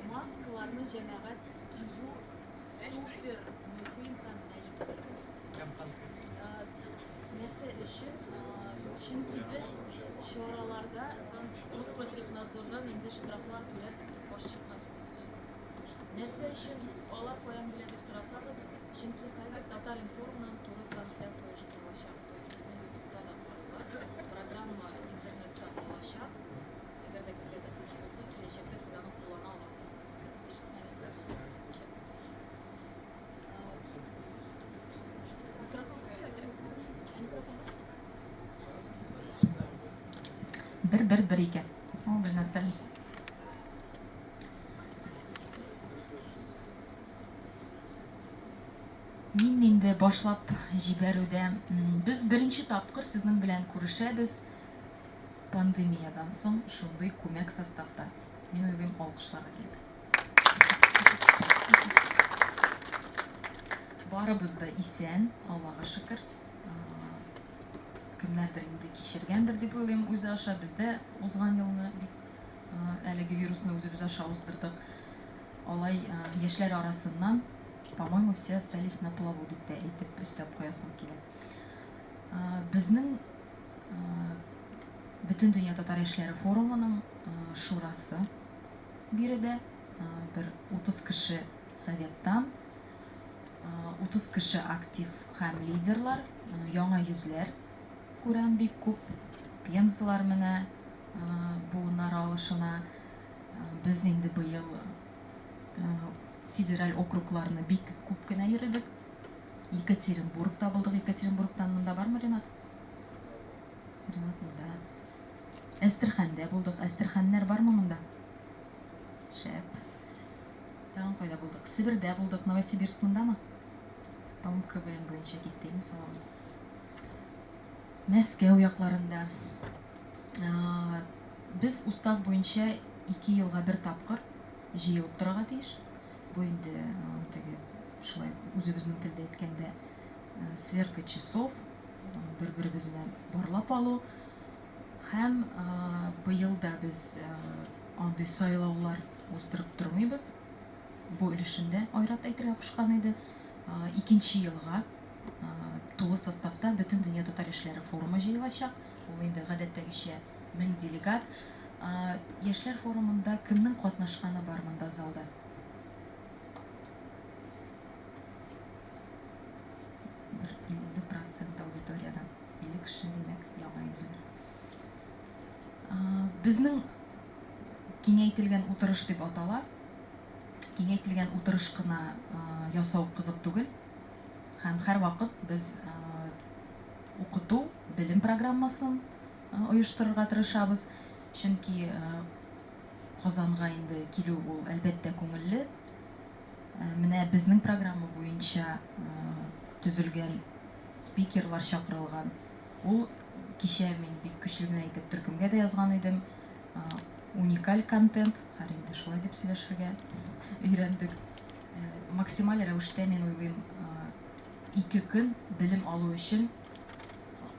Маскаларны, җәмәгать, кию супер мөһим һәм мәҗбүри. Нәрсә өчен? Чөнки без чараларда Роспотребнадзордан инде штрафлар түләп баш чыкмадык, честно. Нәрсә өчен алар каян белә дип сорасагыз, чөнки хәзер Татар-информнан туры трансляция оештырылачак. То есть безнең ютубта да карыйлар, программа интернетта булачак. Әгәр дә кемгәдер кызык булса, киләчәктә сез аны куллана аласыз. Бер, бер, бер икән. О, Гөлназ, сәлам. Мин инде башлап җибәрүдә без беренче тапкыр сезнең белән күрешәбез. Пандемиядән соң шундый күмәк составта, мин уйлыйм, алкышларга кирәк. Барыбыз да исән, Аллага шөкер. Кемнәрдер инде кичергәндер дип уйлыйм үзе аша. Без дә узган елны бик әлеге вирусны үзебез аша уздырдык. Алай яшьләр арасыннан, по-моему, все остались на плаву дип тә әйтеп өстәп куясым килә. Безнең Бөтендөнья татар яшьләре форумының шурасы биредә бер 30 кеше советтан, 30 кеше актив һәм лидерлар, яңа йөзләр күрәм бик күп, пензалар менә буыннар алышына. Без инде быел федераль округларны бик күп кенә йөредек. Екатеринбургта булдык. Екатеринбургтан монда бармы, Ренат? Ренат монда. Әстерхәндә булдык. Әстерхәннәр бармы монда? Шәп. Тагын кайда булдык? Себердә булдык. Новосибирск мондамы? По-моему, КВН буенча китте, инде Салават. Мәскәү якларында. Без устав буенча ике елга бер тапкыр җыелып торырга тиеш. Бу инде теге шулай үзебезнең телдә әйткәндә сверка часов, бер-беребезне барлап алу. Һәм быел да без андый сайлаулар уздырып тормыйбыз. Бу өлешендә Айрат әйтергә кушкан иде. Икенче елга тулы составта Бөтендөнья татар яшьләре форумы җыелачак. Ул инде гадәттәгечә 1000 делегат. Яшьләр форумында кемнең катнашканы бар монда залда? Бер 50 процент аудиториядән 50 кеше, димәк, яңа йөзләр. Безнең киңәйтелгән утырыш дип атала. Киңәйтелгән утырыш кына ясау кызык түгел. Һәм һәрвакыт без укыту, белем программасын оештырырга тырышабыз. Чөнки Казанга инде килү ул, әлбәттә, күңелле. Менә безнең программа буенча төзелгән спикерлар чакырылган. Ул кичә мин бик көчле генә итеп төркемгә дә язган идем. Уникаль контент, хәер инде шулай дип сөйләшергә өйрәндек. Максималь рәвештә мин уйлыйм, 2 көн белем алу өчен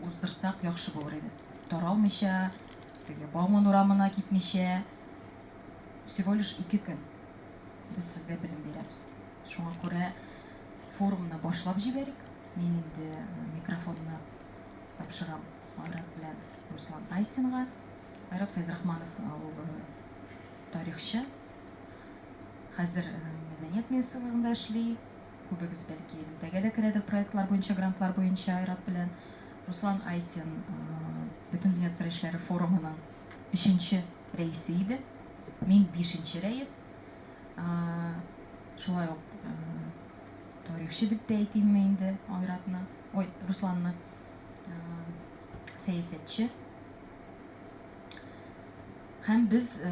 уздырсак яхшы булыр иде. Таралмыйча, теге Бауман урамына китмичә, всего лишь 2 көн без сезгә белем бирәбез. Шуңа күрә форумны башлап җибәрик. Мин инде микрофонны тапшырам Айрат белән Руслан Айсинга. Айрат Фәйзрахманов ул тарихчы. Хәзер мәдәният министрлыгында эшли. Күбегез бәлки элемтәгә дә керәдер проектлар буенча, грантлар буенча Айрат белән. Руслан Айсин Бөтендөнья татар яшьләре форумының өченче рәисе иде. Мин бишенче рәис. Шулай ук тарихчы дип тә әйтимме инде Айратны, ой, Русланны. Сәясәтче. Һәм без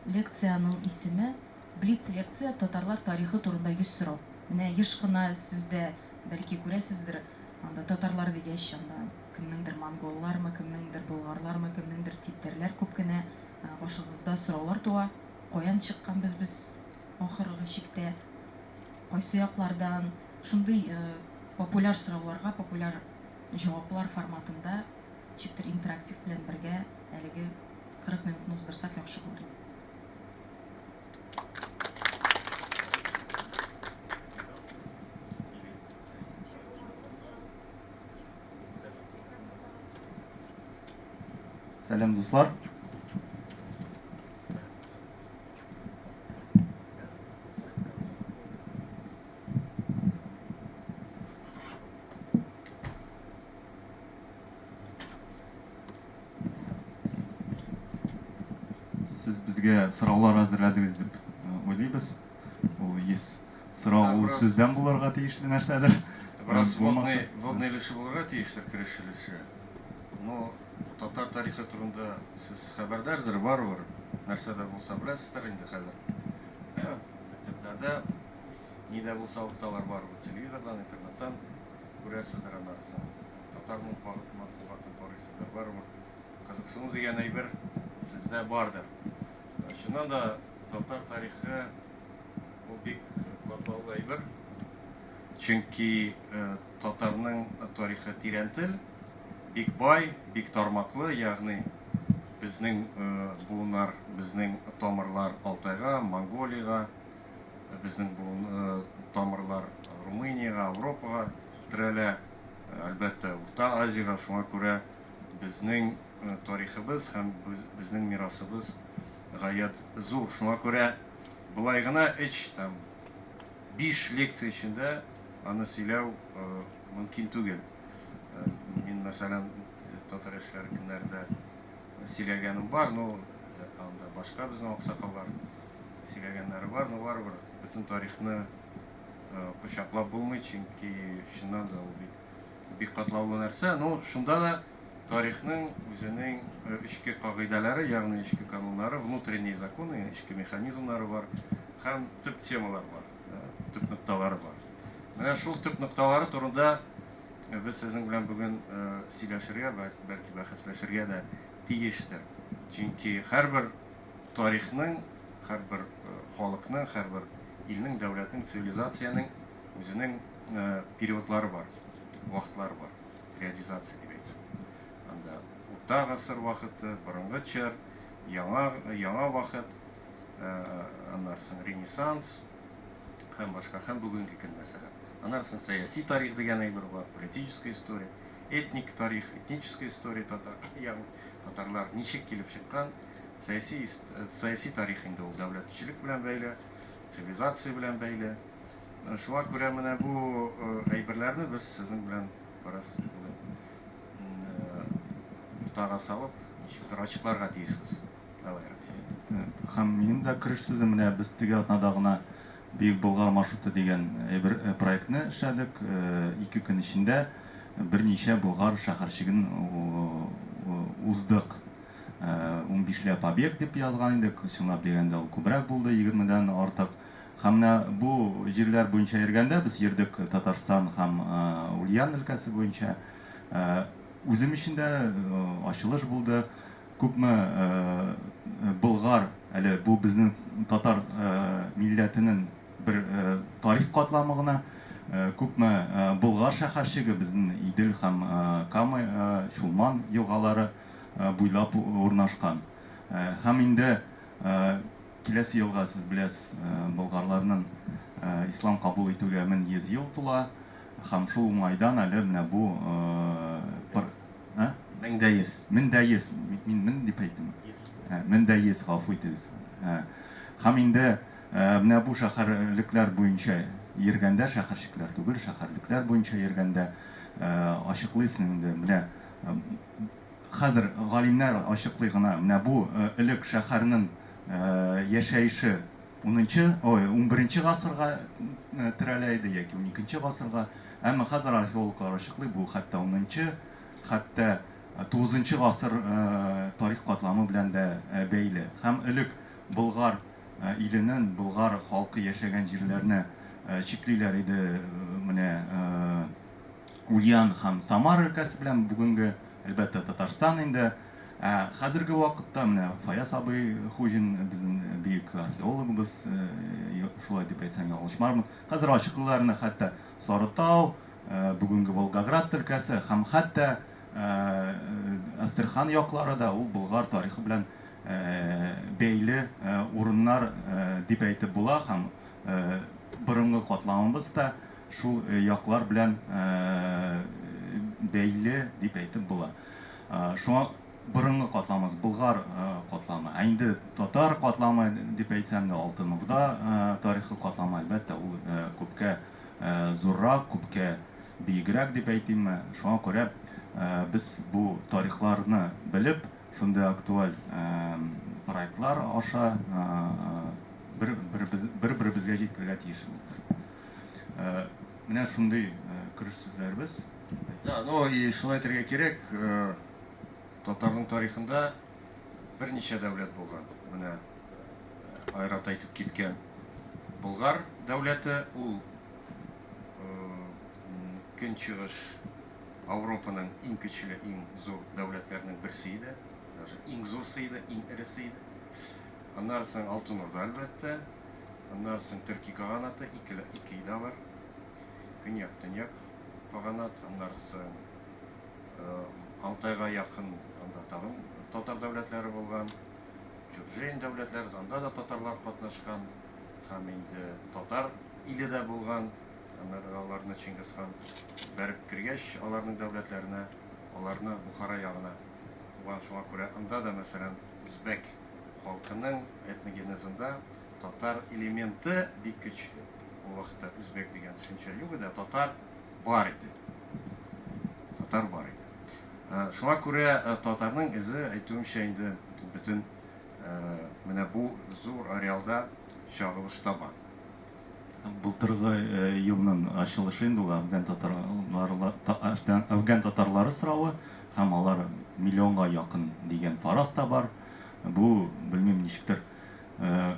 лекциянең исеме Блиц-лекция Татарлар тарихы турында 100 сорау. Менә еш кына сез дә бәлки күрәсездер, анда татарлар дигәч, анда кемнеңдер монголлармы, кемнеңдер болгарлармы, кемнеңдер типтәрләр күп кенә башыгызда сораулар туа. Каян чыкканбыз без ахыргы чиктә? Кайсы яклардан? Шундый популяр сорауларга популяр җаваплар форматында ничектер интерактив белән бергә әлеге 40 минутны уздырсак яхшы булыр иде. Сәлам, дуслар. Сез безгә сораулар әзерләдегез дип уйлыйбыз. Ул 100 сорау ул сездән булырга тиешле нәрсәдер. Бераз вводный, вводный өлеше булырга тиештер, кереш өлеше. Но татар тарихы турында сез хәбәрдардыр барыбер. Нәрсә дә булса беләсездер инде хәзер. Мәктәпләрдә ни дә булса укыталар барыбер телевизордан, интернеттан күрәсездер анарысын. Татар матбугатын карыйсыздыр барыбер. Кызыксыну дигән әйбер сездә бардыр. Чыннан да татар тарихы ул бик катлаулы әйбер. Чөнки татарның тарихы тирәнтел, бик бай, бик тармаклы, ягъни безнең буыннар, безнең тамырлар Алтайга, Монголиягә, безнең буын тамырлар Румыниягә, Ауропага терәлә, әлбәттә, Урта Азиягә. Шуңа күрә безнең тарихыбыз һәм безнең мирасыбыз гаять зур. Шуңа күрә болай гына өч, там, биш лекция эчендә аны сөйләү мөмкин түгел. Мин, мәсәлән, татар яшьләре көннәрендә сөйләгәнем бар, но анда башка безнең аксакаллар сөйләгәннәре бар, но барыбер бөтен тарихны кочаклап булмый, чөнки чыннан да ул бик бик катлаулы нәрсә. Но шунда да тарихның үзенең эчке кагыйдәләре, ягъни эчке кануннары, внутренние законы, эчке механизмнары бар һәм төп темалар бар, төп нокталары бар. Менә шул төп нокталары турында без сезнең белән бүген сөйләшергә, бәлки бәхәсләшергә дә тиештер. Чөнки һәрбер тарихның, һәрбер халыкның, һәрбер илнең, дәүләтнең, цивилизациянең үзенең периодлары бар, вакытлары бар. Периодизация дип әйтәм. Анда урта гасыр вакыты, борынгы чор, яңа яңа вакыт, аннан соң ренессанс һәм башка, һәм бүгенге көн мәсәлән. Аннан соң сәяси тарих дигән әйбер бар, политическая история, этник тарих, этническая история татар, ягъни татарлар ничек килеп чыккан, сәяси сәяси тарих инде ул дәүләтчелек белән бәйле, цивилизация белән бәйле. Шуңа күрә менә бу әйберләрне без сезнең белән бераз бүген уртага салып, ничектер ачыкларга тиешбез. Давай, Рафил. Һәм минем дә кереш сүзем менә без теге атнада гына Бөек Болгар маршруты дигән әйбер проектны эшләдек. 2 көн эчендә. берничә Болгар шәһәрчеген уздык. Унбишләп объект дип язган идек, чынлап дигәндә ул күбрәк булды, егермедән артык. Һәм менә бу җирләр буенча йөргәндә, без йөрдек Татарстан һәм Ульян өлкәсе буенча. Үзем өчен дә ачылыш булды. Күпме Болгар, әле бу безнең татар милләтенең бер тарих катламы гына, күпме Болгар шәһәрчеге безнең Идел һәм Кама, Чулман елгалары буйлап урнашкан. Һәм инде киләсе елга, сез беләсез, болгарларның ислам кабул итүгә 1100 ел тула. Һәм шул уңайдан әле менә бу пр ә? 1100. 1100. Мин мең дип әйттемме? Йөз. 1100, гафу итегез. Һәм инде менә бу шәһәрлекләр буенча йөргәндә, шәһәрчекләр түгел, шәһәрлекләр буенча йөргәндә ачыклыйсың инде, менә хәзер галимнәр ачыклый гына, менә бу элек шәһәрнең яшәеше унынчы, ой, унберенче гасырга терәлә иде яки уникенче гасырга. Әмма хәзер археологлар ачыклый, бу хәтта унынчы, хәтта тугызынчы гасыр тарих катламы белән дә бәйле. Һәм элек Болгар иленең, болгар халкы яшәгән җирләрне чиклиләр иде менә Ульян һәм Самар өлкәсе белән, бүгенге, әлбәттә, Татарстан инде. Ә хәзерге вакытта менә Фаяз абый Хуҗин, безнең бөек археологыбыз, шулай дип әйтсәң ялгышмармын. Хәзер ачыклыйлар хәтта Сарытау, бүгенге Волгоград өлкәсе һәм хәтта Әстерхан яклары да ул Болгар тарихы белән бәйле урыннар дип әйтеп була һәм борынгы катламыбыз да шул яклар белән бәйле дип әйтеп була. Шуңа борынгы катламыбыз Болгар катламы. Ә инде татар катламы дип әйтсәм дә, Алтын Урда тарихы катламы, әлбәттә, ул күпкә зуррак, күпкә биегрәк дип әйтимме. Шуңа күрә без бу тарихларны белеп, шундый актуаль проектлар аша бер-беребезгә җиткерергә тиешбездер. Менә шундый кереш сүзләребез. Да, ну и шуны әйтергә кирәк, татарның тарихында берничә дәүләт булган. Менә Айрат әйтеп киткән Болгар дәүләте, ул Көнчыгыш Ауропаның иң көчле, иң зур дәүләтләренең берсе иде. Даже иң зурсы иде, иң эресе иде. Аннары соң Алтын Урда, әлбәттә. Аннары соң Төрки каганаты, ике, ике иде алар. Көньяк, төньяк каганат. Аннары соң Алтайга якын анда тагын татар дәүләтләре булган. Чуржейн дәүләтләре, анда да татарлар катнашкан. Һәм инде татар иле дә булган. Аннары аларны Чингисхан бәреп кергәч, аларның дәүләтләренә, аларны Бухара ягына куган. Шуңа күрә анда да, мәсәлән, үзбәк халкының этногенезында татар элементы бик көчле. Ул вакытта үзбәк дигән төшенчә юк иде, ә татар бар иде. Татар бар иде. Шуңа күрә татарның эзе, әйтүемчә, инде бөтен менә бу зур ареалда чагылыш таба. Былтыргы елның ачылышы инде ул әфган татарлары, әфган татарлары соравы һәм алар миллионга якын дигән фараз та бар. Бу, белмим, ничектер,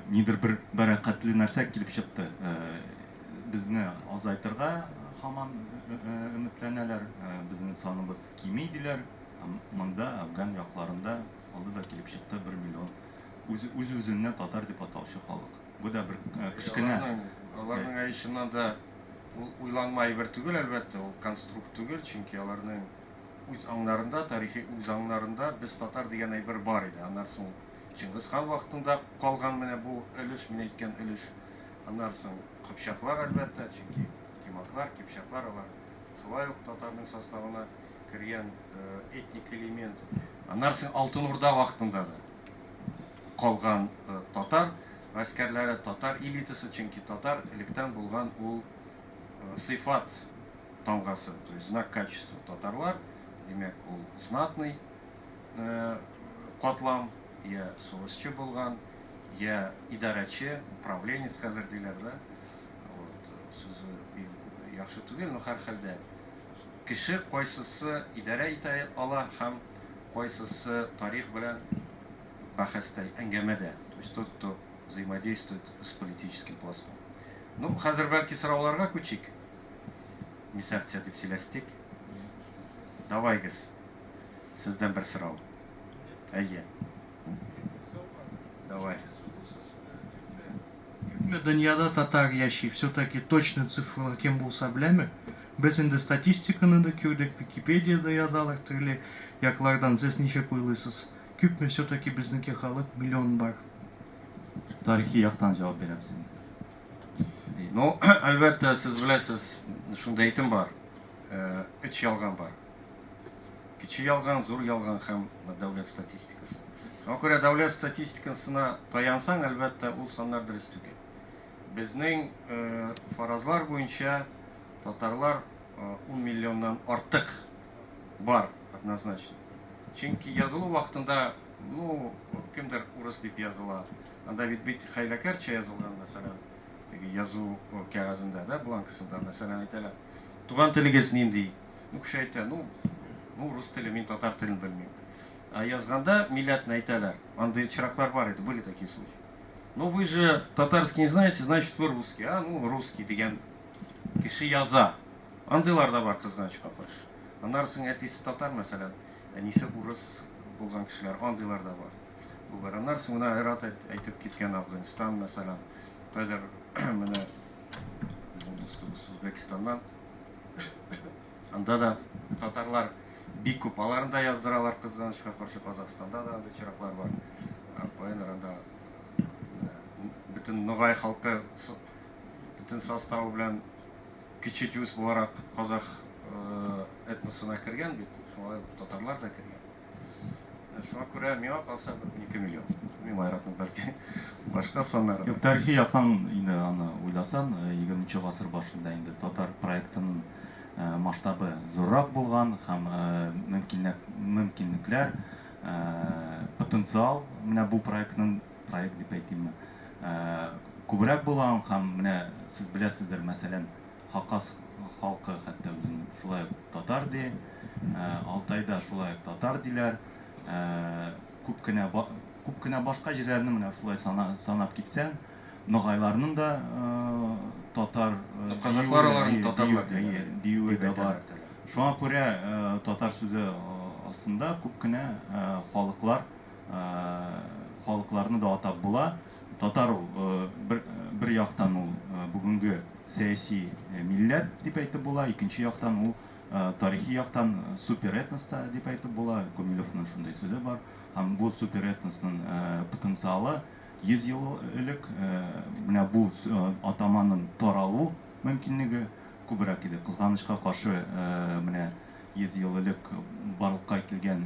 нидер бер бәрәкәтле нәрсә килеп чыкты. Безне азайтырга һаман өметләнәләр, безнең саныбыз кими диләр. Монда, Әфган якларында алды да килеп чыкты бер миллион үз-үзенне татар дип атаучы халык. Бу да бер кечкенә. Аларның әй, чыннан да ул уйланма әйбер түгел, әлбәттә, ул конструкт түгел, чөнки аларның үз аңнарында, тарихи үз аңнарында без татар дигән әйбер бар иде. Аннан соң Чингис хан вакытында калган менә бу өлеш, мин әйткән өлеш. Аннан соң кыпчаклар, әлбәттә, чөнки кимаклар, кипчаклар алар шулай ук татарның составына кергән этник элемент. Аннан соң Алтын Урда вакытында да калган татар гаскәрләре, татар элитасы, чөнки татар электән булган ул сыйфат тамгасы, то есть знак качества татарлар, димәк, ул знатный катлам, я сугышчы булган, я идарәче, управленец хәзер диләр, да? Вот, сүзе бик яхшы түгел, но һәрхәлдә. кеше, кайсысы идарә итә ала һәм кайсысы тарих белән бәхәстә, әңгәмәдә. То есть тот, кто взаимодействует с политическим пластом. Ну, хәзер бәлки сорауларга күчик. Мисәрция дип сөйләштек. Давайгыз. Сездән бер сорау. Әйе. Давай. Күпме дөньяда татар яши? Все-таки точный цифрлар кем булса беләме? Без инде статистиканы да күрдек, Википедиядә язалар төрле яклардан. Сез ничек уйлыйсыз? Күпме все-таки безнеке халык миллион бар? Тарихи яктан җавап бирәбез инде. Ну, әлбәттә, сез беләсез, шундый әйтем бар. Өч ялган бар. Кече ялган, зур ялган һәм дәүләт статистикасы. Шуңа күрә дәүләт статистикасына таянсаң, әлбәттә, ул саннар дөрес түгел. Безнең фаразлар буенча татарлар 10 миллионнан артык бар, однозначно. Чөнки язылу вакытында, ну, кемдер урыс дип языла. Анда бит бит хәйләкәрчә язылган, мәсәлән, теге язу кәгазендә, да, бланкасында, мәсәлән, әйтәләр. Туган телегез нинди? Ну, кеше әйтә, ну, рус теле, мин татар телен белмим. Ә язганда милләтне әйтәләр. Андый очраклар бар иде, были такие случаи. Ну, вы же татарский не знаете, значит, вы русский. А, ну, русский дигән кеше яза. Андыйлар да бар, кызганычка каршы. Аннары соң әтисе татар, мәсәлән, әнисе урыс булган кешеләр, андыйлар да бар. Бу бар. Аннары соң менә Айрат әйтеп киткән Афганистан, мәсәлән, кайдыр менә безнең дустыбыз Үзбәкстаннан. Анда да татарлар бик күп. Аларны да яздыралар, кызганычка каршы, Казахстанда да андый очраклар бар. Каяндыр анда бөтен ногай халкы бөтен составы белән кече жүз буларак казах этносына кергән бит, шулай ук татарлар да кергән. Шуңа күрә миңа калса бер 12 миллион. Белмим, Айратның бәлки башка саннары. Юк, тарихи яктан инде аны уйласаң, 20 гасыр башында инде татар проектының масштабы зуррак булган һәм мөмкинлекләр, потенциал менә бу проектның, проект дип әйтимме, күбрәк булган һәм менә сез беләсездер, мәсәлән, Хакас халкы хәтта үзен шулай ук татар ди, Алтайда шулай ук татар диләр. Күп кенә күп кенә башка җирләрне менә шулай санап китсәң, ногайларның да татар казахлар аларны татарлар диюе дә бар. Шуңа күрә татар сүзе астында күп кенә халыклар халыкларны да атап була. Татар ул бер яктан ул бүгенге сәяси милләт дип әйтеп була, икенче яктан ул тарихи яктан суперэтнос та дип әйтеп була. Гумилевның шундый сүзе бар. Һәм бу суперэтносның потенциалы 100 ел элек менә бу атаманың таралу мөмкинлеге күбрәк иде. Кызганычка каршы, менә 100 ел элек барлыкка килгән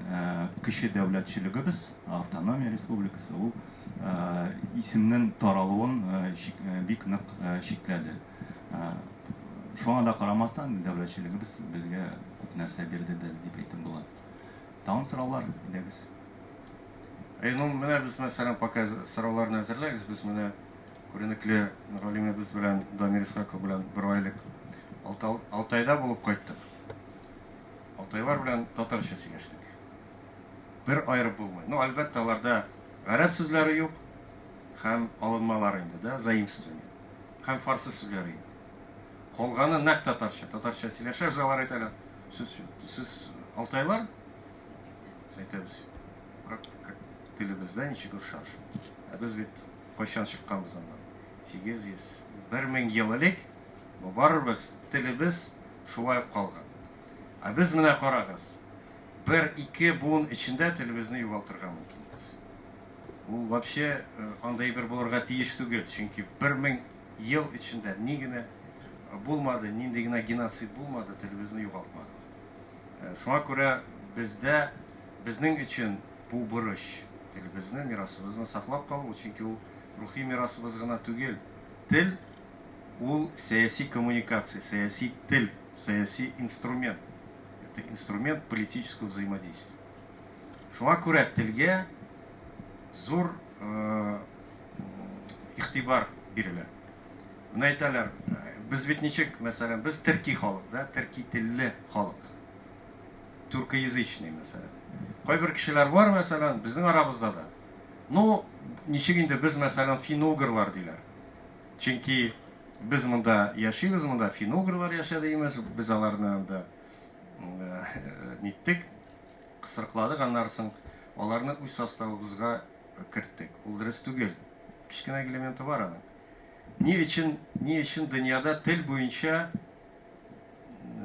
кече дәүләтчелегебез, автономия республикасы, ул исемнең таралуын бик нык чикләде. Шуңа да карамастан, дәүләтчелегебез безгә күп нәрсә бирде дә дип әйтеп була. Тагын сораулар, әйдәгез. Әй, ну, менә без, мәсәлән, пока сорауларны әзерләгез, без менә күренекле галимебез белән, Дамир Исхаков белән бер ай элек Алтайда булып кайттык. Алтайлар белән татарча сөйләштек. Бер аерып булмый. Ну, әлбәттә, аларда гарәп сүзләре юк һәм алынмалар инде, да, заимствование. Һәм фарсы сүзләре юк. Калганы нәкъ татарча. Татарча сөйләшәбез, алар әйтәләр, сез алтайлар? Без әйтәбез, как телебездә ничек охшаш. Ә без бит кайчан чыкканбыз аннан? 800, 1000 ел элек, но барыбер телебез шулай ук калган. Ә без менә карагыз, бер-ике буын эчендә телебезне югалтырга мөмкинбез. Ул вообще андай бер булырга тиеш түгел, чөнки 1000 ел эчендә ни генә булмады, нинди генә геноцид булмады, телебезне югалтмадык. Шуңа күрә бездә, безнең өчен бу бурыч, телебезне, мирасыбызны саклап калу, чөнки ул рухи мирасыбыз гына түгел. Тел ул сәяси коммуникация, сәяси тел, сәяси инструмент. Это инструмент политического взаимодействия. Шуңа күрә телгә зур игътибар бирелә. Менә әйтәләр, Без бит ничек, мәсәлән, без төрки халык, да, төрки телле халык. Тюркоязычный, мәсәлән. Кайбер кешеләр бар, мәсәлән, безнең арабызда да. Ну, ничек инде без, мәсәлән, фин-угрлар диләр. Чөнки без монда яшибез, монда фин-угрлар яшәде имеш, без аларны анда ниттек, кысрыкладык, аннары соң аларны үз составыбызга керттек. Ул дөрес түгел. Кечкенә элементы бар аның. Ни өчен, ни өчен дөньяда тел буенча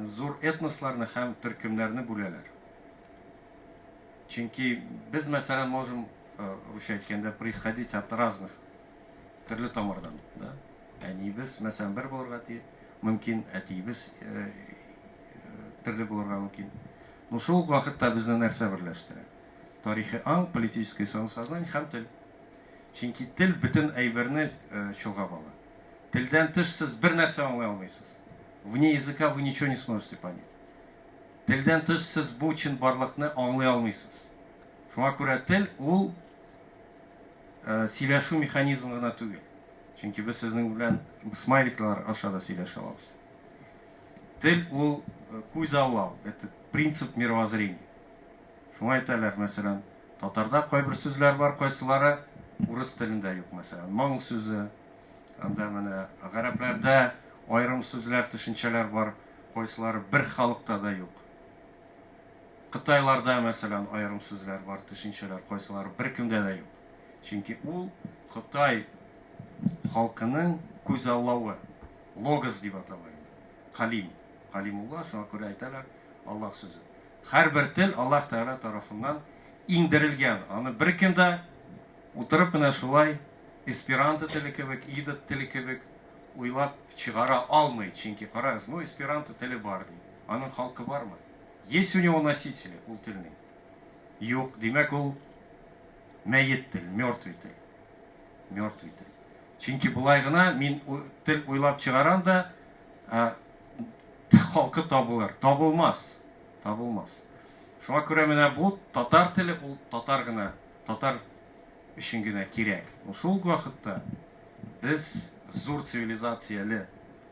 зур этносларны һәм төркемнәрне бүләләр? Чөнки без, мәсәлән, можем, русча әйткәндә, происходить от разных, төрле тамырдан, да? Әниебез, мәсәлән, бер булырга тиеш, мөмкин, әтиебез төрле булырга мөмкин. Но шул ук вакытта безне нәрсә берләштерә? Тарихи аң, политическое самосознание һәм тел. Чөнки тел бөтен әйберне чолгап ала. Телдән тыш сез бер нәрсә аңлый алмыйсыз. Вне языка вы ничего не сможете понять. Телдән тыш сез бу чынбарлыкны аңлый алмыйсыз. Шуңа күрә тел ул сөйләшү механизмы гына түгел. Чөнки без сезнең белән смайликлар аша да сөйләшә алабыз. Тел ул күзаллау, это принцип мировоззрения. Шуңа әйтәләр, мәсәлән, татарда кайбер сүзләр бар, кайсылары урыс телендә юк, мәсәлән, моң сүзе, анда менә гарәпләрдә аерым сүзләр, төшенчәләр бар, кайсылары бер халыкта да юк. Кытайларда, мәсәлән, аерым сүзләр бар, төшенчәләр, кайсылары беркемдә дә юк. Чөнки ул Кытай халкының күзаллавы, логос дип атала инде. Калим, Калимулла, шуңа күрә әйтәләр, Аллаһ сүзе. Һәрбер тел Аллаһ Тәгалә тарафыннан иңдерелгән. Аны беркем дә утырып менә шулай эсперанто теле кебек, идот теле кебек уйлап чыгара алмый. Чөнки, карагыз, ну эсперанто теле бар ди. Аның халкы бармы? Есть у него носители ул телнең? Юк. Димәк, ул мәет тел, мертвый тел. Мертвый тел. Чөнки болай гына мин тел уйлап чыгарам да, халкы табылыр. Табылмас. Табылмас. Шуңа күрә менә бу татар теле ул татар гына, татар өчен генә кирәк. Но шул ук вакытта без зур цивилизацияле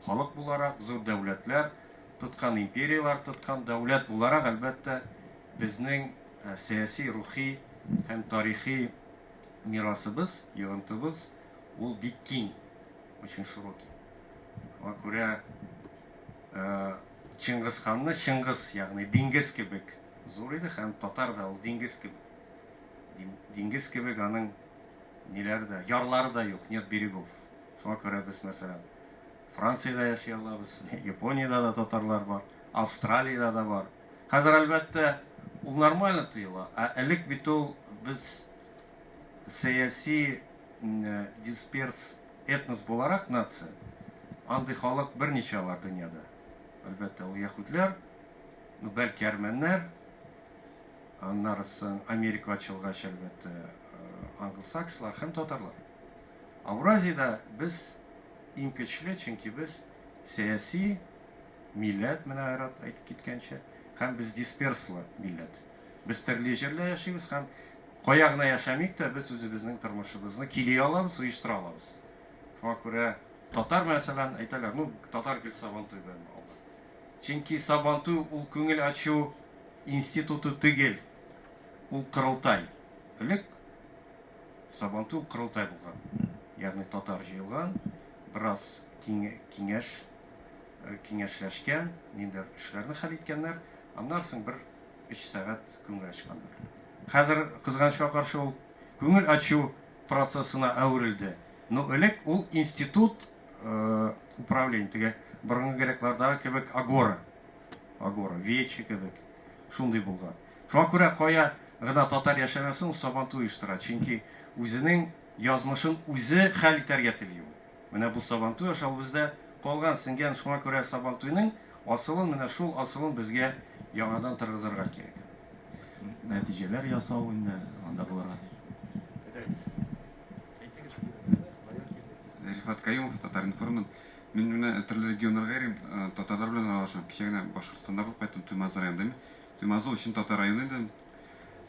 халык буларак, зур дәүләтләр тоткан, империяләр тоткан дәүләт буларак, әлбәттә, безнең сәяси, рухи һәм тарихи мирасыбыз, йогынтыбыз ул бик киң, очень широкий. Шуңа күрә Чыңгыз ханны Чыңгыз, ягъни диңгез кебек зур иде һәм татар да ул диңгез кебек. Диңгез кебек аның ниләре дә, ярлары да юк, нет берегов. Шуңа күрә без, мәсәлән, Франциядә яши алабыз, Япониядә дә татарлар бар, Австралиядә дә бар. Хәзер, әлбәттә, ул нормально тоела, ә элек бит ул без сәяси дисперс Этнос буларак нация, андый халык берничә алар дөньяда. Әлбәттә, ул яһүдләр, ну, бәлки әрмәннәр, аннары соң Америка ачылгач, әлбәттә, англосакслар һәм татарлар. Ауразиядә без иң көчле, чөнки без сәяси милләт, менә Айрат әйтеп киткәнчә, һәм без дисперслы милләт. Без төрле җирлә яшибез һәм кая гына яшәмик тә, без үзебезнең тормышыбызны көйли алабыз, оештыра алабыз. Шуңа күрә татар, мәсәлән, әйтәләр, ну, татар гел Сабантуй белән алда. Чөнки Сабантуй ул күңел ачу институты түгел, ул корылтай. Элек Сабантуй ул корылтай булган. Ягъни татар җыелган, бераз киңәш, киңәшләшкән, ниндидер эшләрне хәл иткәннәр. Аннан соң бер өч сәгать күңел ачканнар. Хәзер, кызганычка каршы, ул күңел ачу процессына әверелде. Но элек ул институт управления, теге борынгы греклардагы кебек агора, агора, вече кебек, шундый булган. Шуңа күрә кая гына татар яшәмәсен, ул Сабантуй оештыра, чөнки үзенең язмышын үзе хәл итәргә тели ул. Менә бу Сабантуй аша ул бездә калган, сеңгән, шуңа күрә Сабантуйның асылын, менә шул асылын безгә яңадан торгызырга кирәк. Нәтиҗәләр ясау инде анда булырга тиеш. Әйдәгез. Әйтегез фикерегезне, майор килдегез. Рифат Каюмов, Татар-информнан. Мин менә төрле регионнарга йөрим, татарлар белән аралашам. Кичә генә Башкортстанда булып кайттым, Туймазы районында. Туймазы ул чын татар районы инде.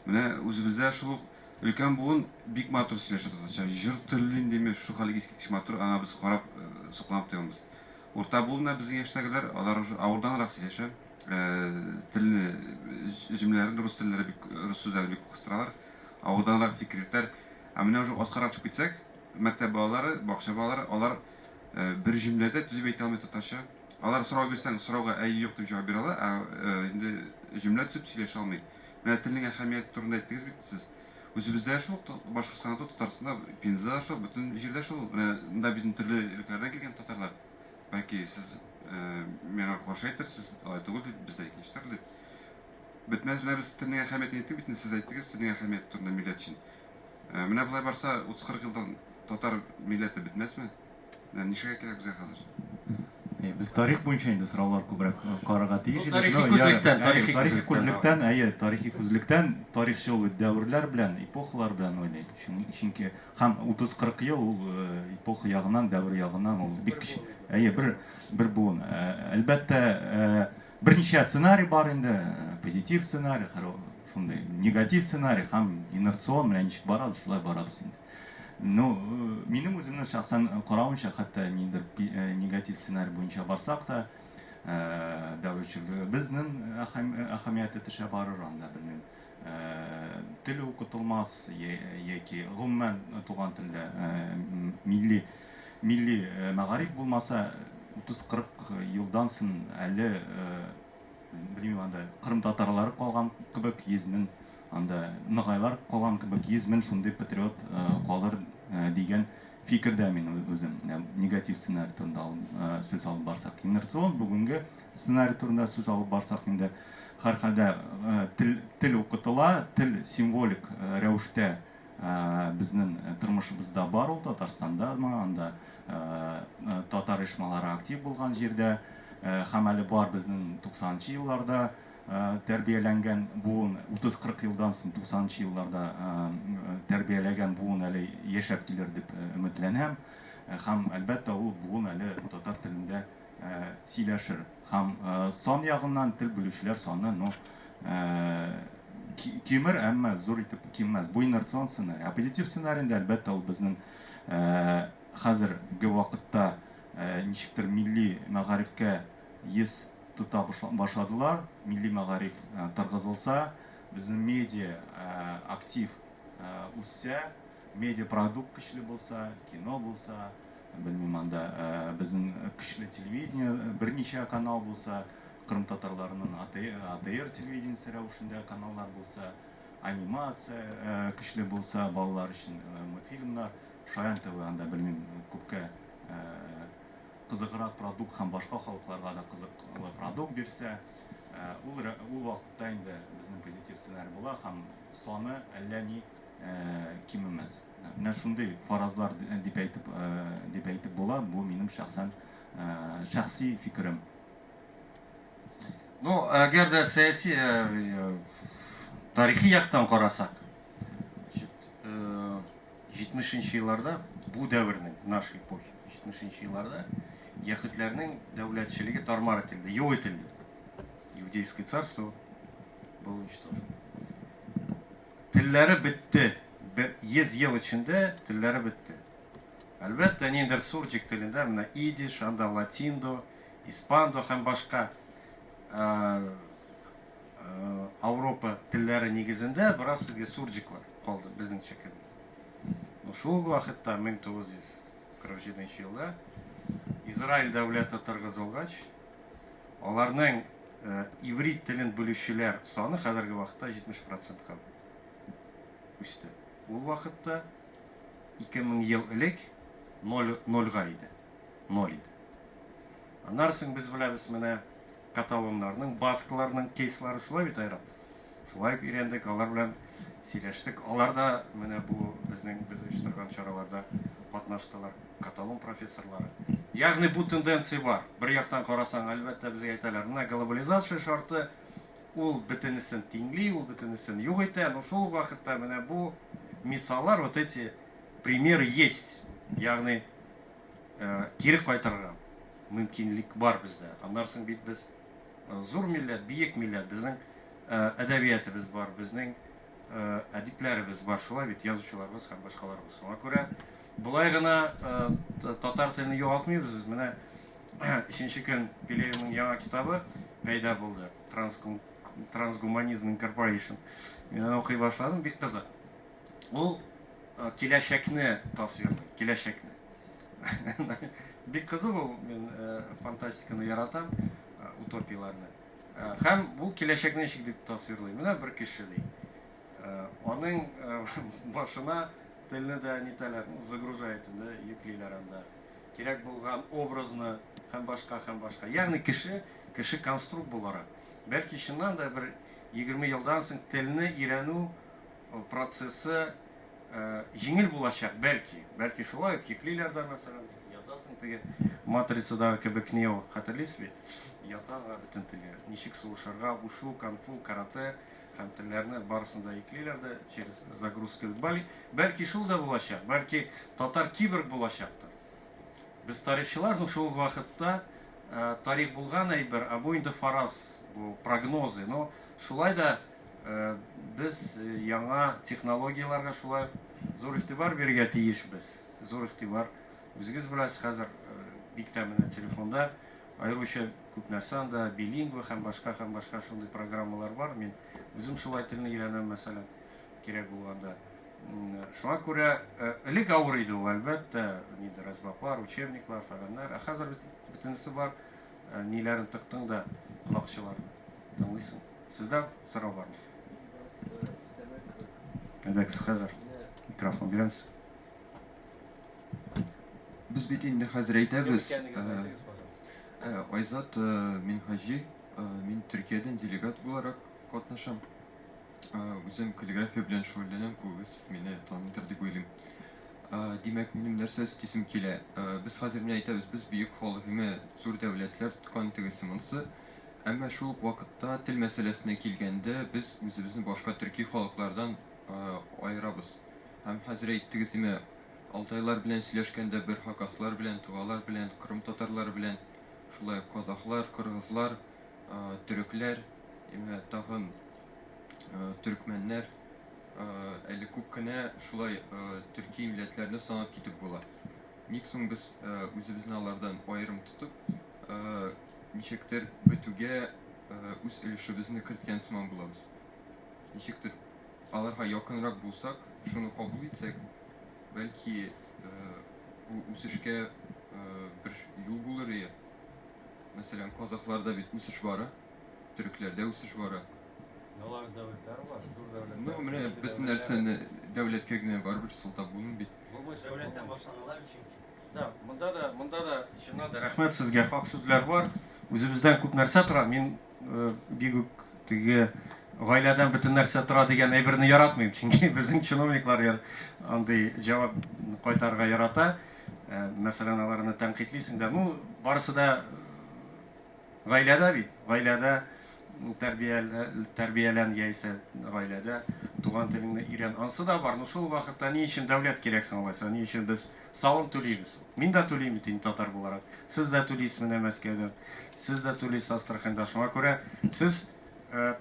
Менә үзебездә шул ук Өлкән буын бик матур сөйләшә татарча. Җыр телле индеме, шул хәле искиткеч матур, аңа без карап, сокланып туямыз. Урта буын менә безнең яшьтәгеләр, алар уже авырданрак сөйләшә. Телне, җөмләләрен рус телләре бик, рус сүзләрен бик күп кыстыралар. Авырданрак фикер йөртәләр. Ә менә уже аскарак төшеп китсәк, мәктәп балалары, бакча балалары, алар бер җөмлә дә төзеп әйтә алмый татарча. Алар сорау бирсәң, сорауга әйе, юк дип җавап бирә ала, ә инде җөмлә төзеп сөйләшә алмый. Менә телнең әһәмияте турында әйттегез бит сез. Үзебездә шул, Башкортстанда да, Татарстанда, Пензада да шул, бөтен җирдә шул. Менә монда бит төрле өлкәләрдән килгән татарлар. Бәлки сез миңа каршы әйтерсез, алай түгел дип, бездә икенче төрле дип. Бетмәс, менә без телнең әһәмиятен әйттек бит инде, сез әйттегез телнең әһәмияте турында милләт өчен. Менә болай барса, 30-40 елдан татар милләте бетмәсме? Менә нишләргә кирәк безгә хәзер? Без тарих буенча инде сораулар күбрәк карарга тиеш идек. Тарихи күзлектән, тарихи күзлектән, әйе, тарихи күзлектән тарихчы ул дәверләр белән, эпохалар белән уйлый. Чөнки һәм 30-40 ел ул эпоха ягыннан, дәвер ягыннан ул бик кече. Әйе, бер бер буын. Әлбәттә, берничә сценарий бар инде, позитив сценарий, шундый негатив сценарий һәм инерцион, менә ничек барабыз, шулай барабыз инде. Ну, минем үземнең шәхсән каравымча, хәтта ниндидер негатив сценарий буенча барсак та, дәүләтчелегебезнең әһәмияте төшә барыр, анда, белмим, тел укытылмас яки гомумән туган телдә милли милли мәгариф булмаса, 30-40 елдан соң әле Белмим, анда кырым татарлары калган кебек 100 мең, анда ногайлар калган кебек 100 мең шундый патриот калыр дигән фикердә мин үзем. Негатив сценарий турында сүз алып барсак. Инерцион бүгенге сценарий турында сүз алып барсак инде, һәрхәлдә тел, тел укытыла, тел символик рәвештә безнең тормышыбызда бар ул, Татарстандамы, анда татар оешмалары актив булган җирдә һәм әле бар безнең 90 нчы елларда тәрбияләнгән буын, 30-40 елдан соң 90 нчы елларда тәрбияләгән буын әле яшәп килер дип өметләнәм. Һәм, әлбәттә, ул буын әле татар телендә сөйләшер. Һәм сан ягыннан тел белүчеләр саны, ну, кимер, әмма зур итеп киммәс. Бу инерцион сценарий. Ә позитив сценарий инде, әлбәттә, ул безнең хәзерге вакытта ничектер милли мәгарифкә йөз тота башладылар. Милли мәгариф торгызылса, безнең медиа актив үссә, медиапродукт көчле булса, кино булса, белмим, анда безнең көчле телевидение, берничә канал булса, кырым татарларының АТР телевидениесе рәвешендә каналлар булса, анимация көчле булса, балалар өчен мультфильмнар, Шаян ТВ анда, белмим, күпкә кызыграк продукт һәм башка халыкларга да кызыклы продукт бирсә, ул ул вакытта инде безнең позитив сценарий була һәм саны әллә ни кимемәс. Менә шундый фаразлар дип әйтеп дип әйтеп була, бу минем шәхсән шәхси фикерем. Ну, әгәр дә сәяси тарихи яктан карасак, значит, 70 нче елларда бу дәвернең, нашей эпохи, 70 нче елларда яһүдләрнең дәүләтчелеге тармар ителде, юк ителде. Иудейское царство было уничтожено. Телләре бетте. Бер 100 ел эчендә телләре бетте. Әлбәттә, ниндидер суржик телендә, менә идиш, анда латиндо, испандо һәм башка Ауропа телләре нигезендә бераз теге суржиклар калды безнеңчә кебек. Но шул ук вакытта 1947 елда Израиль дәүләте торгызылгач, аларның иврит телен белүчеләр саны хәзерге вакытта 70 процентка үсте. Ул вакытта 2000 ел элек ноль, нольга иде. Ноль иде. Аннары соң без беләбез менә каталоннарның, баскларның кейслары шулай бит, Айрат? Шулай ук өйрәндек, алар белән сөйләштек. Алар да менә бу безнең без оештырган чараларда катнаштылар, каталон профессорлары. Ягъни бу тенденция бар. Бер яктан карасаң, әлбәттә, безгә әйтәләр, менә глобализация шарты, ул бөтенесен тиңли, ул бөтенесен юк итә, но шул ук вакытта менә бу мисаллар, вот эти примеры есть. Ягъни кире кайтырга мөмкинлек бар бездә. Аннан соң бит без зур милләт, биек милләт, безнең әдәбиятыбыз бар, безнең әдипләребез бар, шулай бит, язучыларыбыз һәм башкаларыбыз. Шуңа күрә болай гына татар телен югалтмыйбыз без. Менә Өченче көн Пелевинның яңа китабы пәйда булды. Transhumanism Incorporation. Мин аны укый башладым, бик кызык. Ул киләчәкне тасвирлый, киләчәкне. Бик кызык ул, мин фантастиканы яратам, утопияләрне. Һәм бу киләчәкне ничек дип тасвирлый? Менә бер кеше ди. Аның башына телне дә нитәләр, ну, загружает инде, йөклиләр анда. Кирәк булган образны һәм башка, һәм башка. Ягъни кеше, кеше конструкт буларак. Бәлки чыннан да бер 20 елдан соң телне өйрәнү процессы җиңел булачак, бәлки. Бәлки шулай ук йөклиләр дә, мәсәлән, ятасың теге матрицадагы кебек Нео, хәтерлисез бит? Ята да бөтен теге, ничек сугышырга, ушу, кунг-фу, каратэ һәм телләрне барысын да йөклиләр дә через загрузка. Бәлки шул да булачак, бәлки татар киборг булачактыр. Без тарихчылар, ну шул ук вакытта тарих булган әйбер, ә бу инде фараз, бу прогнозы. Но шулай да без яңа технологияләргә шулай зур игътибар бирергә тиешбез. Зур игътибар. Үзегез беләсез, хәзер бик тә менә телефонда аеруча күп нәрсә анда, билингва һәм башка һәм башка шундый программалар бар. Мин үзем шулай телне өйрәнәм, мәсәлән, кирәк булганда. Шуңа күрә элек авыр иде ул, әлбәттә, нидер әсбаплар, учебниклар, фәләннәр. Ә хәзер бит бөтенесе бар. Ниләрен тыктың да колакчыларны тыңлыйсың. Сездә сорау бармы? Әйдәгез, хәзер микрофон бирәм сезгә. Без бит инде хәзер әйтәбез. Айзат Минһаҗи, мин Төркиядән делегат буларак катнашам. Үзем каллиграфия белән шөгыльләнәм, күбегез мине таныйдыр дип уйлыйм. Димәк, минем нәрсә өстисем килә? Без хәзер менә әйтәбез, без бөек халык, име, зур дәүләтләр тоткан тегесе монысы. Әмма шул ук вакытта тел мәсьәләсенә килгәндә, без үзебезне башка төрки халыклардан аерабыз. Һәм хәзер әйттегез, име, алтайлар белән сөйләшкәндә бер хакаслар белән, тувалар белән, кырым татарлары белән, шулай ук казахлар, кыргызлар, төрекләр, име, тагын төркмәннәр, әле күп кенә шулай төрки милләтләрне санап китеп була. Ник соң без үзебезне алардан аерым тотып, ничектер бетүгә үз өлешебезне керткән сыман булабыз? Ничектер аларга якынрак булсак, шуны кабул итсәк, бәлки бу үсешкә бер юл булыр ие. Мәсәлән, казахларда бит үсеш бара, төрекләрдә үсеш бара. Алар дәүләтләр бар, зур дәүләтләр. Ну, менә бөтен нәрсәне дәүләткә генә барыбер сылтап булмый бит. Булмый шул. Дәүләттән башланалар бит чөнки. Да, монда да, монда да чыннан да рәхмәт сезгә, хак сүзләр бар. Үзебездән күп нәрсә тора. Мин бик үк теге гаиләдән бөтен нәрсә тора дигән әйберне яратмыйм, чөнки безнең чиновниклар андый җавап кайтарырга ярата. Мәсәлән, аларны тәнкыйтьлисең дә, ну, барысы да гаиләдә бит, гаиләдә тәрбиялән яисә гаиләдә туган телеңне өйрән. Ансы да бар, но шул вакытта ни өчен дәүләт кирәк соң алайса, ни өчен без салым түлибез? Мин дә түлим бит инде татар буларак. Сез дә түлисез менә Мәскәүдән, сез дә түлисез Астраханьда. Шуңа күрә сез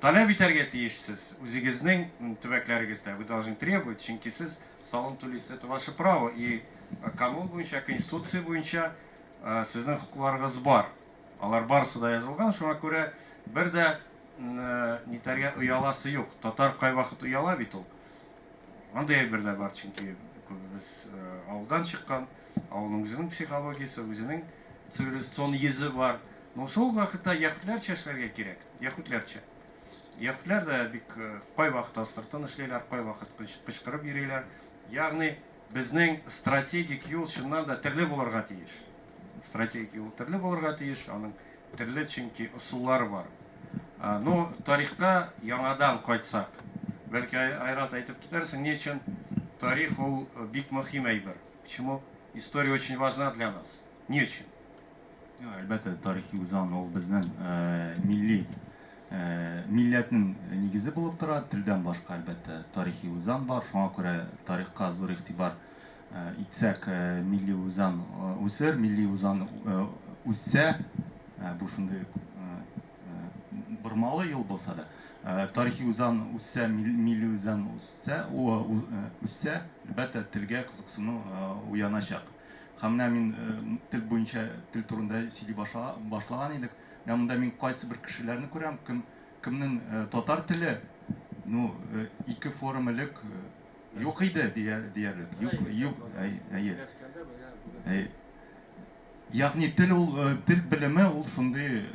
таләп итәргә тиешсез үзегезнең төбәкләрегездә. Вы должны требовать, чөнки сез салым түлисез, это ваше право. И канун буенча, конституция буенча сезнең хокукларыгыз бар. Алар барысы да язылган, шуңа күрә бер дә нитәргә ояласы юк. Татар кайвакыт ояла бит ул. Андый әйбер дә бар, чөнки күбебез авылдан чыккан, авылның үзенең психологиясе, үзенең цивилизацион йөзе бар. Но шул ук вакытта яһүдләрчә эшләргә кирәк, яһүдләрчә. Яһүдләр дә бик кайвакыт астыртын эшлиләр, кайвакыт кычкырып йөриләр. Ягъни безнең стратегик юл чыннан да төрле булырга тиеш. Стратегик юл төрле булырга тиеш, аның төрле чөнки ысуллары бар. Ну, тарихка яңадан кайтсак, бәлки Айрат әйтеп китәрсең, ни өчен тарих ул бик мөһим әйбер? Почему история очень важна для нас? Ни өчен? Әлбәттә, тарихи үзаң ул безнең милли милләтнең нигезе булып тора. Телдән башка, әлбәттә, тарихи үзаң бар. Шуңа күрә тарихка зур игътибар итсәк, милли үзаң үсер, милли үзаң үссә, бу шундый бормалы юл булса да, тарихи үзаң үссә, милли үзаң үссә, үссә, әлбәттә, телгә кызыксыну уяначак. Һәм менә мин тел буенча тел турында сөйли башлаган идек. Менә монда мин кайсы бер кешеләрне күрәм, кем кемнең татар теле, ну, ике форум элек юк иде диярлек. Юк, юк, әйе. Әйе. Ягъни тел ул тел белеме ул шундый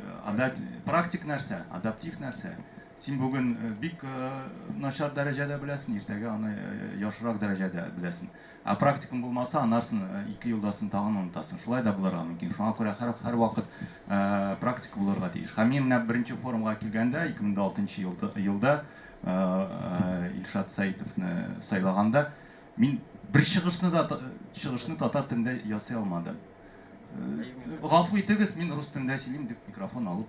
практик нәрсә, адаптив нәрсә. Син бүген бик начар дәрәҗәдә беләсең, иртәгә аны яхшырак дәрәҗәдә беләсең. Ә практикаң булмаса, анарсын 2 елдан соң тагын онытасың. Шулай да булырга мөмкин. Шуңа күрә һәр һәрвакыт практика булырга тиеш. Һәм мин менә беренче форумга килгәндә, 2006 елда, елда Илшат Сәитовны сайлаганда, мин бер чыгышны да чыгышны татар телендә ясый алмадым. Гафу итегез, мин рус телендә сөйлим дип микрофон алып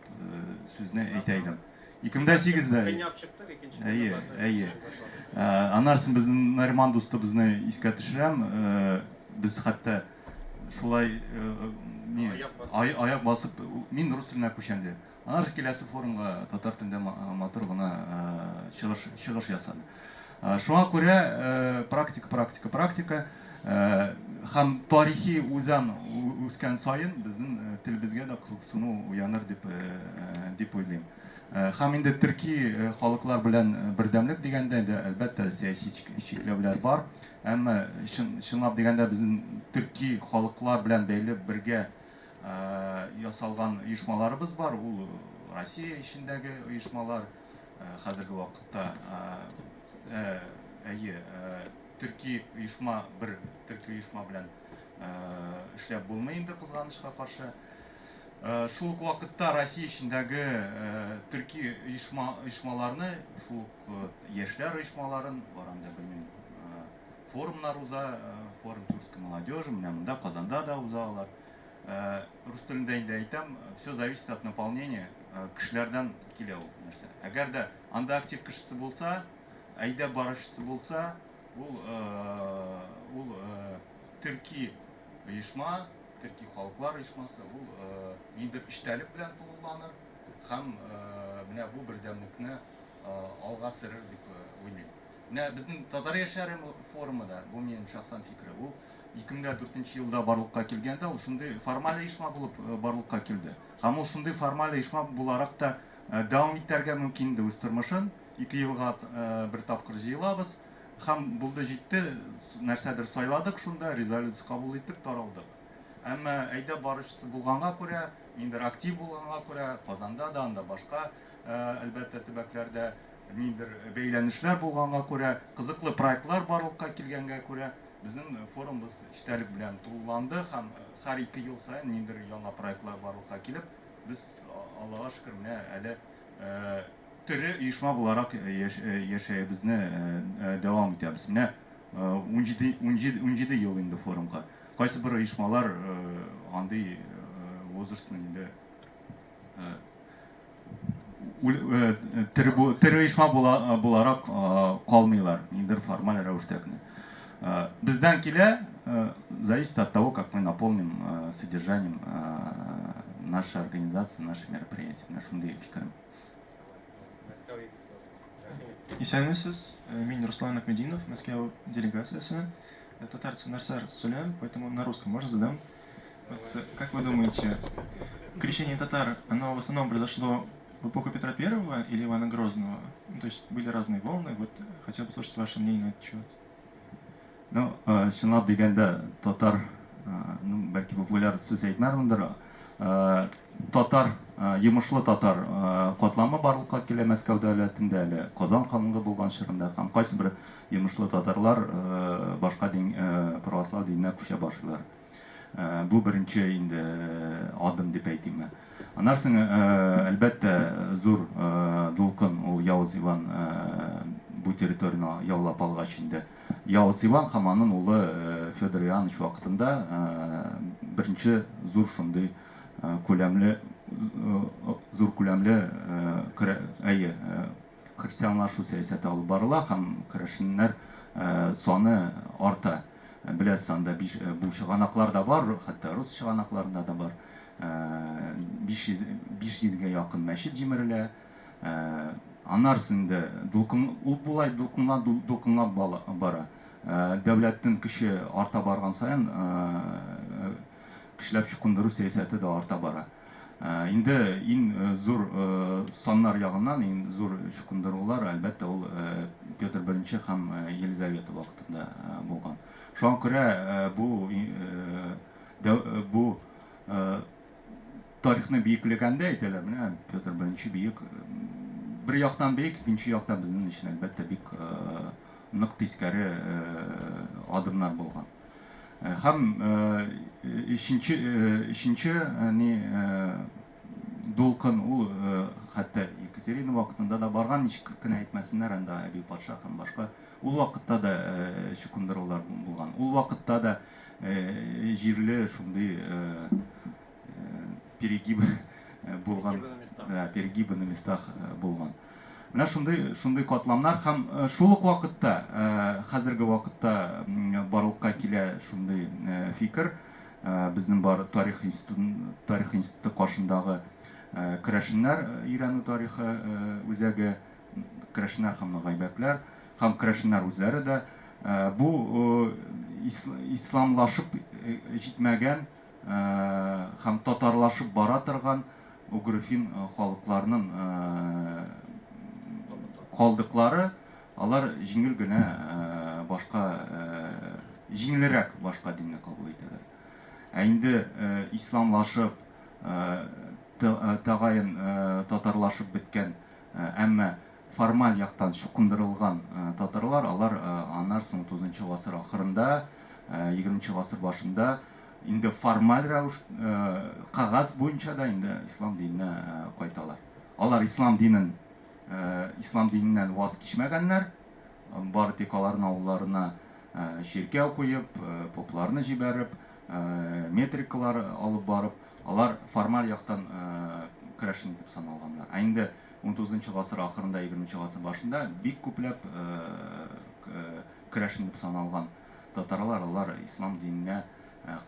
сүзне әйтә идем. 2008-дә. Кыйнап чыктык, икенче Әйе, әйе. Аннан безнең Нариман дустыбызны искә төшерәм. Без хәтта шулай ни аяк басып, мин рус теленә күчәм диде. Аннан киләсе форумга татар телендә матур гына чыгыш чыгыш ясады. Шуңа күрә практика, практика, практика һәм тарихи үзаң үскән саен безнең телебезгә дә кызыксыну уяныр дип дип уйлыйм. Һәм инде төрки халыклар белән бердәмлек дигәндә инде әлбәттә сәяси чикләүләр бар. Әмма чын, чынлап дигәндә безнең төрки халыклар белән бәйле бергә ясалган оешмаларыбыз бар. Ул Россия эчендәге оешмалар хәзерге вакытта әйе, төрки оешма бер төрки оешма белән эшләп булмый инде кызганычка каршы. Шул ук вакытта Россия эчендәге төрки оешма оешмаларны, шул ук яшьләр оешмаларын, бар анда белмим, форумнар уза, форум тюркской молодежи, менә монда Казанда да уза алар. Рус телендә инде әйтәм, все зависит от наполнения, кешеләрдән килә ул нәрсә. Әгәр дә анда актив кешесе булса, әйдәп баручысы булса, ул ул төрки оешма, Төрки халыклар оешмасы ул ниндидер эчтәлек белән тулыланыр һәм менә бу бердәмлекне алга сөрер дип уйлыйм. Менә безнең татар яшьләре форумы да, бу минем шәхсән фикере, ул 2004 елда барлыкка килгәндә ул шундый формаль оешма булып барлыкка килде. Һәм ул шундый формаль оешма буларак та дәвам итәргә мөмкин иде үз тормышын. 2 елга бер тапкыр җыелабыз. Һәм булды җитте, нәрсәдер сайладык шунда, резолюция кабул иттек, таралдык. Әмма әйдәп баручысы булганга күрә, ниндидер актив булганга күрә, Казанда да, анда башка, әлбәттә, төбәкләрдә ниндидер бәйләнешләр булганга күрә, кызыклы проектлар барлыкка килгәнгә күрә, безнең форумыбыз эчтәлек белән тулыланды һәм һәр 2 ел саен ниндидер яңа проектлар барлыкка килеп, без, Аллага шөкер, менә әле тере оешма буларак яшәвебезне дәвам итәбез. Менә 17, 17, 17 ел инде форумга. Кайсы бер оешмалар андый возрастны инде тере, тере оешма буларак калмыйлар, ниндидер формаль рәвештә генә. Бездән килә, зависит от того, как мы наполним содержанием нашей организации, наши мероприятия. Менә шундый фикерем. Исәнмесез, мин Руслан Ахмединов, Мәскәү делегациясе. Татарча начар сөйләм, поэтому на русском можно задам. Вот, как вы думаете, крещение татар, оно в основном произошло в эпоху Петра Первого или Ивана Грозного? Ну, то есть были разные волны, вот хотел послушать ваше мнение на этот счет. Ну, чынлап дигәндә, татар, ну, бәлки популяр сүз әйтмәрмендер, татар, йомышлы татар катламы барлыкка килә Мәскәү дәүләтендә әле Казан ханлыгы булган чорында һәм кайсы бер йомышлы татарлар башка дин, православ диненә күчә башлыйлар. Бу беренче инде адым дип әйтимме. Аннан соң, әлбәттә, зур дулкын ул Явыз Иван бу территорияне яулап алгач инде. Явыз Иван һәм аның улы Федор Иоаннович вакытында беренче зур шундый күләмле зур күләмле әйе христианлашу сәясәте алып барыла һәм керәшеннәр саны арта. Беләсез, анда биш, бу чыганаклар да бар, хәтта рус чыганакларында да бар. 500 500гә якын мәчет җимерелә. Аннарысы инде дулкын, ул болай дулкынлап дулкынлап бара. Дәүләтнең көче арта барган саен, Көчләп чукындыру сәясәте дә арта бара. Инде иң зур саннар ягыннан иң зур чукындырулар, әлбәттә, ул Петр I һәм Елизавета вакытында булган. Шуңа күрә бу бу тарихны биекләгәндә әйтәләр, менә Петр I бөек. Бер яктан бөек, икенче яктан безнең өчен, әлбәттә, бик нык тискәре адымнар булган. Һәм өченче, өченче ни дулкын ул хәтта Екатерина вакытында да барган, ничек кенә әйтмәсеннәр, анда Әби патша һәм башка. Ул вакытта да чукындырулар булган. Ул вакытта да җирле шундый перегиб булган, да, перегибы на местах булган. Менә шундый шундый катламнар һәм шул ук вакытта хәзерге вакытта барлыкка килә шундый фикер, безнең бар тарих институтын тарих институты каршындагы керәшеннәр өйрәнү тарихы үзәге, керәшеннәр һәм нагайбәкләр һәм керәшеннәр үзләре дә бу исламлашып җитмәгән һәм татарлашып бара торган угро-фин халыкларының калдыклары, алар җиңел генә башка, җиңелрәк башка динне кабул итәләр. Ә инде исламлашып, тәгаен татарлашып беткән, әмма формаль яктан чукындырылган татарлар, алар аннан соң утызынчы гасыр ахырында, егерменче гасыр башында инде формаль рәвеш, кәгазь буенча да инде ислам диненә кайталар. Алар ислам динен, ислам диненнән ваз кичмәгәннәр, бары тик аларның авылларына чиркәү куеп, попларны җибәреп, метрикалар алып барып, алар формаль яктан керәшен итеп саналганнар. Ә инде унтугызынчы гасыр ахырында, егерменче гасыр башында бик күпләп керәшен дип саналган татарлар, алар ислам диненә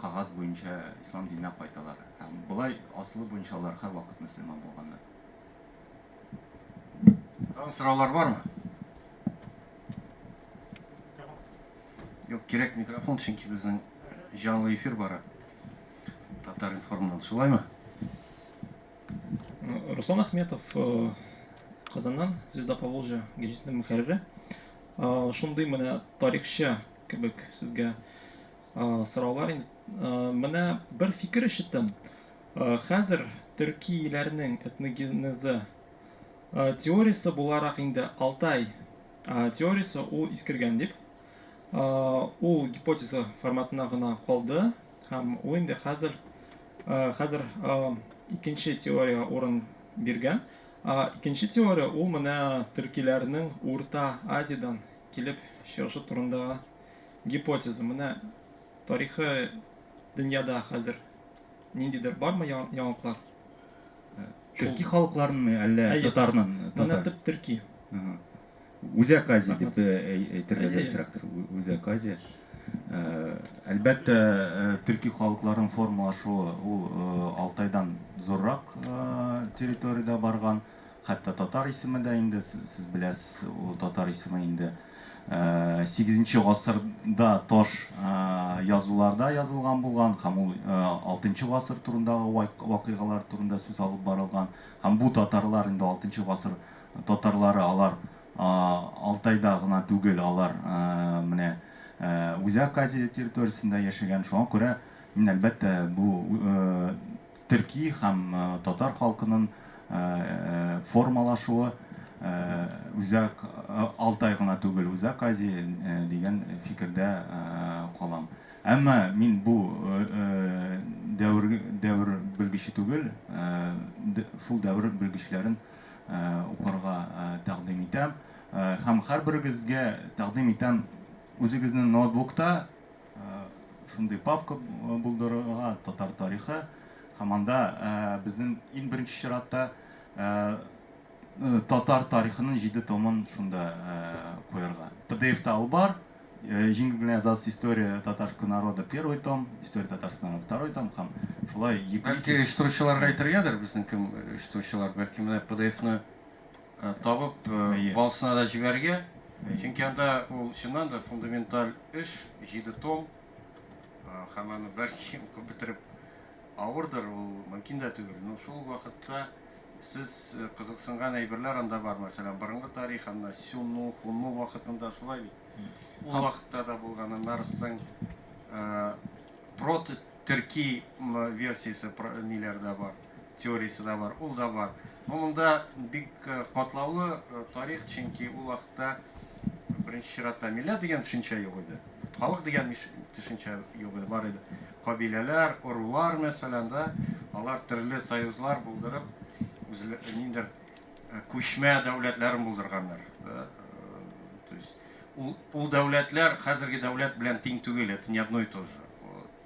кәгазь буенча ислам диненә кайталар. Ә болай асылы буенча алар һәрвакыт мөселман булганнар. Тагын сораулар бармы? Юк, кирәк микрофон, чөнки безнең җанлы эфир бара. Татар-информнан, шулаймы? Руслан Ахметов, Казаннан, Звезда Поволжья гәҗитенең мөхәррире. Шундый менә тарихчы кебек сезгә сораулар инде. Менә бер фикер ишеттем. Хәзер төркиләрнең этногенезы теориясе буларак инде Алтай теориясе ул искергән дип. Ул гипотеза форматына гына калды һәм ул инде хәзер хәзер икенче теория урын биргән. Икенче теория ул менә төркиләрнең Урта Азиядән килеп чыгышы турындагы гипотеза. Менә тарихы дөньяда хәзер ниндидер бармы яңалыклар? Төрки халыкларынмы, әллә татарның? Менә төп төрки. Үзәк Азия дип әйтергә дөресрәктер. Үзәк Азия. Әлбәттә, төрки халыкларның формалашуы ул Алтайдан зуррак территориядә барган. Хәтта татар исеме дә инде, сез беләсез, ул татар исеме инде 8 гасырда таш язуларда язылган булган һәм ул 6 гасыр турындагы вакыйгалар турында сүз алып барылган. Һәм бу татарлар инде 6 гасыр татарлары алар Алтайда гына түгел, алар менә Үзәк Азия территориясендә яшәгән. Шуңа күрә мин, әлбәттә, бу төрки һәм татар халкының формалашуы Үзәк Алтай гына түгел, Үзәк Азия дигән фикердә калам. Әмма мин бу дәвер дәвер белгече түгел, шул дәвер белгечләрен укырга тәкъдим итәм. Һәм һәрберегезгә тәкъдим итәм үзегезнең ноутбукта шундый папка булдырырга, татар тарихы. Һәм анда безнең иң беренче чиратта татар тарихының 7 томын шунда куярга. PDF-та ул бар. Җиңел генә язасыз История татарского народа первый том, История татарского народа второй том һәм шулай йөклисез. Бәлки оештыручыларга әйтергәдер, безнең кем оештыручылар, бәлки менә PDF-ны табып, барысына да җибәрергә. Чөнки анда ул чыннан да фундаменталь эш, 7 том, һәм аны бәлки укып бетереп. авырдыр, ул мөмкин дә түгел. Но шул ук вакытта сез кызыксынган әйберләр анда бар, мәсәлән, борынгы тарих, анда Сюнну, Хунну вакытында шулай бит. Ул вакытта да булган, аннары соң прото-төрки версиясе ниләр дә бар, теориясе дә бар, ул да бар. Но монда бик катлаулы тарих, чөнки ул вакытта беренче чиратта милләт дигән төшенчә юк иде. Халык дигән төшенчә юк иде, бар иде. Кабиләләр, ырулар, мәсәлән, да, алар төрле союзлар булдырып, үзле ниндер күчмә дәүләтләрен булдырганнар. Да? То есть ул, ул дәүләтләр хәзерге дәүләт белән тиң түгел, это не одно и то же.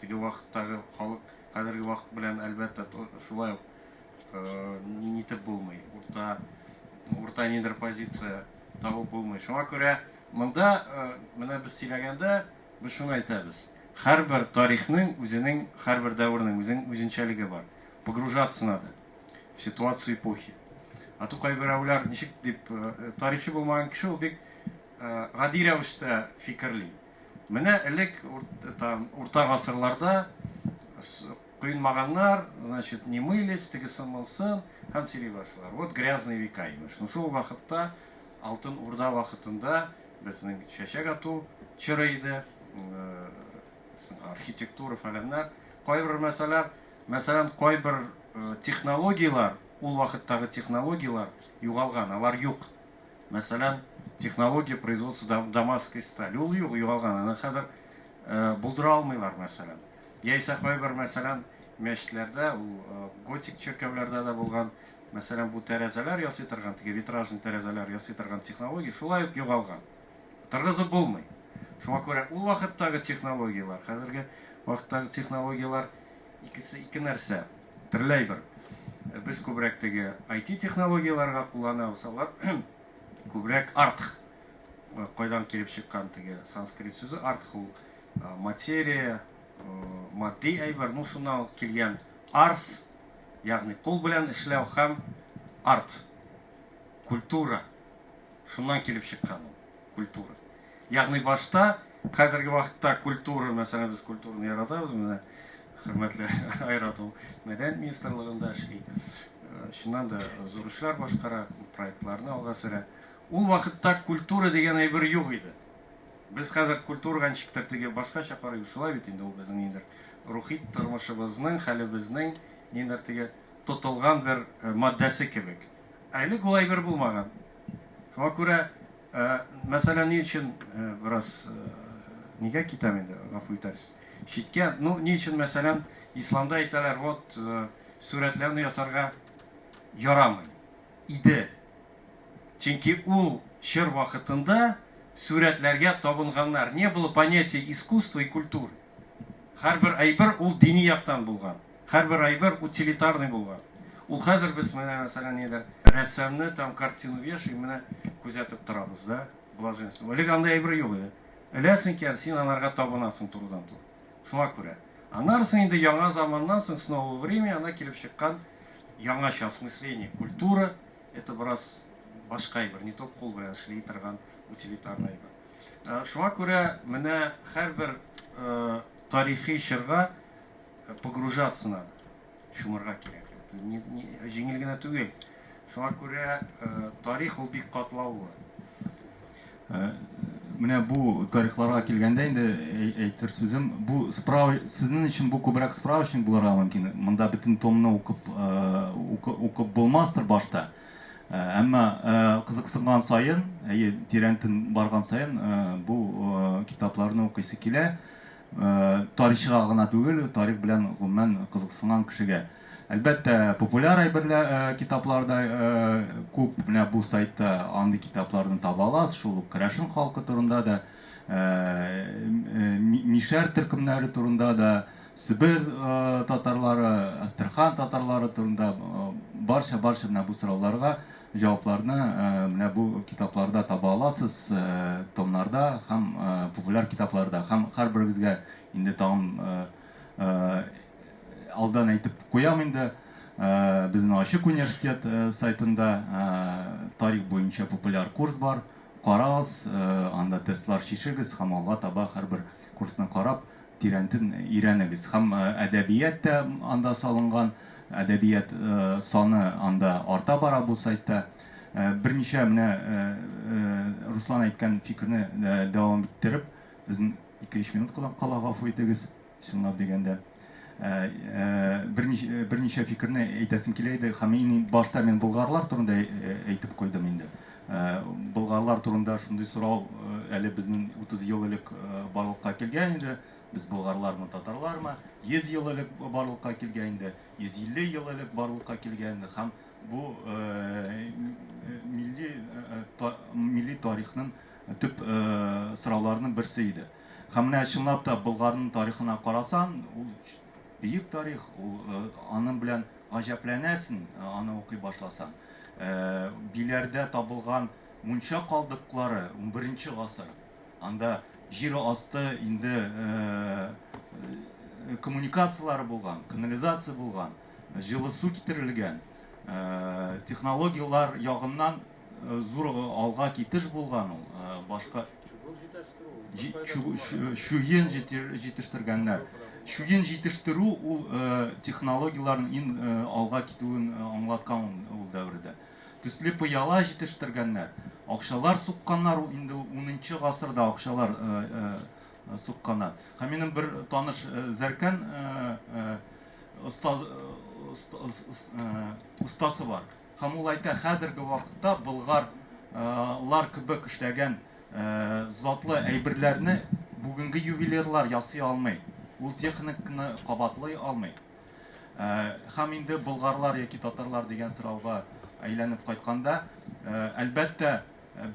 Теге вакыттагы халык хәзерге вакыт белән, әлбәттә, шулай ук нитеп булмый. Урта урта нидер позиция табып булмый. Шуңа күрә монда менә без сөйләгәндә без шуны әйтәбез. Һәрбер тарихның үзенең, һәрбер дәвернең үзенең үзенчәлеге бар. Погружаться надо в ситуацию эпохи. А то кайберәүләр ничек дип тарихчы булмаган кеше ул бик гади рәвештә фикерли. Менә элек там урта гасырларда коенмаганнар, значит, не мылись, тегесен монысын һәм сөйли башлыйлар. Вот грязные века, имеш. Ну шул вакытта Алтын Урда вакытында безнең чәчәк ату чоры иде, архитектура фәләннәр. Кайбер мәсьәләр, мәсәлән, кайбер технологияләр, ул вакыттагы технологияләр югалган, алар юк. Мәсәлән, технология производства дамасской стали, ул юк, югалган. Аны хәзер булдыра алмыйлар, мәсәлән. Яисә кайбер, мәсәлән, мәчетләрдә, ул готик чиркәүләрдә дә булган, мәсәлән, бу тәрәзәләр ясый торган, теге витражный тәрәзәләр ясый торган технология шулай ук югалган. Торгызып булмый. Шуңа күрә ул вакыттагы технологияләр, хәзерге вакыттагы технологияләр икесе ике нәрсә, төрле әйбер. Без күбрәк теге IT технологияләргә кулланабыз, алар күбрәк артх. Кайдан килеп чыккан теге санскрит сүзе артх ул материя, матди әйбер, ну шуннан ук килгән арс, ягъни кул белән эшләү һәм арт, культура. Шуннан килеп чыккан ул, культура. Ягъни башта, хәзерге вакытта культура, мәсәлән, без культураны яратабыз, менә хөрмәтле Айрат ул мәдәният министрлыгында эшли. Э, чыннан да зур эшләр башкара, проектларны алга сөрә. Ул вакытта культура дигән әйбер юк иде. Без хәзер культурага ничектер теге башкача карыйбыз, шулай бит инде ул безнең ниндидер рухи тормышыбызның, хәлебезнең ниндидер теге тотылган бер э, маддәсе кебек. Ә элек ул әйбер булмаган. Шуңа күрә, э, мәсәлән, ни өчен э, бераз нигә китәм инде, гафу итәрсез. Читкә, ну, ни өчен, мәсәлән, исламда әйтәләр, вот сурәтләүне ясарга ярамый иде. Чөнки ул чор вакытында сурәтләргә табынганнар. Не было понятия искусства и культуры. Һәрбер әйбер ул дини яктан булган. Һәрбер әйбер утилитарный булган. Ул хәзер без менә, мәсәлән, нидер рәссамны там картину вешаем, менә күзәтеп торабыз, да, блаженство. Элек андый әйбер юк иде. Эләсең икән, син анарга табынасың турыдан-туры. Шуңа күрә. Аннары соң инде яңа заманнан соң, с нового времени, ана килеп чыккан яңача осмысление культура, Это бераз башка әйбер, не только кул белән эшли торган утилитарный әйбер. Э, шуңа күрә менә һәрбер э, тарихи чорга э, погружаться надо, чумырга кирәк. Это не, не, җиңел генә түгел. Шуңа күрә тарих ул бик катлаулы. Менә бу тарихларга килгәндә инде әйтер сүзем, бу справ сезнең өчен бу күбрәк справочник булырга мөмкин. Монда бөтен томны укып укып булмастыр башта. Әмма кызыксынган саен, әйе, тирәнтен барган саен бу китапларны укыйсы килә. Тарихчыга гына түгел, тарих белән гомумән кызыксынган кешегә. Әлбәттә, популяр әйберләр, китаплар да күп. Менә бу сайтта андый китапларны таба аласыз. Шул ук керәшен халкы турында да, мишәр төркемнәре турында да, Себер татарлары, Әстерхан татарлары турында барча-барча менә бу сорауларга җавапларны менә бу китапларда таба аласыз, томнарда һәм популяр китапларда. Һәм һәрберегезгә инде тагын Алдан әйтеп куям инде, безнең Ачык университет сайтында тарих буенча популяр курс бар. Карагыз, анда тестлар чишегез һәм алга таба һәрбер курсны карап, Тирәнтен өйрәнегез. Һәм әдәбият тә анда салынган, әдәбият саны анда арта бара бу сайтта. Берничә менә Руслан әйткән фикерне дәвам иттереп, безнең ике-өч минут кына кала, гафу итегез, чынлап дигәндә. Берничә фикерне әйтәсем килә иде. Һәм иң башта мин болгарлар турында әйтеп куйдым инде. Болгарлар турында шундый сорау әле безнең 30 ел элек барлыкка килгән иде. Без болгарлармы, татарлармы? 100 ел элек барлыкка килгән инде, 150 ел элек барлыкка килгән инде. Һәм бу милли милли тарихның төп сорауларының берсе иде. Һәм менә чынлап та Болгарның тарихына карасаң, ул бөек тарих, ул аның белән гаҗәпләнәсең, аны укый башласаң. Биләрдә табылган мунча калдыклары, унберенче гасыр. Анда җир асты инде коммуникацияләре булган, канализация булган, җылы су китерелгән, технологияләр ягыннан зур алга китеш булган ул. Башка чуен җитештергәннәр. Чуен җитештерү ул технологияләрнең иң алга китүен аңлаткан ул дәвердә. Төсле пыяла җитештергәннәр. Акчалар сукканнар ул инде унынчы гасырда акчалар сукканнар. Һәм минем бер таныш зәркән остасы бар. Һәм ул әйтә, хәзерге вакытта болгар лар кебек эшләгән затлы әйберләрне бүгенге ювелирлар ясый алмый. Ул техниканы кабатлый алмый. Һәм инде болгарлар яки татарлар дигән сорауга әйләнеп кайтканда, әлбәттә,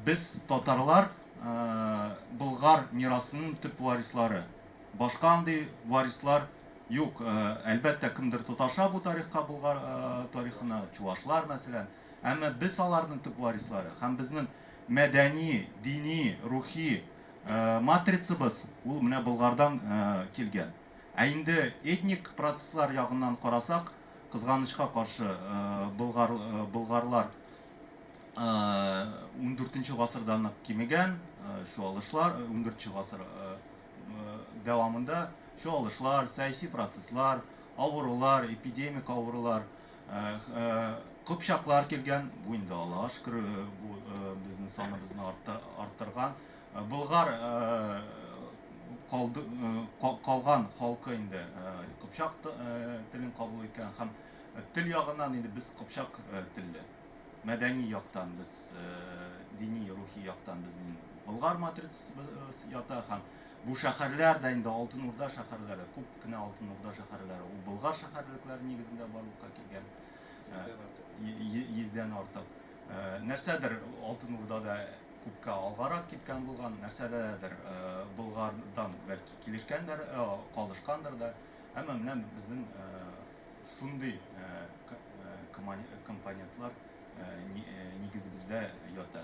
без татарлар болгар мирасының төп варислары. Башка андый варислар юк. Әлбәттә, кемдер тоташа бу тарихка, болгар тарихына, чувашлар, мәсәлән. Әмма без аларның төп варислары һәм безнең мәдәни, дини, рухи матрицабыз ул менә Болгардан килгән. Ә инде этник процесслар ягыннан карасак, кызганычка каршы, болгар, болгарлар ундүртенче гасырда нык кимегән, чуалышлар, ундүртенче гасыр дәвамында чуалышлар, сәяси процесслар, авырулар, эпидемик авырулар, кыпчаклар килгән, бу инде Аллага шөкер, бу безнең саныбызны арттырган. Болгар калды, калган халкы инде кыпчак телен кабул иткән һәм тел ягыннан инде без кыпчак телле. Мәдәни яктан без, дини, рухи яктан безнең Болгар матрицасы ята һәм бу шәһәрләр дә инде Алтын Урда шәһәрләре, күп кенә Алтын Урда шәһәрләре ул Болгар шәһәрлекләре нигезендә барлыкка килгән. Йөздән артык. Нәрсәдер Алтын Урдада күпкә алгарак киткән булган, нәрсәдәдер Болгардан бәлки килешкәндер, калышкандыр да. Әмма менә безнең шундый компонентлар нигезебездә ята.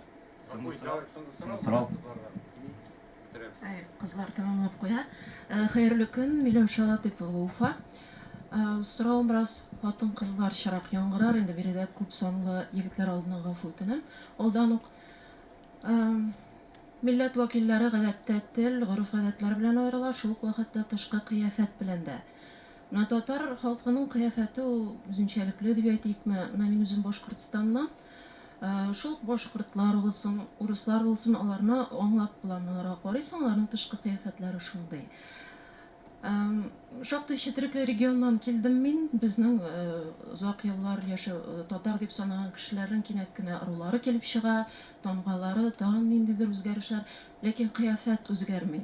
Соңгы сорау. Кызлар тәмамлап куя. Хәерле көн, Миләүшә Латыйпова, Уфа. Соравым бераз хатын-кызларчарак яңгырар, инде биредә күп санлы егетләр алдыннан гафу үтенәм алдан ук. Милләт вәкилләре гадәттә тел, гореф-гадәтләр белән аерыла, шул ук вакытта тышкы кыяфәт белән дә. Менә татар халкының кыяфәте ул үзенчәлекле дип әйтикме, менә мин үзем Башкортстаннан. Шул ук башкортлар булсын, урыслар булсын, аларны аңлап була. Менә аларга карыйсың, аларның тышкы кыяфәтләре шундый. Шактый четерекле регионнан килдем мин. Безнең озак еллар яшәү, татар дип санаган кешеләрнең кинәт кенә ырулары килеп чыга, тамгалары, тагын ниндидер үзгәрешләр. Ләкин кыяфәт үзгәрми.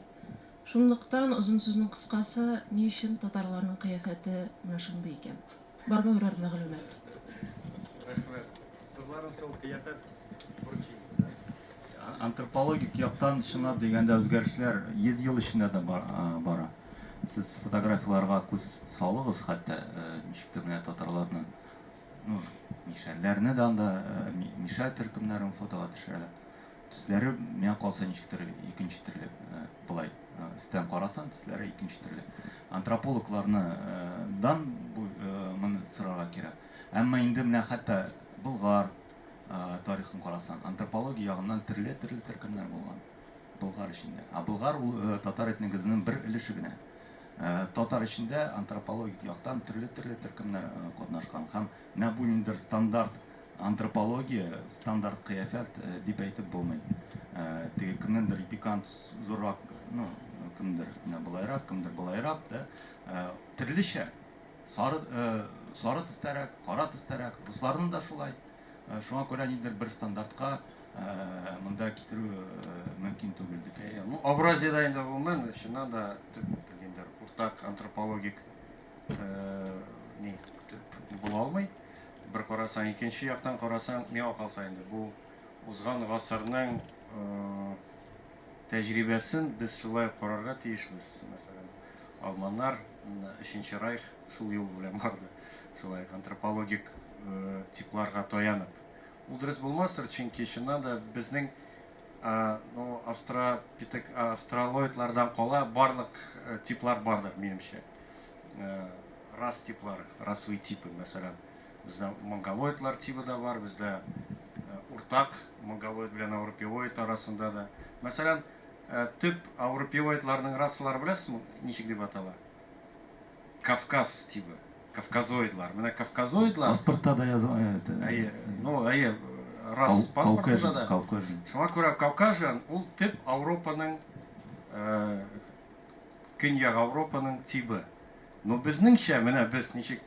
Шунлыктан, озын сүзнең кыскасы, ни өчен татарларның кыяфәте менә шундый икән? Бармы берәр мәгълүмат? Рәхмәт. Кызларның шул кыяфәт борчый инде, да? Антропологик яктан чынлап дигәндә үзгәрешләр 100 ел эчендә дә бара. Сез фотографияләргә күз салыгыз хәтта, ничектер менә татарларны, ну, мишәрләрне дә анда, мишәр төркемнәрен фотога төшерәләр. Төсләре, миңа калса, ничектер икенче төрле, болай өстән карасаң, төсләре икенче төрле. Антропологларны дан бу моны сорарга кирәк. Әмма инде менә хәтта Болгар тарихын карасаң, антропология ягыннан төрле-төрле төркемнәр булган Болгар эчендә. Ә Болгар ул татар этнигызының бер өлеше генә. Татар эчендә антропологик яктан төрле-төрле төркемнәр катнашкан һәм менә бу ниндидер стандарт антропология, стандарт кыяфәт дип әйтеп булмый. Теге кемнеңдер эпикантус зуррак, ну, кемдер менә болайрак, кемдер болайрак, да. Төрлечә. Сары, сары төстәрәк, кара төстәрәк. Русларның да шулай. Шуңа күрә ниндидер бер стандартка монда китерү мөмкин түгел дип. Ну, Авразиядә инде гомумән, чыннан да төп ниндидер уртак антропологик ни төп була алмый. Бер карасаң, икенче яктан карасаң, миңа калса инде бу узган гасырның тәҗрибәсен без шулай карарга тиешбез. Мәсәлән, алманнар Өченче райх шул юл белән барды. Шулай антропологик типларга таянып. Ул дөрес булмастыр, чөнки чыннан да безнең ну, австралопитек, австралоидлардан кала барлык типлар бардыр, минемчә. Рас типлары, расовые типы, мәсәлән. Бездә монголоидлар тибы да бар, бездә уртак монголоид белән ауропеоид арасында да. Мәсәлән, төп ауропеоидларның расалары беләсезме, ничек дип атала? Кавказ тибы. Кавказоидлар. Менә кавказоидлар. Паспортта да яза. Әйе, ну, әйе, рас паспортында да. Кавказжан. Шуңа күрә кавказжан ул төп Ауропаның, Көньяк Ауропаның тибы. Но безнеңчә, менә без ничек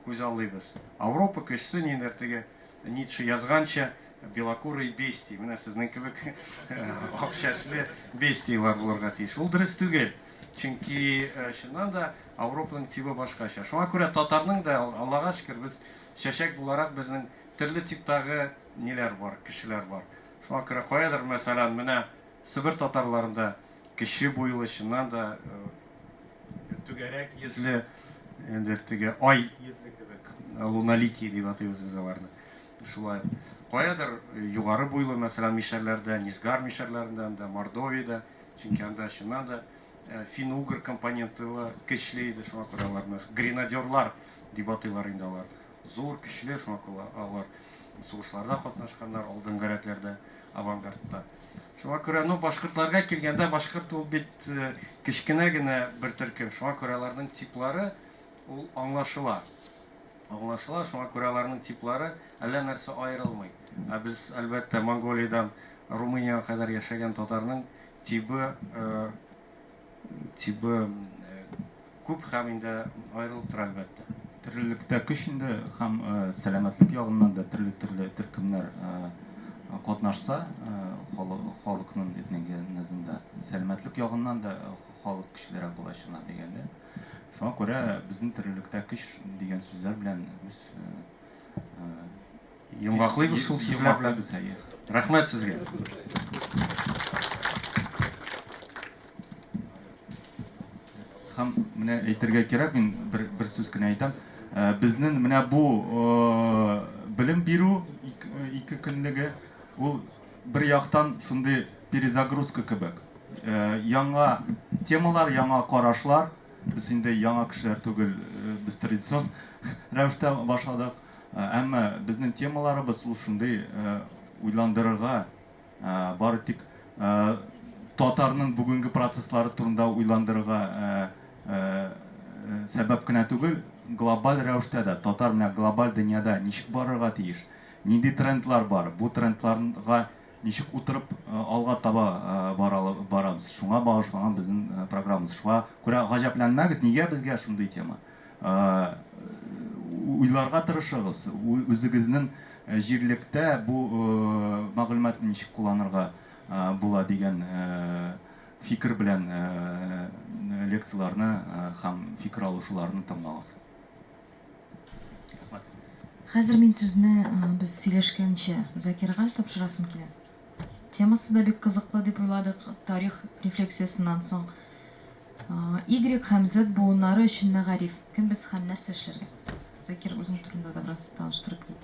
күзаллыйбыз. Ауропа кешесе ниндидер теге Ницше язганча, белокурые бестии, менә сезнең кебек ак чәчле бестияләр булырга тиеш. Ул дөрес түгел. Чөнки чыннан да Ауропаның тибы башкача. Шуңа күрә татарның да, Аллага шөкер, без чәчәк буларак безнең төрле типтагы ниләр бар, кешеләр бар. Шуңа күрә каядыр, мәсәлән, менә Себер татарларында кече буйлы, чыннан да түгәрәк йөзле, инде теге ай йөзле кебек, луналикий дип атыйбыз без аларны. Шулай. Каядыр югары буйлы, мәсәлән, мишәрләрдә, Нижгар мишәрләрендә, анда Мордовиядә, чөнки анда чыннан да фин-угр компоненты көчле иде, шуңа күрә аларны гренадерлар дип атыйлар инде алар. Зур, көчле, шуңа күрә алар сугышларда катнашканнар, алдынгы рәтләрдә, авангардта. Шуңа күрә, ну, башкортларга килгәндә, башкорт ул бит кечкенә генә бер төркем, шуңа күрә аларның типлары ул аңлашыла. Аңлашыла, шуңа күрә аларның типлары әллә нәрсә аерылмый. Ә без, әлбәттә, Монголиядән Румыниягә кадәр яшәгән татарның тибы, тибы күп һәм инде аерылып тора, әлбәттә. Төрлелектә көч инде һәм сәламәтлек ягыннан да төрле-төрле төркемнәр катнашса, халыкның этногенезында сәламәтлек ягыннан да халык көчлерәк була чынлап дигәндә. Шуңа күрә безнең төрлелектә көч дигән сүзләр белән без йомгаклыйбыз шул сүзләр белән. Рәхмәт сезгә. Һәм менә әйтергә кирәк, мин бер, бер сүз кенә әйтәм. Безнең менә бу белем бирү ике көнлеге ул бер яктан шундый перезагрузка кебек. Яңа темалар, яңа карашлар. Без инде яңа кешеләр түгел, без традицион рәвештә башладык. Әмма безнең темаларыбыз ул шундый уйландырырга, бары тик татарның бүгенге процесслары турында уйландырырга сәбәп кенә түгел, глобаль рәвештә дә татар менә глобаль дөньяда ничек барырга тиеш, нинди трендлар бар, бу трендларга ничек утырып алга таба барабыз, шуңа багышланган безнең программабыз. Шуңа күрә гаҗәпләнмәгез, нигә безгә шундый тема. Уйларга тырышыгыз, үзегезнең җирлектә бу мәгълүматны ничек кулланырга була дигән фикер белән лекцияләрне һәм фикер алышуларны тыңлагыз. Рәхмәт. Хәзер мин сүзне без сөйләшкәнчә Закирга тапшырасым килә. Темасы да бик кызыклы дип уйладык, тарих рефлексиясеннән соң. Y һәм Z буыннары өчен мәгариф. Кем без һәм нәрсә эшләргә? Закир, үзең турында да бераз таныштырып кит.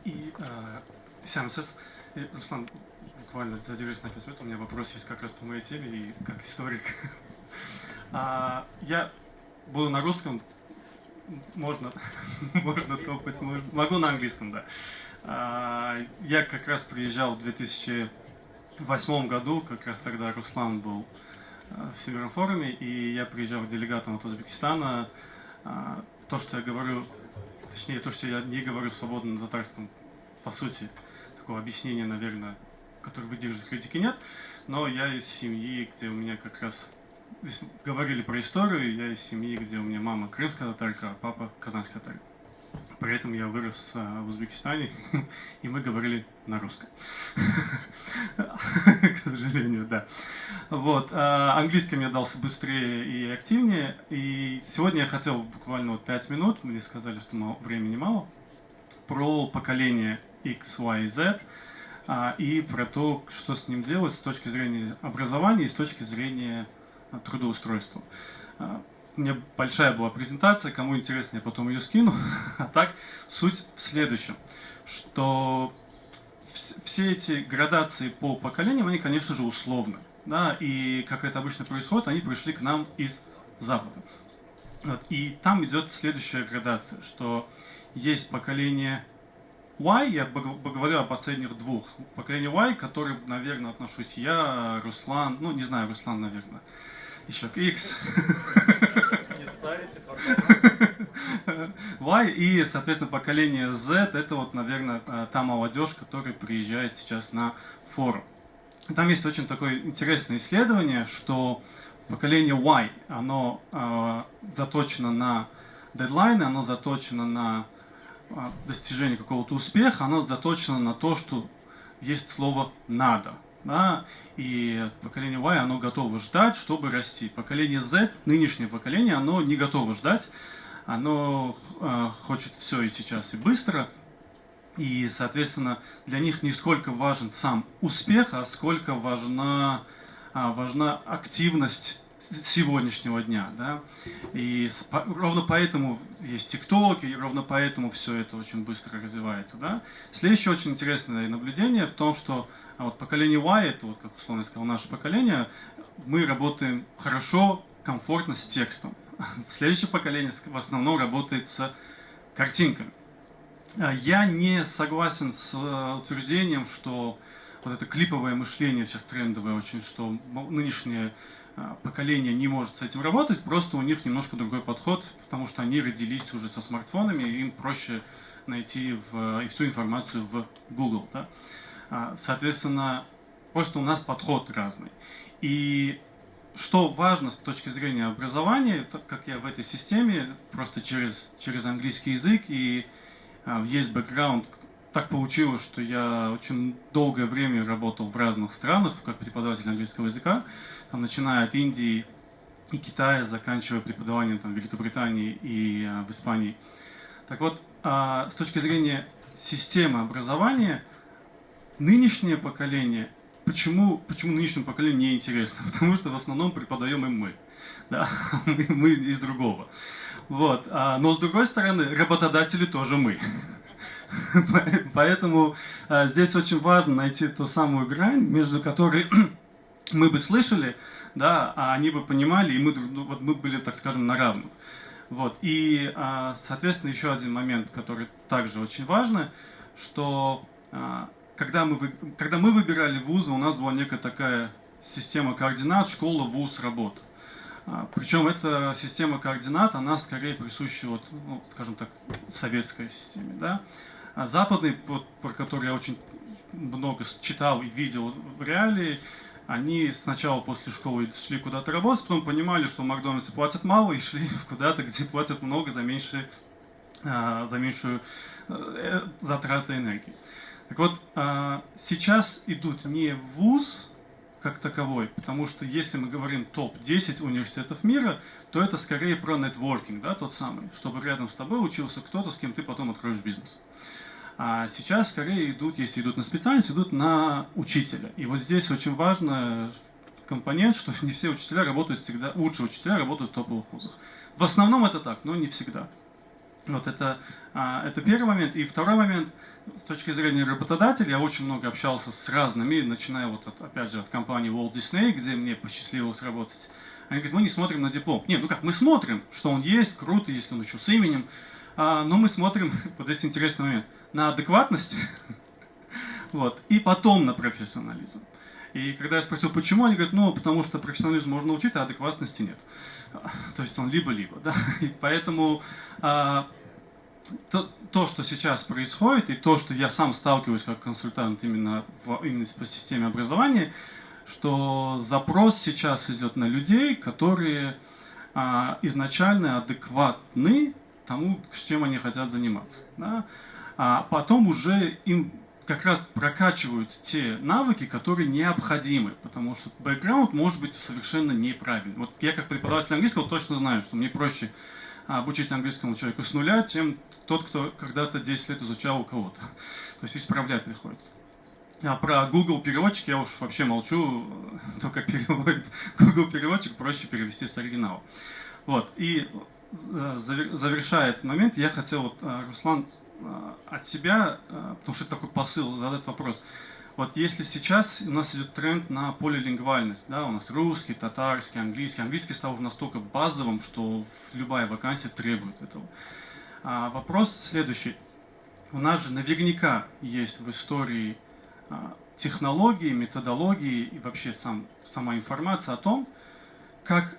И, исәнмесез. Руслан, буквально задержусь на 5 минут, у меня вопрос есть как раз по моей теме и как историк. Я буду на русском, можно, можно топать, можно. Могу на английском, да. Я как раз приезжал в 2008 году, как раз тогда Руслан был в Всемирном форуме, и я приезжал делегатом от Узбекистана. То, что я говорю, точнее, то, что я не говорю свободно на татарском, по сути, такого объяснения, наверное, которое выдержит критики, нет. Но я из семьи, где у меня как раз... Здесь говорили про историю, я из семьи, где у меня мама крымская татарка, а папа казанская татарка. При этом я вырос в Узбекистане, и мы говорили на русском. К сожалению, да. Вот. Английский мне дался быстрее и активнее. И сегодня я хотел буквально вот 5 минут, мне сказали, что времени мало, про поколение X, Y, Z и про то, что с ним делать с точки зрения образования и с точки зрения трудоустройства. У меня большая была презентация, кому интересно, я потом ее скину. А так, суть в следующем, что все эти градации по поколениям, они, конечно же, условны. Да? И, как это обычно происходит, они пришли к нам из Запада. Вот. И там идет следующая градация, что есть поколение Y, я говорю о последних двух. Поколение Y, к которым, наверное, отношусь я, Руслан, ну, не знаю, Руслан, наверное, еще к X. Не ставите пока. Y и, соответственно, поколение Z, это вот, наверное, та молодежь, которая приезжает сейчас на форум. Там есть очень такое интересное исследование, что поколение Y, оно заточено на дедлайны, оно заточено на достижение какого-то успеха, оно заточено на то, что есть слово «надо». Да? И поколение Y, оно готово ждать, чтобы расти. Поколение Z, нынешнее поколение, оно не готово ждать. Оно хочет все и сейчас, и быстро. И, соответственно, для них не сколько важен сам успех, а сколько важна активность сегодняшнего дня, да? И ровно поэтому есть ТикТок, и ровно поэтому все это очень быстро развивается, да? Следующее очень интересное наблюдение в том, что вот поколение Y, это вот, как условно я сказал, наше поколение, мы работаем хорошо, комфортно с текстом. Следующее поколение в основном работает с картинками. Я не согласен с утверждением, что вот это клиповое мышление сейчас трендовое очень, что нынешнее поколение не может с этим работать, просто у них немножко другой подход, потому что они родились уже со смартфонами, и им проще найти и всю информацию в Google. Да? Соответственно, просто у нас подход разный. И что важно с точки зрения образования, так как я в этой системе, просто через английский язык, и есть бэкграунд, так получилось, что я очень долгое время работал в разных странах как преподаватель английского языка, там, начиная от Индии и Китая, заканчивая преподаванием там, в Великобритании и в Испании. Так вот, с точки зрения системы образования, нынешнее поколение, почему нынешнему поколению не интересно? Потому что в основном преподаем им мы, да? мы из другого. Вот. Но с другой стороны, работодатели тоже мы. Поэтому здесь очень важно найти ту самую грань, между которой мы бы слышали, да, а они бы понимали, и мы были, так скажем, на равных. Вот. И, соответственно, еще один момент, который также очень важный, что когда мы выбирали вузы, у нас была некая такая система координат: школа, вуз, работа. Причем эта система координат, она скорее присуща, вот, ну, скажем так, советской системе. Да? А западный, вот, про который я очень много читал и видел в реалии, они сначала после школы шли куда-то работать, потом понимали, что в Макдональдсе платят мало, и шли куда-то, где платят много за меньшую затрату энергии. Так вот, сейчас идут не в вуз как таковой, потому что если мы говорим топ-10 университетов мира, то это скорее про нетворкинг, да, тот самый, чтобы рядом с тобой учился кто-то, с кем ты потом откроешь бизнес. А сейчас скорее идут, если идут на специальность, идут на учителя. И вот здесь очень важный компонент, что не все учителя работают всегда, лучшие учителя работают в топовых вузах. В основном это так, но не всегда. Вот это первый момент. И второй момент, с точки зрения работодателя, я очень много общался с разными, начиная вот от, опять же, от компании Walt Disney, где мне посчастливилось работать. Они говорят, мы не смотрим на диплом. Не, ну как, мы смотрим, что он есть, круто, если он еще с именем, но мы смотрим, вот здесь интересный момент, на адекватность, вот, и потом на профессионализм. И когда я спросил, почему, они говорят, ну, потому что профессионализм можно учить, а адекватности нет. То есть он либо-либо, да. И поэтому то, что сейчас происходит, и то, что я сам сталкиваюсь как консультант именно по системе образования, что запрос сейчас идет на людей, которые изначально адекватны тому, с чем они хотят заниматься. Да? А потом уже им как раз прокачивают те навыки, которые необходимы, потому что бэкграунд может быть совершенно неправильный. Вот я как преподаватель английского точно знаю, что мне проще обучить английскому человеку с нуля, чем тот, кто когда-то 10 лет изучал у кого-то. То есть исправлять приходится. А про Google переводчик я уж вообще молчу, то, как переводит Google переводчик, проще перевести с оригинала. Вот. И завершая этот момент, я хотел, вот, Руслан, от себя, потому что это такой посыл, задать вопрос. Вот если сейчас у нас идет тренд на полилингвальность, да, у нас русский, татарский, английский. Английский стал уже настолько базовым, что любая вакансия требует этого. А вопрос следующий. У нас же наверняка есть в истории технологии, методологии и вообще сама информация о том, как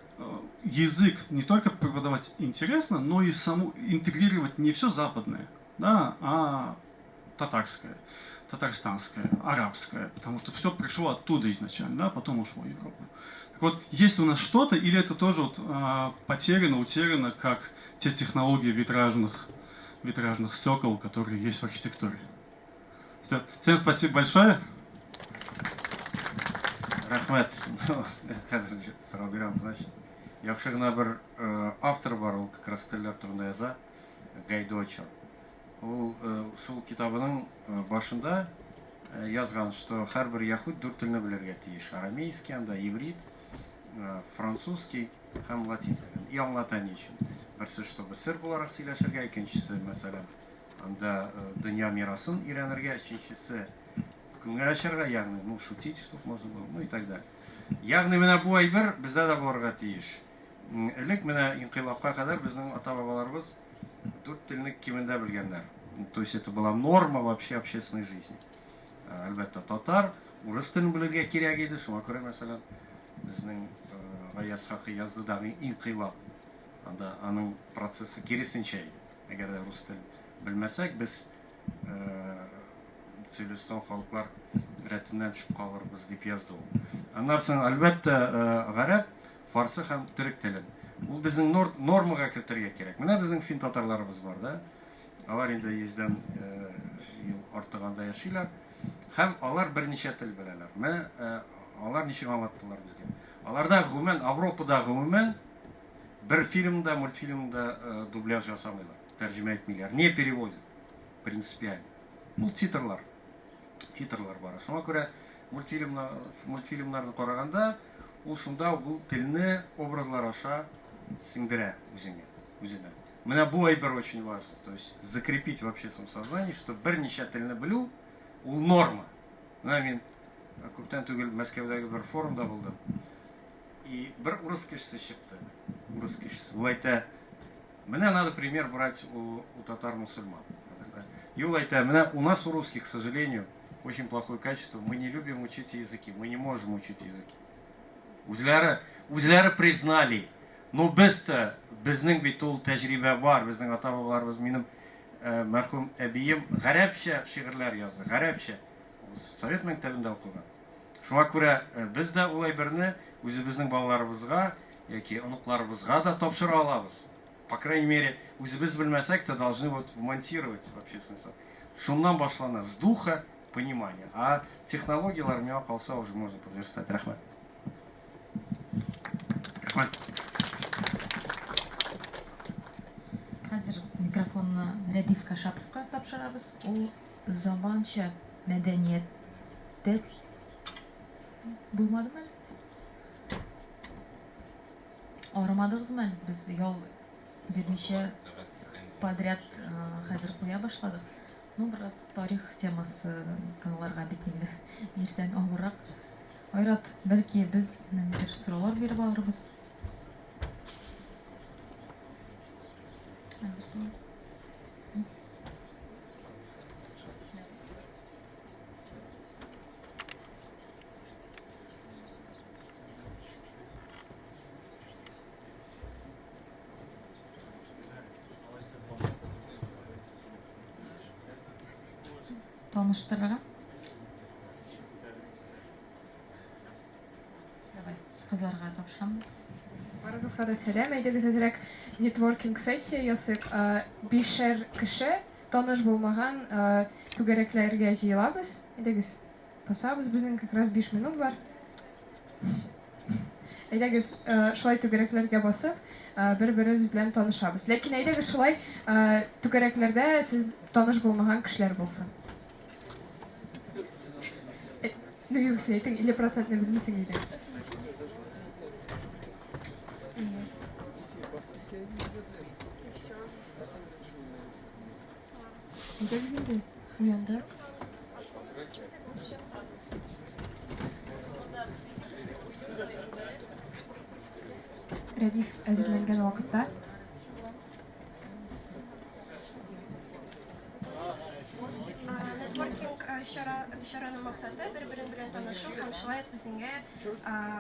язык не только преподавать интересно, но и саму интегрировать не все западное, да, а татарское, татарстанское, арабское, потому что все пришло оттуда изначально, да, потом ушло в Европу. Так вот, есть у нас что-то, или это тоже вот, потеряно, утеряно, как те технологии витражных стекол, которые есть в архитектуре? Все. Всем спасибо большое. Рәхмәт. Хәзер сорау бирәм, значит. Яхшы гына бер автор бар, ул как раз телләр турында яза, Гай Дочер. Ул шул китабының башында язган, что һәрбер яһүд дүрт телне белергә тиеш. Арамейский анда, иврит, французский һәм латин телен. И аңлата ни өчен. Берсе, чтобы сер буларак сөйләшергә, икенчесе, мәсәлән, анда дөнья мирасын өйрәнергә, өченчесе күңел ачарга, ягъни, ну, шутить, чтобы можно было, ну и так далее. Ягъни менә бу әйбер бездә дә булырга тиеш. Элек менә инкыйлабка кадәр безнең ата-бабаларыбыз дүрт телне кимендә белгәннәр. То есть это была норма вообще общественной жизни. Әлбәттә, татар, урыс телен белергә кирәк иде. Шуңа күрә, мәсәлән, безнең Гаяз Хакый язды да инкыйлаб. Анда аның процессы киресенчә иде. Әгәр дә рус телен белмәсәк, без цивилизацион халыклар рәтеннән төшеп калырбыз, дип язды ул. Аннан соң, әлбәттә, гарәп, фарсы һәм төрек телен. Ул безнең нормага кертергә кирәк. Менә безнең фин татарларыбыз бар, да? Алар инде 100-дән ел артыганда яшиләр. Һәм алар берничә тел беләләр. Менә алар ничек аңлаттылар безгә. Аларда гомумән, Европада гомумән бер фильмда, мультфильмда дубляж ясамыйлар, тәрҗемә итмиләр. Не переводят принципиально. Ул титрлар. Титрлар бар. Шуңа күрә мультфильмнарны караганда, ул шунда ул телне образлар аша сеңдерә үзеңә, үзенә. Менә бу әйбер очень важно. То есть закрепить в общественном сознании, что берничә телне белү ул норма. Менә мин күптән түгел Мәскәүдәге бер форумда булдым. И бер урыс кешесе чыкты. Урыс кешесе. Ул әйтә, менә надо пример брать у татар-мусульман. И ул әйтә, менә у нас у русских, к сожалению, очень плохое качество. Мы не любим учить языки, мы не можем учить языки. Үзләре признали. Но без тә, безнең бит ул тәҗрибә бар, безнең ата-бабаларыбыз, минем мәрхүм әбием гарәпчә шигырьләр язды, гарәпчә. Ул совет мәктәбендә укыган. Шуңа күрә без дә ул әйберне үзебезнең балаларыбызга яки оныкларыбызга да тапшыра алабыз. По крайней мере, үзебез белмәсәк тә, должны вот вмонтировать в общественный сад. Шуннан башлана, с духа понимания. А технологияләр миңа калса уже можно подверстать. Рәхмәт. Рәхмәт. Хәзер микрофонны Рәдиф Кашаповка тапшырабыз. Ул заманча мәдәнияттә булмадымы әле? Арымадыгызмы әле? Без ял бирмичә подряд хәзер куя башладык. Ну, бераз тарих темасы тыңларга бит инде иртән авыррак. Айрат, бәлки без ниндидер сораулар биреп алырбыз. Әзер түгел. Таныштырырга? Давай, кызларга тапшырамыз. Барыгызга да сәлам. Әйдәгез әзрәк нетворкинг сессия ясыйк. Бишәр кеше таныш булмаган түгәрәкләргә җыелабыз. Әйдәгез, басабыз. Безнең как раз 5 минут бар. Әйдәгез, шулай түгәрәкләргә басып, бер-беребез белән танышабыз. Ләкин әйдәгез шулай түгәрәкләрдә сез таныш булмаган кешеләр булсын. Ну, юк, син әйттең, 50 процентны белмисең дидең. Әйдәгез инде, уяндык. Рәдиф әзерләнгән вакытта. Нетворкинг чара, чараның максаты бер-берең белән танышу һәм шулай ук үзеңә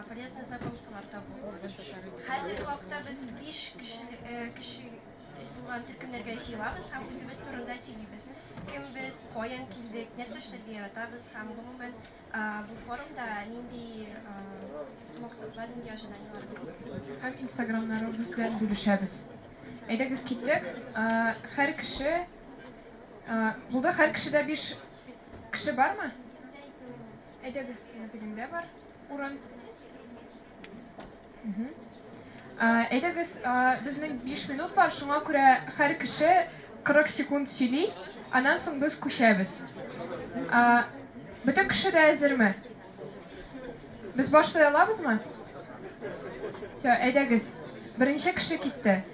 полезный знакомстволар табу. Хәзерге вакытта без 5 кеше, кеше булган төркемнәргә җыелабыз һәм үзебез турында сөйлибез. Кем без, каян килдек, нәрсә эшләргә яратабыз һәм гомумән бу форумда нинди максатлар, нинди ожиданиеләребез. Һәм инстаграмнарыбыз белән бүлешәбез. Әйдәгез киттек. Һәр кеше булды, һәр кешедә 5 кеше бармы? Әйдәгез, менә тегендә бар урын. Әйдәгез, безнең 5 минут бар, шуңа күрә һәр кеше 40 секунд сөйли, аннан соң без күчәбез. Бөтен кеше дә әзерме? Без башлый алабызмы? Все, әйдәгез. Беренче кеше китте.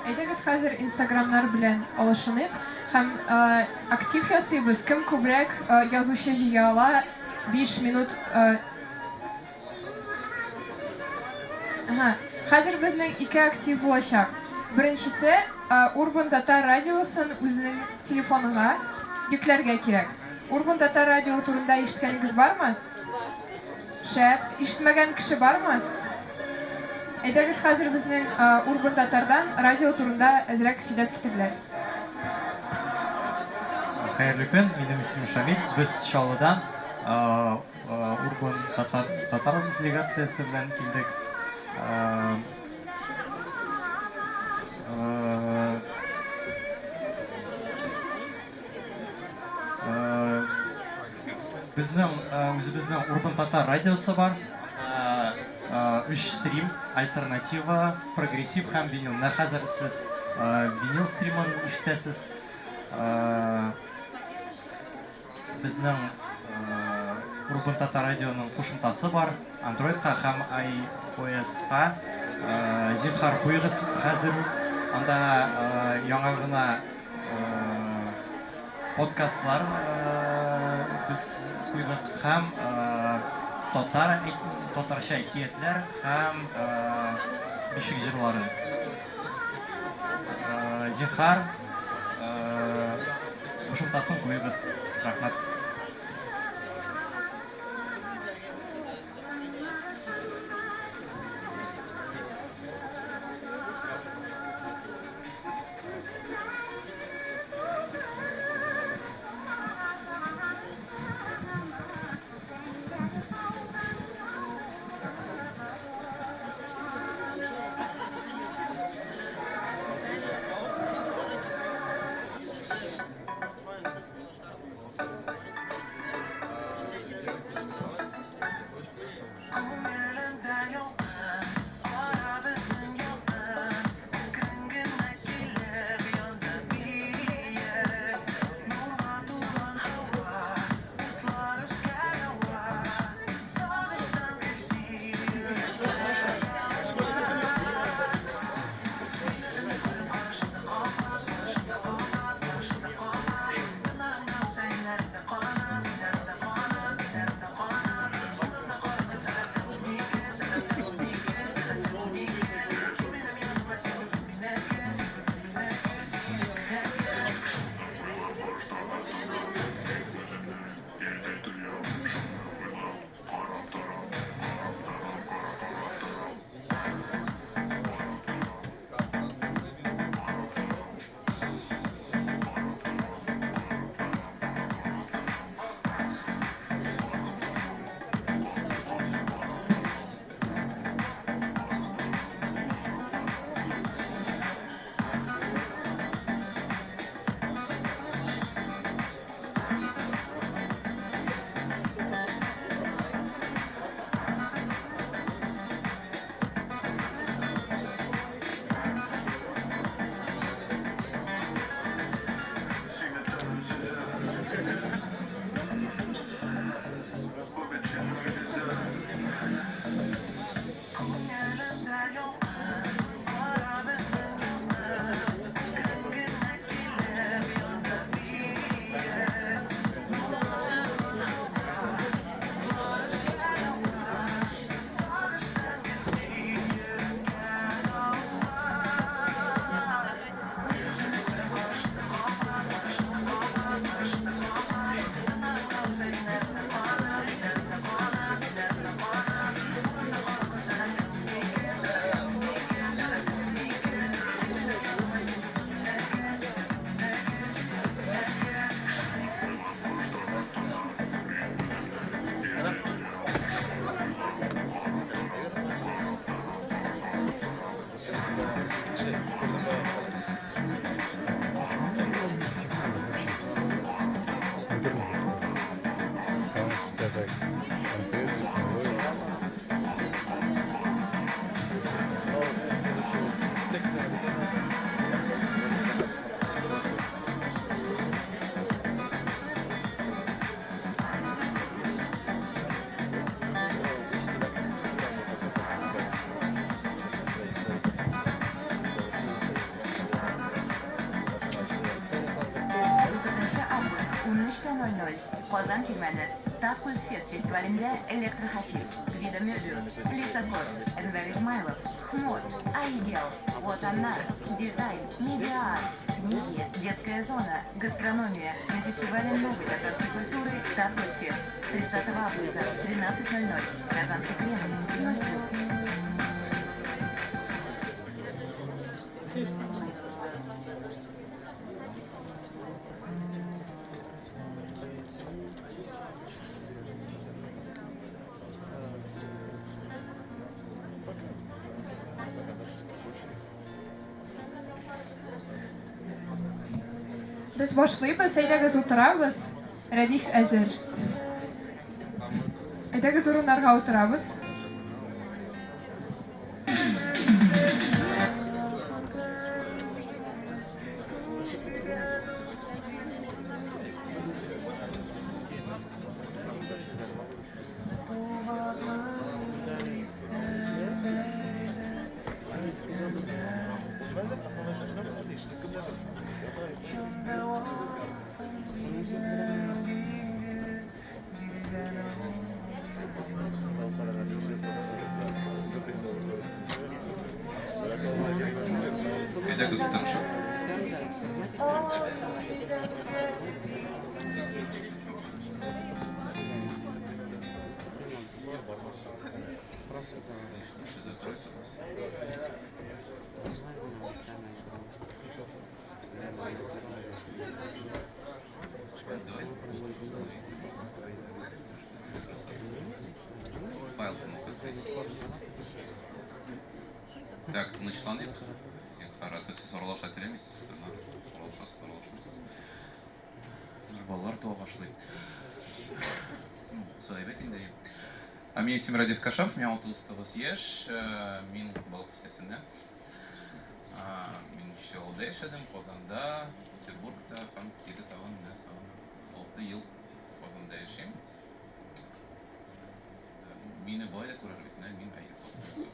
Әйдәгез хәзер инстаграмнар белән алышыныйк һәм актив ясыйбыз. Кем күбрәк язучы җыя ала, 5 минут. Ага. Хәзер безнең ике актив булачак. Беренчесе, Урбан татар радиосын үзенең телефоныңа йөкләргә кирәк. Урбан татар радио турында ишеткәнегез бармы? Шәп. Ишетмәгән кеше бармы? Әйдәгез хәзер безнең Урбан татардан радио турында әзрәк сөйләп китерләр. Хәерле көн, минем исемем Шамил, без Чаллыдан Урбан татар татар делегациясе белән килдек. Безнең үзебезнең Урбан татар радиосы бар. Өч стрим, альтернатива, прогрессив һәм винил. Менә хәзер сез винил стримын ишетәсез. Безнең Урбан татар радионың кушымтасы бар, Android-ка һәм iOS-ка. Зинһар, куегыз хәзер үк. Анда яңа гына подкастлар без куйдык һәм татар татарча әкиятләр һәм бишек җырлары. Зинһар, кушымтасын куегыз. Рәхмәт. Утызынчы август, 13.00, Казан Кирмәне. Таткультфест фестивалендә Электрохафиз, Вида Мөбиус, Лисакод, Әнвәр Измайлов, Хмот, Айгел, Ватаннар, Дизайн, Медиаарт, Книги, Детская зона, Гастрономия на фестивале новой татарской культуры Таткультфест 30 августа, 13:00, Казанский Кремль, 0+. Без башлыйбыз, әйдәгез утырабыз. Рәдиф әзер. Әйдәгез урыннарга утырабыз. Әйдәгез утырышып. Файл Так, тынычланыйк. Зинһар, а то сез аралаша теләмисез. Аралашасыз, аралашасыз. Балалар туа башлый. Ну, әйбәт инде. Ә минем исемем Радиф Кашапов, миңа 39 яшь, мин Балык Бистәсеннән. Мин Чаллыда яшәдем, Казанда, Петербургта һәм кире тагын менә 6 ел Казанда яшим. Мине болай да күрер бит, мин әйе паспорт.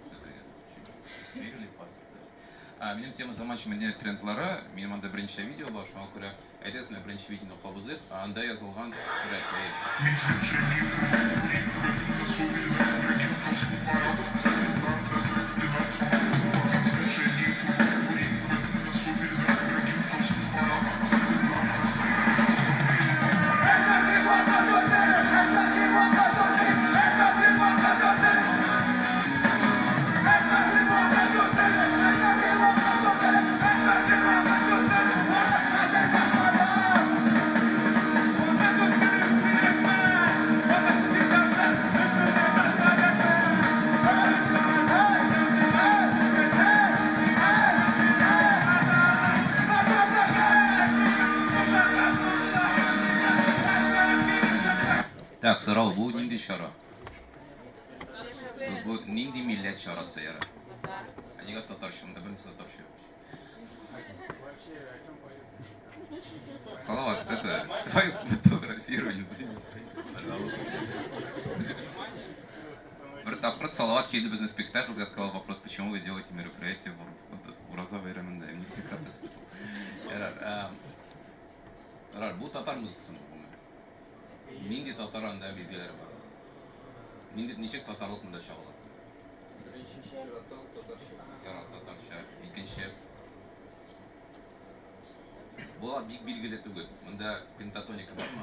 Минем тема заманча мәдәният трендлары, минем анда берничә видео бар, шуңа күрә әйдәгез менә беренче видеоны кабызыйк, анда язылган сурәт. Так, сорау, бу нинди чара? Бу нинди милләт чарасы, яра? Ә нигә татарча? Монда бернәрсә татарча юк. Салават, это, давай фотографируй, извини, пожалуйста. Бер тапкыр Салават килде безнең спектакльгә, сказал вопрос, почему вы делаете мероприятие в Ураза бәйрәмендә? Мне все карты спутал. Ярар, ярар, бу татар музыкасымы гомумән? Нинди татар анда билгеләре бар? Нинди, ничек татарлык монда чагыла? Беренче чиратта ул татарча. Ярар, татарча. Икенче. Була бик билгеле түгел. Монда пентатоника бармы?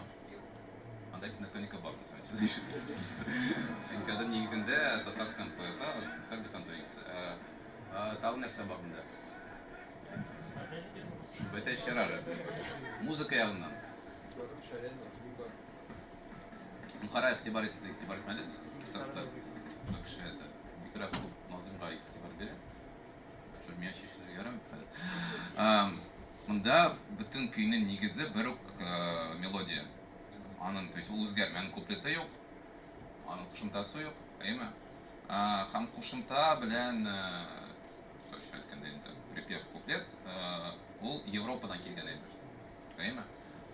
Анда пентатоника бар, Чөнки анда нигезендә татар сэмплы яза, татар пентатоникасы. Тагын нәрсә бар монда? Бәтәч ярар. Музыка ягыннан. Ну, кара, игътибар итсез, игътибар итмәдегез. Кеше это бигрәк күп Назымга игътибар бирә. Шул миңа чишелергә ярамый хәзер. Монда бөтен көйнең нигезе бер үк мелодия. Аның, то есть ул үзгәрми, аның куплеты юк, аның кушымтасы юк, әйеме? Һәм кушымта белән, татарча әйткәндә инде, припев, куплет, ул Европадан килгән әйбер. Әйеме?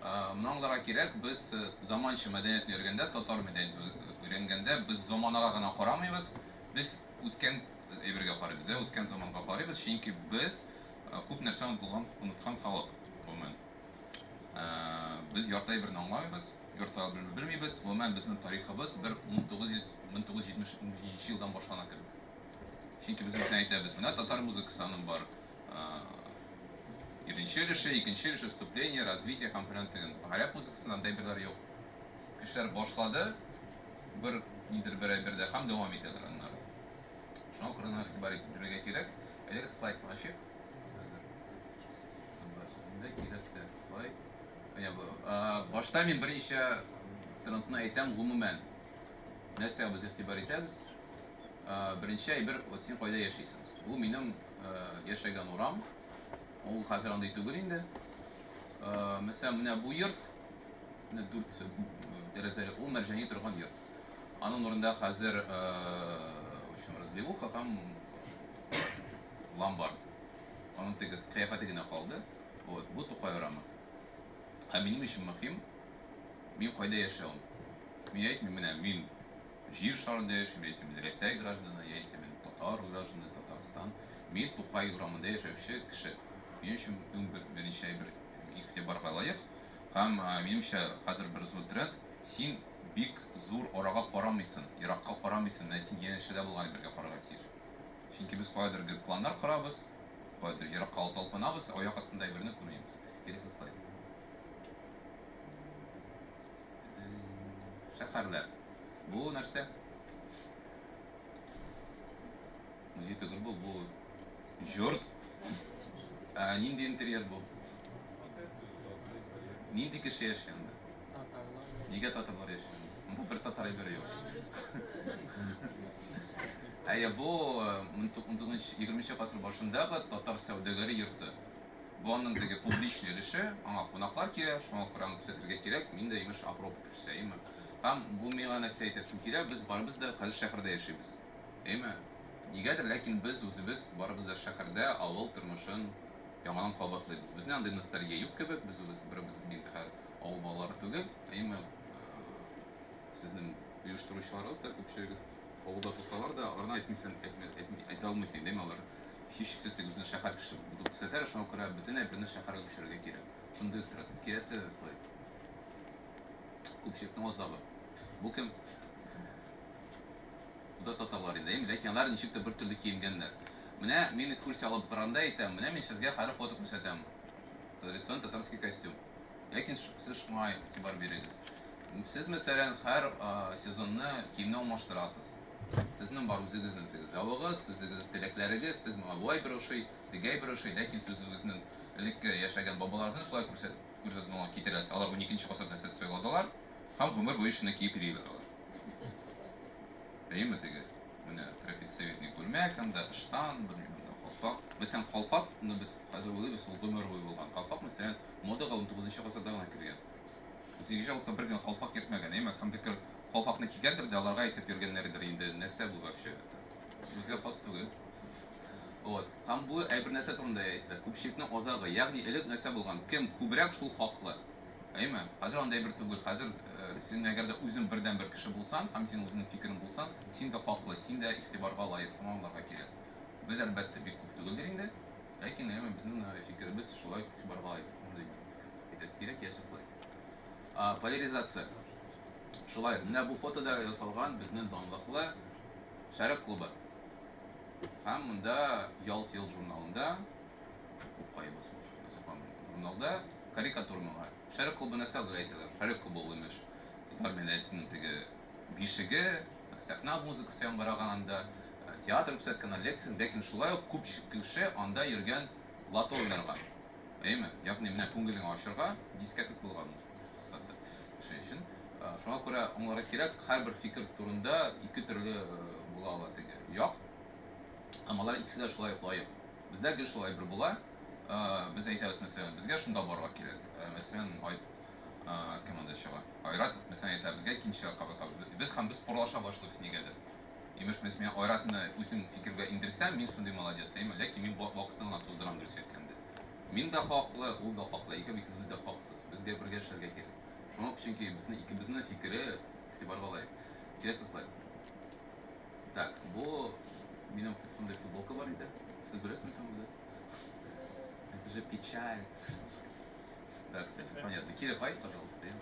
Моны аңларга кирәк, без заманча мәдәниятне өйрәнгәндә, татар мәдәниятен өйрәнгәндә, без заманага гына карамыйбыз, без үткән әйбергә карыйбыз, ә үткән заманга карыйбыз, чөнки без күп нәрсә онытылган, оныткан халык, гомумән. Без ярты әйберне аңламыйбыз. Йорт белмибез. Гомумән, безнең тарихыбыз бер 1900 1977 елдан башлана кебек. Чөнки без мәсәлән әйтәбез, менә татар музыкасы аның бар. Беренче өлеше, икенче өлеше, вступление, развитие һәм фәлән теген. Гарәп музыкасында андый әйберләр юк. Кешеләр башлады бер нидер бер әйбердә һәм дәвам итәләр аннары. Шуңа күрә моңа игътибар итәргә кирәк. Әлеге слайдны ачыйк. Хәзер. Шунда киләсе слайд. Менә бу. Башта мин берничә трендны әйтәм гомумән. Нәрсәгә без игътибар итәбез? Беренче әйбер, вот син кайда яшисең? Бу минем яшәгән урам. Ул хәзер андый түгел инде. Мәсәлән, менә бу йорт, менә дүрт тәрәзәле, ул Мәрҗани торган йорт. Аның урында хәзер, в общем, разливуха һәм ломбард. Аның теге кыяфәте генә калды. Вот, бу Тукай урамы. Ә минем өчен мөһим, мин кайда яшәвем. Мин әйтмим, менә мин Җир шарында яшим, яисә мин Рәсәй гражданы, яисә мин татар гражданы, Татарстан. Мин Тукай урамында яшәүче кеше. Минем өчен иң беренче әйбер игътибарга лаек. Һәм, минемчә, хәзер бер зур тренд, син бик зур арага карамыйсың, еракка карамыйсың, менә син янәшәдә булган әйбергә карарга тиеш. Чөнки без каядыр гел планнар корабыз, каядыр еракка талпынабыз, ә аяк астында әйберне күрмибез. Киләсе слайд. Шәһәрләр. Бу нәрсә? Музей түгел бу, бу йорт. Ә, нинди интерьер бу? Нинди кеше яши анда? Нигә татарлар яши анда? Монда бер татар әйбере юк. Әйе, бу 19-20 гасыр башындагы татар сәүдәгәре йорты. Бу аның теге публичный өлеше, аңа кунаклар килә, шуңа күрә аны күрсәтергә кирәк, мин дә, имеш, Авропа кешесе, әйеме? Һәм бу миңа нәрсә әйтәсем килә, без барыбыз да хәзер шәһәрдә яшибез, әйеме? Нигәдер, ләкин без үзебез барыбыз да шәһәрдә авыл тормышын яңадан кабатлыйбыз. Безнең андый ностальгия юк кебек, без үзебез беребез дә инде хәзер авыл балалары түгел, әйеме? Сезнең оештыручыларыгыз да күпчелегез авылда тусалар да, аларны әйтмисең, әйтә алмыйсың, әйеме? Алар Һичшиксез теге үзен шәһәр кеше булып күрсәтә, шуңа күрә бөтен әйберне шәһәргә күчерергә кирәк. Шундый ук тренд. Киләсе слайд. Күпчелекнең азагы. Бу кем? Бу да татарлар инде, әйеме? Ләкин алар ничек тә бер төрле киенгәннәр. Менә мин экскурсия алып барганда әйтәм, менә мин сезгә хәзер фото күрсәтәм. Традиционный татарский костюм. Ләкин сез шуңа игътибар бирегез. Сез, мәсәлән, һәр сезонны киемне алмаштырасыз. Сезнең бар үзегезнең теге зәвыгыз, үзегезнең теләкләрегез, сез моңа болай бер ошый, тегәй бер ошый, ләкин сез үзегезнең элекке яшәгән бабаларыгызны шулай күрсәт, күз алдына китерәсез. Алар уникенче гасырда нәрсә сайладылар һәм гомер буе шуны киеп йөриләр алар. Әйеме теге? Менә трапециевидный күлмәк, анда ыштан, белмим, анда калфак. Мәсәлән, калфакны без хәзер уйлыйбыз, ул гомер буе булган. Калфак, мәсәлән, модага унтугызынчы гасырда гына кергән. Унсигезенче гасырда бер генә калфак йөртмәгән, әйеме? Кемдекер Калфакны кигәндер дә, аларга әйтеп йөргәннәредер инде, нәрсә бу вообще? Безгә хас түгел. Вот. Һәм бу әйбер нәрсә турында әйтте? Күпчелекнең азагы. Ягъни элек нәрсә булган? Кем күбрәк, шул хаклы. Әйеме? Хәзер андый әйбер түгел. Хәзер син әгәр дә үзең бердәнбер кеше булсаң һәм синең үзеңнең фикерең булсаң, син дә хаклы, син дә игътибарга лаек. Шуны аңларга кирәк. Без, әлбәттә, бик күп түгелдер инде. Ләкин, әйеме, безнең фикеребез шулай ук игътибарга лаек. Шундый әйтәсе кирәк, яшь слайд. Поляризация. Шулай, менә бу фотода ясалган безнең данлыклы Шәрык клубы. Һәм монда Ялт ел журналында, Тукай басмыш язган журналда карикатура моңа. Шәрык клубы нәрсә дип әйтәләр? Шәрык клубы ул, имеш, татар милләтенең теге бишеге, сәхнә музыкасы яңгыраган анда, театр күрсәткәннәр, лекция, ләкин шулай ук күп кеше анда йөргән лото уйнарга. Әйеме? Ягъни менә күңелеңне ачырга дискәтек булган ул, кыскасы, кеше өчен. Шуңа күрә аңларга кирәк, һәрбер фикер турында ике төрле була ала теге як. Һәм алар икесе дә шулай ук лаек. Бездә гел шулай бер була. Без әйтәбез, мәсәлән, безгә шунда барырга кирәк. Мәсәлән, ай кем анда чыга? Айрат, мәсәлән, әйтә, безгә икенче якка барырга. Без һәм без спорлаша башлыйбыз нигәдер. Имеш, мин Айратны үзем фикергә индерсәм, мин шундый молодец, әйме? Ләкин мин вакытны гына туздырам, дөрес әйткәндә. Мин дә хаклы, ул да хаклы, икебез дә хаксыз. Безгә бергә эшләргә кирәк. Шуңа чөнки безнең икебезнең фикере игътибарга лаек. Киләсе слайд. Так, бу минем шундый футболка бар иде. Сез беләсезме кем бу? Это же печаль. Да, кстати, понятно. Кире кайт, пожалуйста.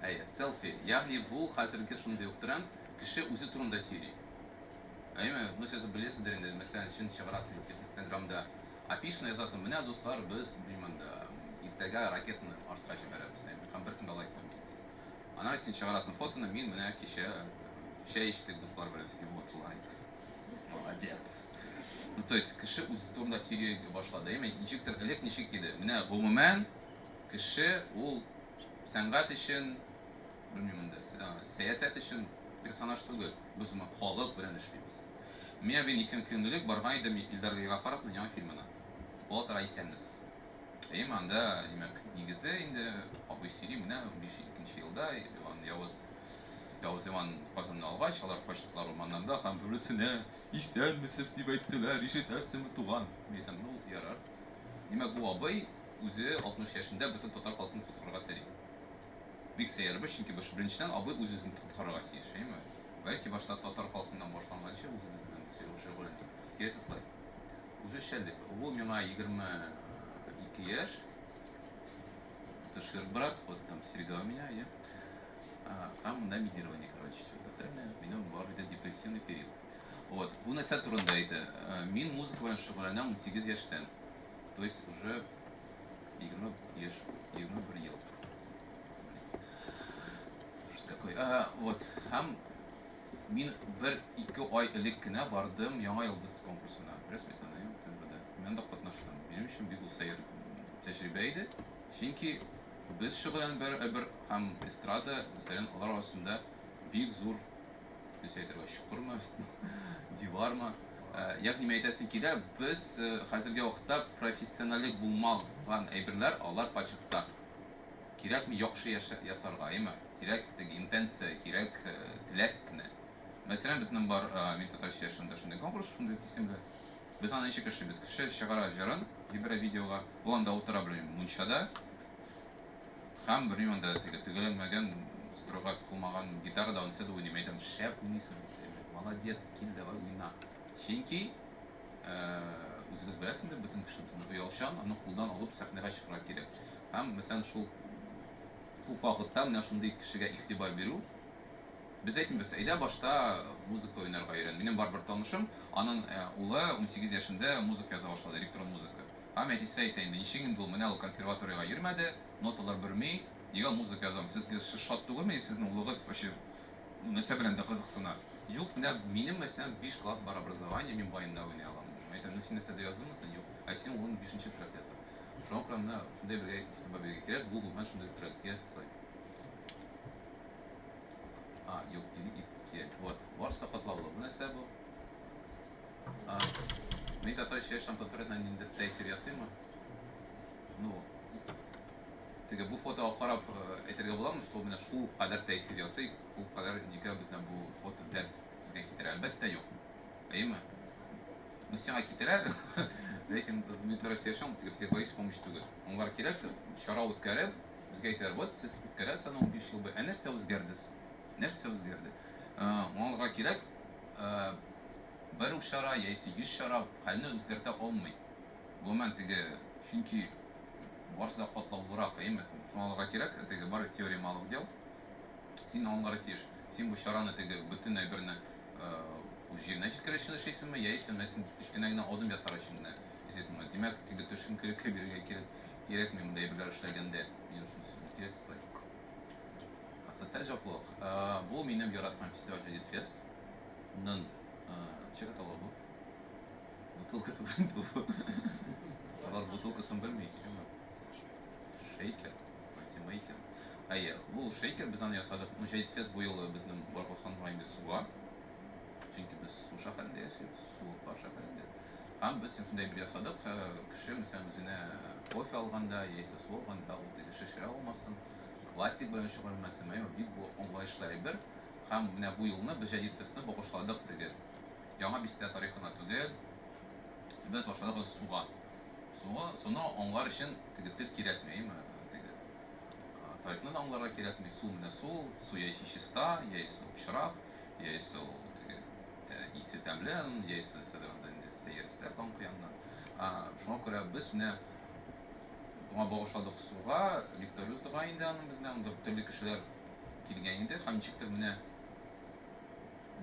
Әйе, селфи. Ягъни бу хәзерге шундый ук тренд, кеше үзе турында сөйли. Әйеме? Ну, сез беләсездер инде, мәсәлән, син чыгарасың Инстаграмда афишаны язасың, менә, дуслар, без, белмим анда, иртәгә ракетаны Марска җибәрәбез, әйеме? Һәм беркем дә лайк куймый. Аннары син чыгарасың фотоны, мин менә кичә чәй эчтек дуслар белән, син вот лайк. Молодец. Ну, то есть кеше үзе турында сөйли башлады, әйеме? Ничектер элек ничек иде? Менә гомумән кеше ул сәнгать өчен, белмим инде, сәясәт өчен персонаж түгел. Без гомумән халык белән эшлибез. Мин бит ике көн элек барган идем Илдар Гафаровның яңа фильмына. Була тора исәнмесез. Әйеме, анда, димәк, нигезе инде абый сөйли, менә 15 икенче елда Иван Явыз Явыз Иван Казанны алгач, алар качтылар урманнарда һәм берсенә исәнмесез дип әйттеләр, ишетәсеңме, туган? Мин әйтәм, ну, ярар. Димәк, бу абый үзе 60 яшендә бөтен татар халкын коткарырга тели. Бик сәер бу, чөнки беренчедән абый үз-үзен коткарырга тиеш, әйеме? Бәлки башта татар халкыннан башланганчы үзебез белән шөгыльләник. Киләсе слайд. Үзешчәнлек. Бу миңа 22 яшь. Это шир брат, вот там серьга у меня, я. Там монда минирование, короче, тотальное. Минем бар иде депрессивный период. Вот. Бу нәрсә турында әйтә. Мин музыка белән шөгыльләнәм 18 яшьтән. То есть уже 20 яшь, 21 ел. Ужас какой. Вот. Һәм мин бер-ике ай элек кенә бардым Яңа йолдыз конкурсына. Беләсезме, син ТНВда. Мин анда катнаштым. Минем өчен бик ул сәер тәҗрибә иде. Чөнки без шөгыльләнеп бер, бер һәм эстрада, мәсәлән, алар арасында бик зур, нәрсә әйтергә, чокырмы, дивармы. Ягъни мин әйтәсем килә, без хәзерге вакытта профессиональлек булмаган әйберләр, алар почетта. Кирәкми яхшы ясарга, әйеме? Кирәк теге интенция, кирәк теләк кенә. Мәсәлән, безнең бар Мин татарча яшәмдә шундый конкурс, шундый ук исемле. Без аны ничек эшлибез? Кеше чыгара җырын, җибәрә видеога, ул анда утыра, белмим, мунчада һәм, белмим, анда теге төгәлләнмәгән, стройга кылмаган гитарада уйнаса да уйный. Мин әйтәм, шәп уйныйсың, молодец, кил, давай уйна. Чөнки үзегез беләсез инде, бөтен кеше безнең оялчан, аны кулдан алып сәхнәгә чыгарга кирәк. Һәм, мәсәлән, шул күп вакытта менә шундый кешегә игътибар бирү, без әйтмибез, әйдә башта музыка уйнарга өйрән. Минем бар бер танышым, аның улы 18 яшендә музыка яза башлады, электрон музыка. Һәм әтисе әйтә инде, ничек инде ул, менә ул консерваториягә йөрмәде, ноталар белми, нигә ул музыка яза? Сезгә шат түгелме, сезнең улыгыз вообще нәрсә белән дә кызыксына? Юк, менә минем, мәсәлән, биш класс бар образование, мин баянда уйный алам. Мин әйтәм, ну син нәрсә дә яздыңмы соң? Юк. Ә синең улың бишенче трек яза. Шуңа күрә менә шундый бергә игътибар бирергә кирәк, бу гомумән шундый трек. Киләсе слайд. А, юк, кирәк. Вот, барысы катлаулы. Бу нәрсә бу? А, мин татарча яшәм, татар теленә ниндидер тәэсир ясыймы? Ну, теге бу фотога карап әйтергә буламы, что менә шул кадәр тәэсир ясый, шул кадәр нигә безнең бу фото дәрт безгә китерә? Әлбәттә, юк. Әйеме? Ну, сиңа китерә, ләкин мин татарча яшәм, теге психологический помощь түгел. Аңлар кирәк, чара үткәреп, безгә әйтәләр, вот сез үткәрәсез аны 15 ел буе, ә нәрсә үзгәрде соң? Нәрсә үзгәрде? Аңларга кирәк, бер үк чара яисә 100 чара хәлне үзгәртә алмый. Гомумән, теге, чөнки барысы да катлаулырак, әйеме? Шуны аңларга кирәк, теге бар теория малых дел. Син аңларга тиеш. Син бу чараны теге бөтен әйберне үз җиренә җиткерер өчен эшлисеңме, яисә менә син кечкенә генә адым ясар өчен генә эшлисеңме? Димәк, теге төшенкелеккә бирергә кирәк, кирәкми мондай әйберләр эшләгәндә. Минем шуны киләсе слайд. Социаль җаваплылык. Бу минем яраткан фестиваль Җәдит фест ның ничек атала бу? Бутылка түгел инде бу. Алар бутылкасын белми. Шейкер. Мультимейкер. Әйе, бу шейкер без аны ясадык. Ну, Җәдит фест бу елы безнең багышланган инде суга. Чөнки без су шәһәрендә яшибез, сулыклар шәһәрендә. Һәм без шундый бер ясадык, кеше, мәсәлән, үзенә кофе алганда яисә су алганда, ул теге шешә алмасын, пластик белән шөгыльләнмәсен, әмма бик бу аңлаешлы әйбер. Һәм менә бу елны без Җәдит фестны багышладык теге Яңа бистә тарихына түгел, без башладык суга. Суга, суны аңлар өчен теге тел кирәкми, әйеме? Теге тарихны да аңларга кирәкми. Су менә су, су яисә чиста, яисә ул пычрак, яисә ул теге исе тәмле, яисә нәрсәдер анда инде сәер исләр таңкый аннан. Шуңа күрә без менә моңа багышладык суга, лекторий уздырган инде аның безнең анда төрле кешеләр. килгән иде һәм ничектер менә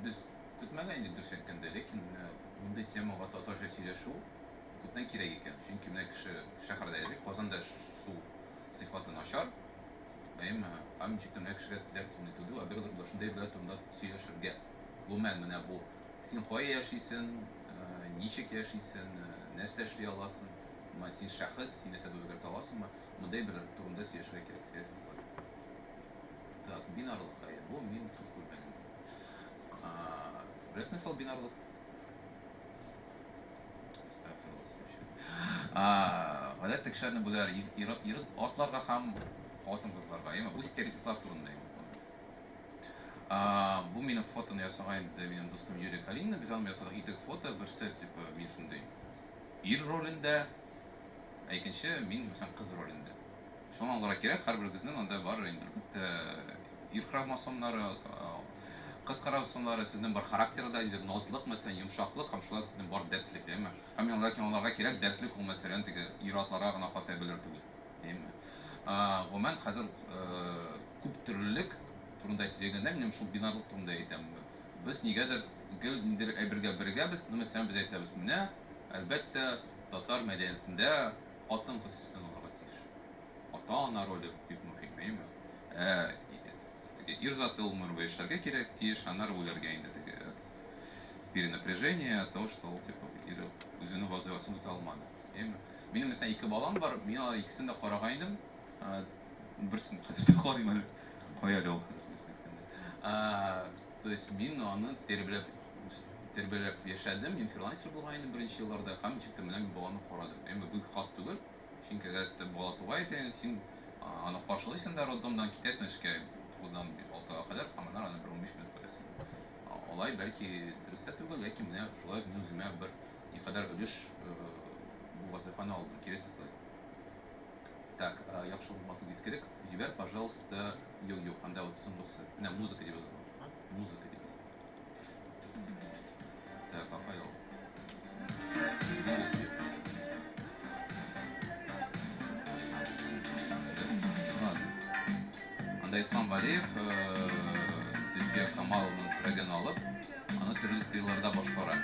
без көтмәгән идек, дөрес әйткәндә, ләкин менә мондый темага татарча сөйләшү күптән кирәк икән. Чөнки менә кеше шәһәрдә яши, Казанда су сыйфаты начар, әйеме? Һәм ничектер менә кешегә теләк шундый туды, ә бер шундый әйберләр турында сөйләшергә. Гомумән, менә бу син кая яшисең, ничек яшисең, нәрсә эшли аласың, гомумән, син шәхес, син нәрсә үзгәртә аласыңмы? Мондый әйберләр турында сөйләшергә кирәк, сәяси слайд. Так, бинарлык, әйе, бу мин кыз күргән идем. Беләсезме нәрсә ул бинарлык? Гадәттә кешеләрне бүләр ир атларга һәм хатын-кызларга, әйеме? Бу стереотиплар турында инде. Бу минем фотоны ясаган инде минем дустым Юрий Калинин. Без аның ясадык ике фото. Берсе типа мин шундый ир ролендә, ә икенче мин мәсәлән кыз ролендә. Шуны аңларга кирәк, һәрберебезнең анда бар инде әлбәттә ир хромосомнары, кыз хромосомнары, сезнең бар характеры да инде назлык, мәсәлән, йомшаклык һәм шулай сезнең бар дәртлек, әйеме? Һәм мин ләкин аңларга кирәк, дәртлек ул, мәсәлән, теге ир-атларга гына хас әйберләр түгел, әйеме? Гомумән, хәзер күп төрлелек турында сөйләгәндә, мин шул бинарлык турында әйтәм. Без нигәдер гел ниндидер әйбергә берегәбез, ну, мәсәлән, без әйтәбез, менә, әлбәттә, татар мәдәниятендә хатын-кыз өстен булырга тиеш. Ата-ана роле бик мөһим, әйеме? Ә теге ир заты ул гомер буе эшләргә кирәк, тиеш, аннары үләргә инде теге перенапряжение от того, что ул типа ир үзенең вазыйфасын үтә алмады. Әйеме? Минем мәсәлән ике балам бар, мин алар икесен дә караган идем. Берсен хәзер дә карыйм әле. Кая әле ул хәзер, дөресен әйткәндә. То есть мин аны тәрбияләп тәрбияләп яшәдем, мин фрилансер булган идем беренче елларда һәм ничектер менә мин баланы карадым. Әмма бу хас түгел, чөнки гадәттә бала туа икән, син аны каршылыйсың да роддомнан китәсең эшкә тугыздан алтыга кадәр һәм аннары аны бер 15 минут күрәсең. Алай бәлки дөрес тә түгел, ләкин менә шулай мин үземә бер никадәр өлеш бу вазыйфаны алдым. Киләсе слайд. Так, яхшы булмасын искерек. Җибәр, пожалуйста. Юк, юк, анда вот соңгысы. Менә музыка дип язылган. Музыка дип язылган. Так, а файл. Ладно. Анда Ислам Валиев Зөлфия Камалованың трегын алып, аны төрле стильләрдә башкара.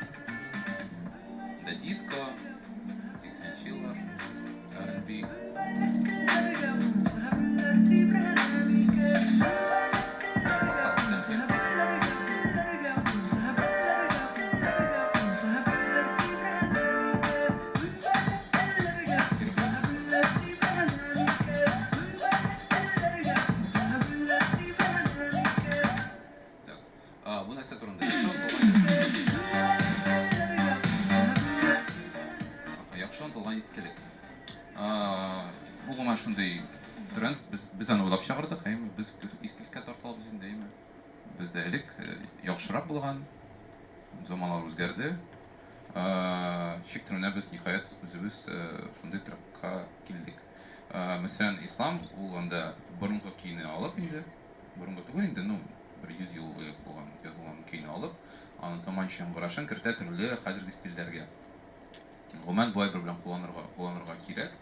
Да диско, 80 еллар, R&B. Так, бу нәрсә турында? Яхшы онытылган истәлек. Бу гомумән шундый тренд, без без аны уйлап чыгардык, әйеме? Без искелеккә тартылабыз инде, әйеме? Бездә элек яхшырак булган, заманалар үзгәрде. Ничектер менә без ниһаять үзебез шундый трекка килдек. Мәсәлән, Ислам ул анда борынгы көйне алып инде, борынгы түгел инде, ну, бер 100 ел элек булган язылган көйне алып, аның заманча яңгырашын кертә төрле хәзерге стильләргә. Гомумән, бу әйбер белән кулланырга, кулланырга кирәк.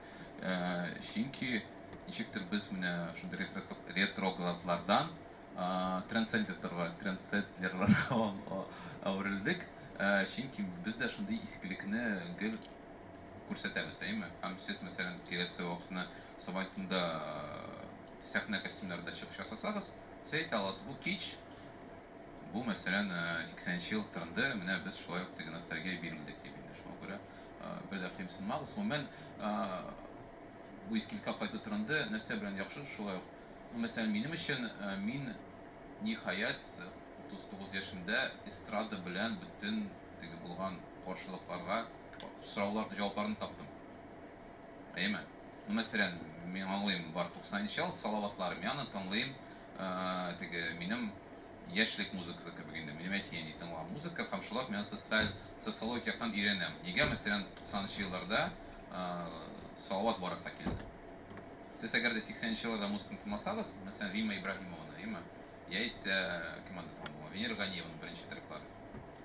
Чөнки ничектер без менә шундый ретроградлардан трендсеттерга, трендсеттлерларга әверелдек. Чөнки без дә шундый искелекне гел күрсәтәбез, әйеме? Һәм сез, мәсәлән, киләсе вакытны Сабантуйда сәхнә костюмнарында чыгыш ясасагыз, сез әйтә аласыз, бу кич, бу, мәсәлән, 80 нче ел тренды, менә без шулай ук теге ностальгия бирелдек дип инде. Шуңа күрә бер дә кыенсынмагыз. Гомумән, бу искелеккә кайту тренды нәрсә белән яхшы, шулай ук. Ну, мәсәлән, минем өчен, мин ниһаять 39 яшемдә эстрада белән бөтен теге булган каршылыкларга сораулар җавапларын таптым. Әйеме? Ну, мәсәлән, мин аңлыйм, бар 90 нчы ел Салаватлары, мин аны тыңлыйм, теге минем яшьлек музыкасы кебек инде, минем әти-әни тыңлаган музыка һәм шулай ук мин аны социаль, социологик яктан өйрәнәм. Нигә, мәсәлән, 90 нчы елларда Салават барлыкка килде? Сез әгәр дә 80 нче елларда музыканы тыңласагыз, мәсәлән, Римма Ибраһимованы, әйеме? Яисә кем анда тагын була? Венера Ганиеваның беренче треклары.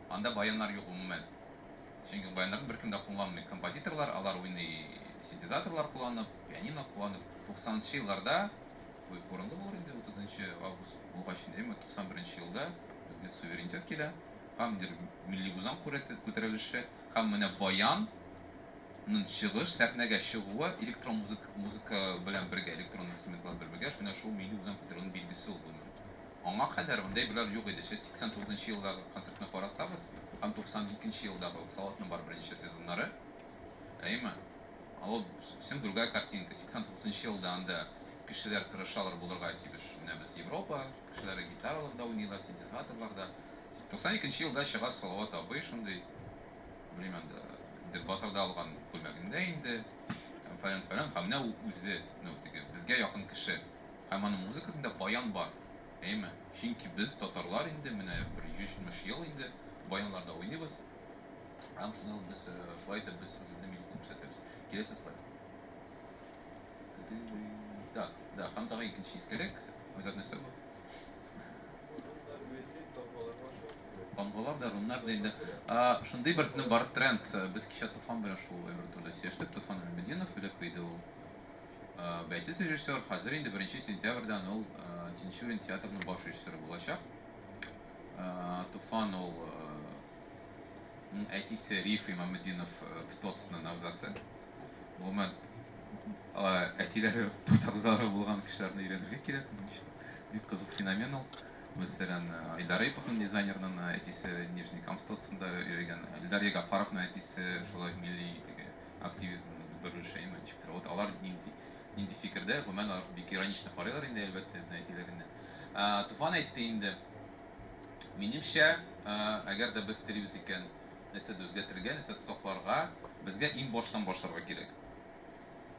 Анда баяннар юк гомумән. Чөнки баяннарны беркем дә кулланмый. Композиторлар, алар уйный синтезаторлар кулланып, пианино кулланып. 90 нчы елларда Бу урынлы булыр инде 30 август булгач инде, әмма 91 елда безгә суверенитет килә. Һәм инде милли үзаң күтәрелеше, һәм менә баян ның чыгыш, сәхнәгә чыгуы электрон музыка, музыка белән бергә, электрон инструментлар белән бергә, менә шул милли үзаң күтәрелүнең билгесе ул гомумән. Аңа кадәр андый әйберләр юк иде. Сез 89 нчы елдагы концертны карасагыз, һәм 92 нче елдагы Салаватның бар берничә сезоннары, әйеме? Ул совсем другая картинка. 89 нчы елда анда кешеләр тырышалар булырга тиеш. Менә без Европа кешеләре гитараларда уйныйлар, синтезаторларда. 92 нче елда чыга Салават абый шундый, белмим анда, инде базарда алган күлмәгендә инде, фәлән-фәлән, һәм менә ул үзе, ну, теге безгә якын кеше. Һәм аның музыкасында баян бар. Әйеме? Чөнки без, татарлар инде, менә бер 170 ел инде баяннарда уйныйбыз. Һәм шуны без шулай итеп без үзебезнең миллекне күрсәтәбез. Киләсе слайд. Так, да, һәм тагы икенче истәлек. Айзат, нәрсә бу? Тамгалар да, руннар да инде. Шундый бер безнең бар тренд. Без кичә Туфан белән шул әйбер турында сөйләштек. Туфан Гыйльметдинов элек иде ул. Бәйсез режиссер, хәзер инде беренче сентябрьдән ул Тинчурин театрының баш режиссеры булачак. Туфан ул әтисе Риф Имаметдинов ВТОЦның әгъзасы. Гомумән, әтиләре ВТОЦ әгъзалары булган кешеләрне өйрәнергә кирәк. Бик кызык феномен ул. Мәсәлән, Илдар Әюповның дизайнерның әтисе Нижнекамск ТОЦында йөргән. Илдар Ягафаровның әтисе шулай милли теге активизмның бер өлеше әйме, ничектер. Вот алар нинди нинди фикердә, гомумән, алар бик иронично карыйлар инде, әлбәттә, безнең әтиләренә. Туфан әйтте инде, минемчә, әгәр дә без телибез икән, нәрсәдер үзгәртергә, нәрсәдер сакларга, безгә иң баштан башларга кирәк.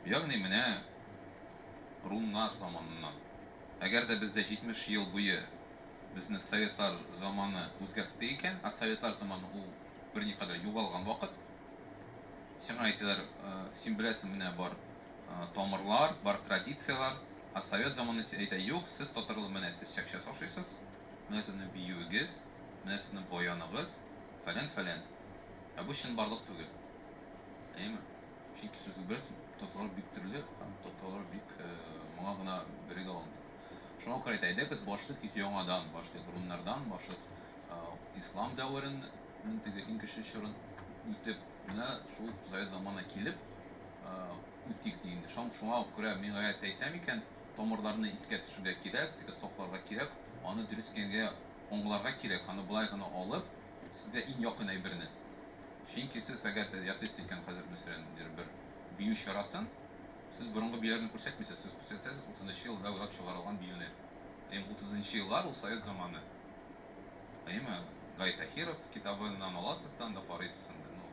Ягъни менә руннар заманыннан. Әгәр дә бездә 70 ел буе безне советлар заманы үзгәртте икән, ә советлар заманы ул берникадәр югалган вакыт, Сиңа әйтәләр, син беләсең, менә бар тамырлар, бар традицияләр, ә совет заманы әйтә, юк, сез татарлар, менә сез чәкчәс ашыйсыз, менә сезнең биюегез, менә сезнең баяныгыз, фәлән-фәлән. Ә бу чынбарлык түгел. Әйеме? Чөнки сез беләсез, татарлар бик төрле һәм татарлар бик моңа гына берегә алмый. Шуңа күрә әйтә, әйдәгез башлыйк тик яңадан башлыйк, руннардан башлыйк, ислам дәверен, теге иң көчле чорын үтеп, Менә шул совет заманы килеп үтик ди инде. Шуңа күрә мин гаять әйтәм икән, тамырларны искә төшерергә кирәк, теге сакларга кирәк, аны дөрес икәнгә аңларга кирәк, аны болай гына алып, сезгә иң якын әйберне. Чөнки сез әгәр дә ясыйсыз икән хәзер, мәсәлән, ниндидер бер бию чарасын, сез борынгы биюләрне күрсәтмисез, сез күрсәтәсез утызынчы елда уйлап чыгарылган биюне. Әйе, утызынчы еллар ул совет заманы. Әйеме, Гай Таһиров китабыннан аласыз да анда карыйсыз инде. Ну,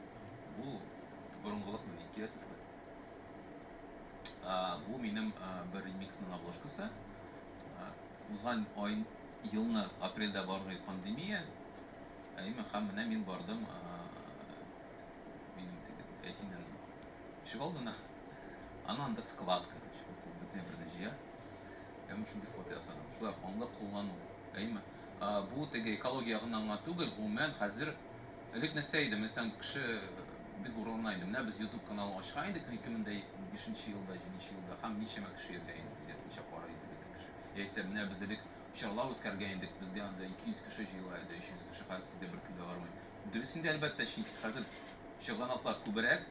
бу борынгылыкмыни? Киләсе слайд. Бу минем бер ремиксның обложкасы. Узган ай елны апрельдә барды пандемия. Әйеме, һәм менә мин бардым минем теге әтинең ишегалдына. Аны анда склад, короче. Вот ул бөтен әйберне җыя. Һәм шундый фото ясадым. Шулай аңлы куллану. Әйеме? Бу теге экология ягыннан гына түгел, гомумән, хәзер элек нәрсә иде, мәсәлән, кеше бик горурлана иде. Менә без YouTube каналын ачкан идек 2005 нче елда, 7 нче елда һәм ничәмә кеше йөргән иде безгә, ничә карый иде безнең кеше. Яисә менә без элек чаралар үткәргән идек, безгә анда 200 кеше җыела иде, 300 кеше, хәзер сезгә беркем дә бармый. Дөрес инде, әлбәттә, чөнки хәзер чыганаклар күбрәк,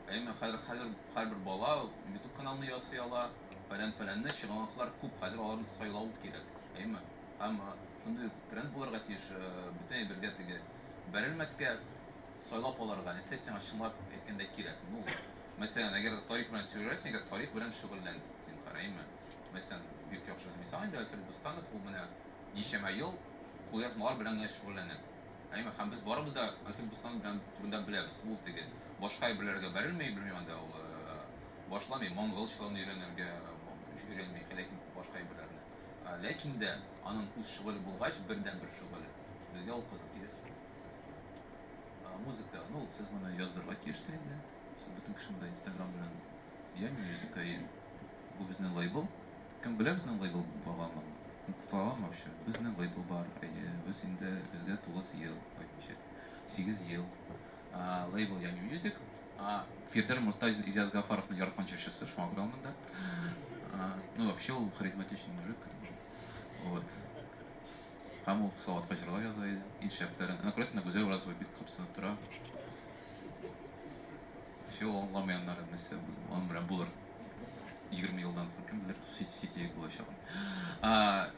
әйеме, хәзер хәзер һәрбер бала YouTube каналны ясый ала, фәлән-фәләнне, чыганаклар күп, хәзер аларны сайлау кирәк, әйеме? Һәм шундый ук тренд булырга тиеш, бөтен әйбергә теге бәрелмәскә, сайлап алырга, нәрсә сиңа чынлап әйткәндә кирәк. Ну, мәсәлән, әгәр дә тарих белән шөгыльләнәсең икән, тарих белән шөгыльлән, зинһар, әйеме? Мәсәлән, бик яхшы мисал инде Альфред Бустанов, ул менә ничәмә ел кулъязмалар белән генә шөгыльләнә. Әйеме? Һәм без барыбыз да Альфред Бустанов белән турында беләбез. Ул теге башка әйберләргә бәрелми, белмим анда ул башламый монголчаларны өйрәнергә, өйрәнми, ләкин башка әйберләрне. Ләкин дә аның үз шөгыле булгач, бердәнбер шөгыле, безгә ул кызык киләсе. Музыка, ну, сез моны яздырырга тиештер инде. Сез бөтен кеше монда Инстаграм белән Ями Мюзик, әйе. Бу безнең лейбл. Кем белә безнең лейбл барганын? Кем котлый аламы вообще? Безнең лейбл бар, әйе. Без инде, безгә 9 ел, ой, ничә? 8 ел. Лейбл Ями Мюзик. Фирдер Мортазин Ильяс Гафаровның яраткан җырчысы, шуңа күрә ул монда. Ну, вообще ул харизматичный мужик. Вот. Һәм ул Салаватка җырлар яза иде. Иң шәпләрен. Әнә күрәсең, Гүзәл Уразова бик кыпсынып тора. Вообще ул аңламый аннары нәрсә аның белән булыр. 20 елдан соң кем белер, сетевик булачак.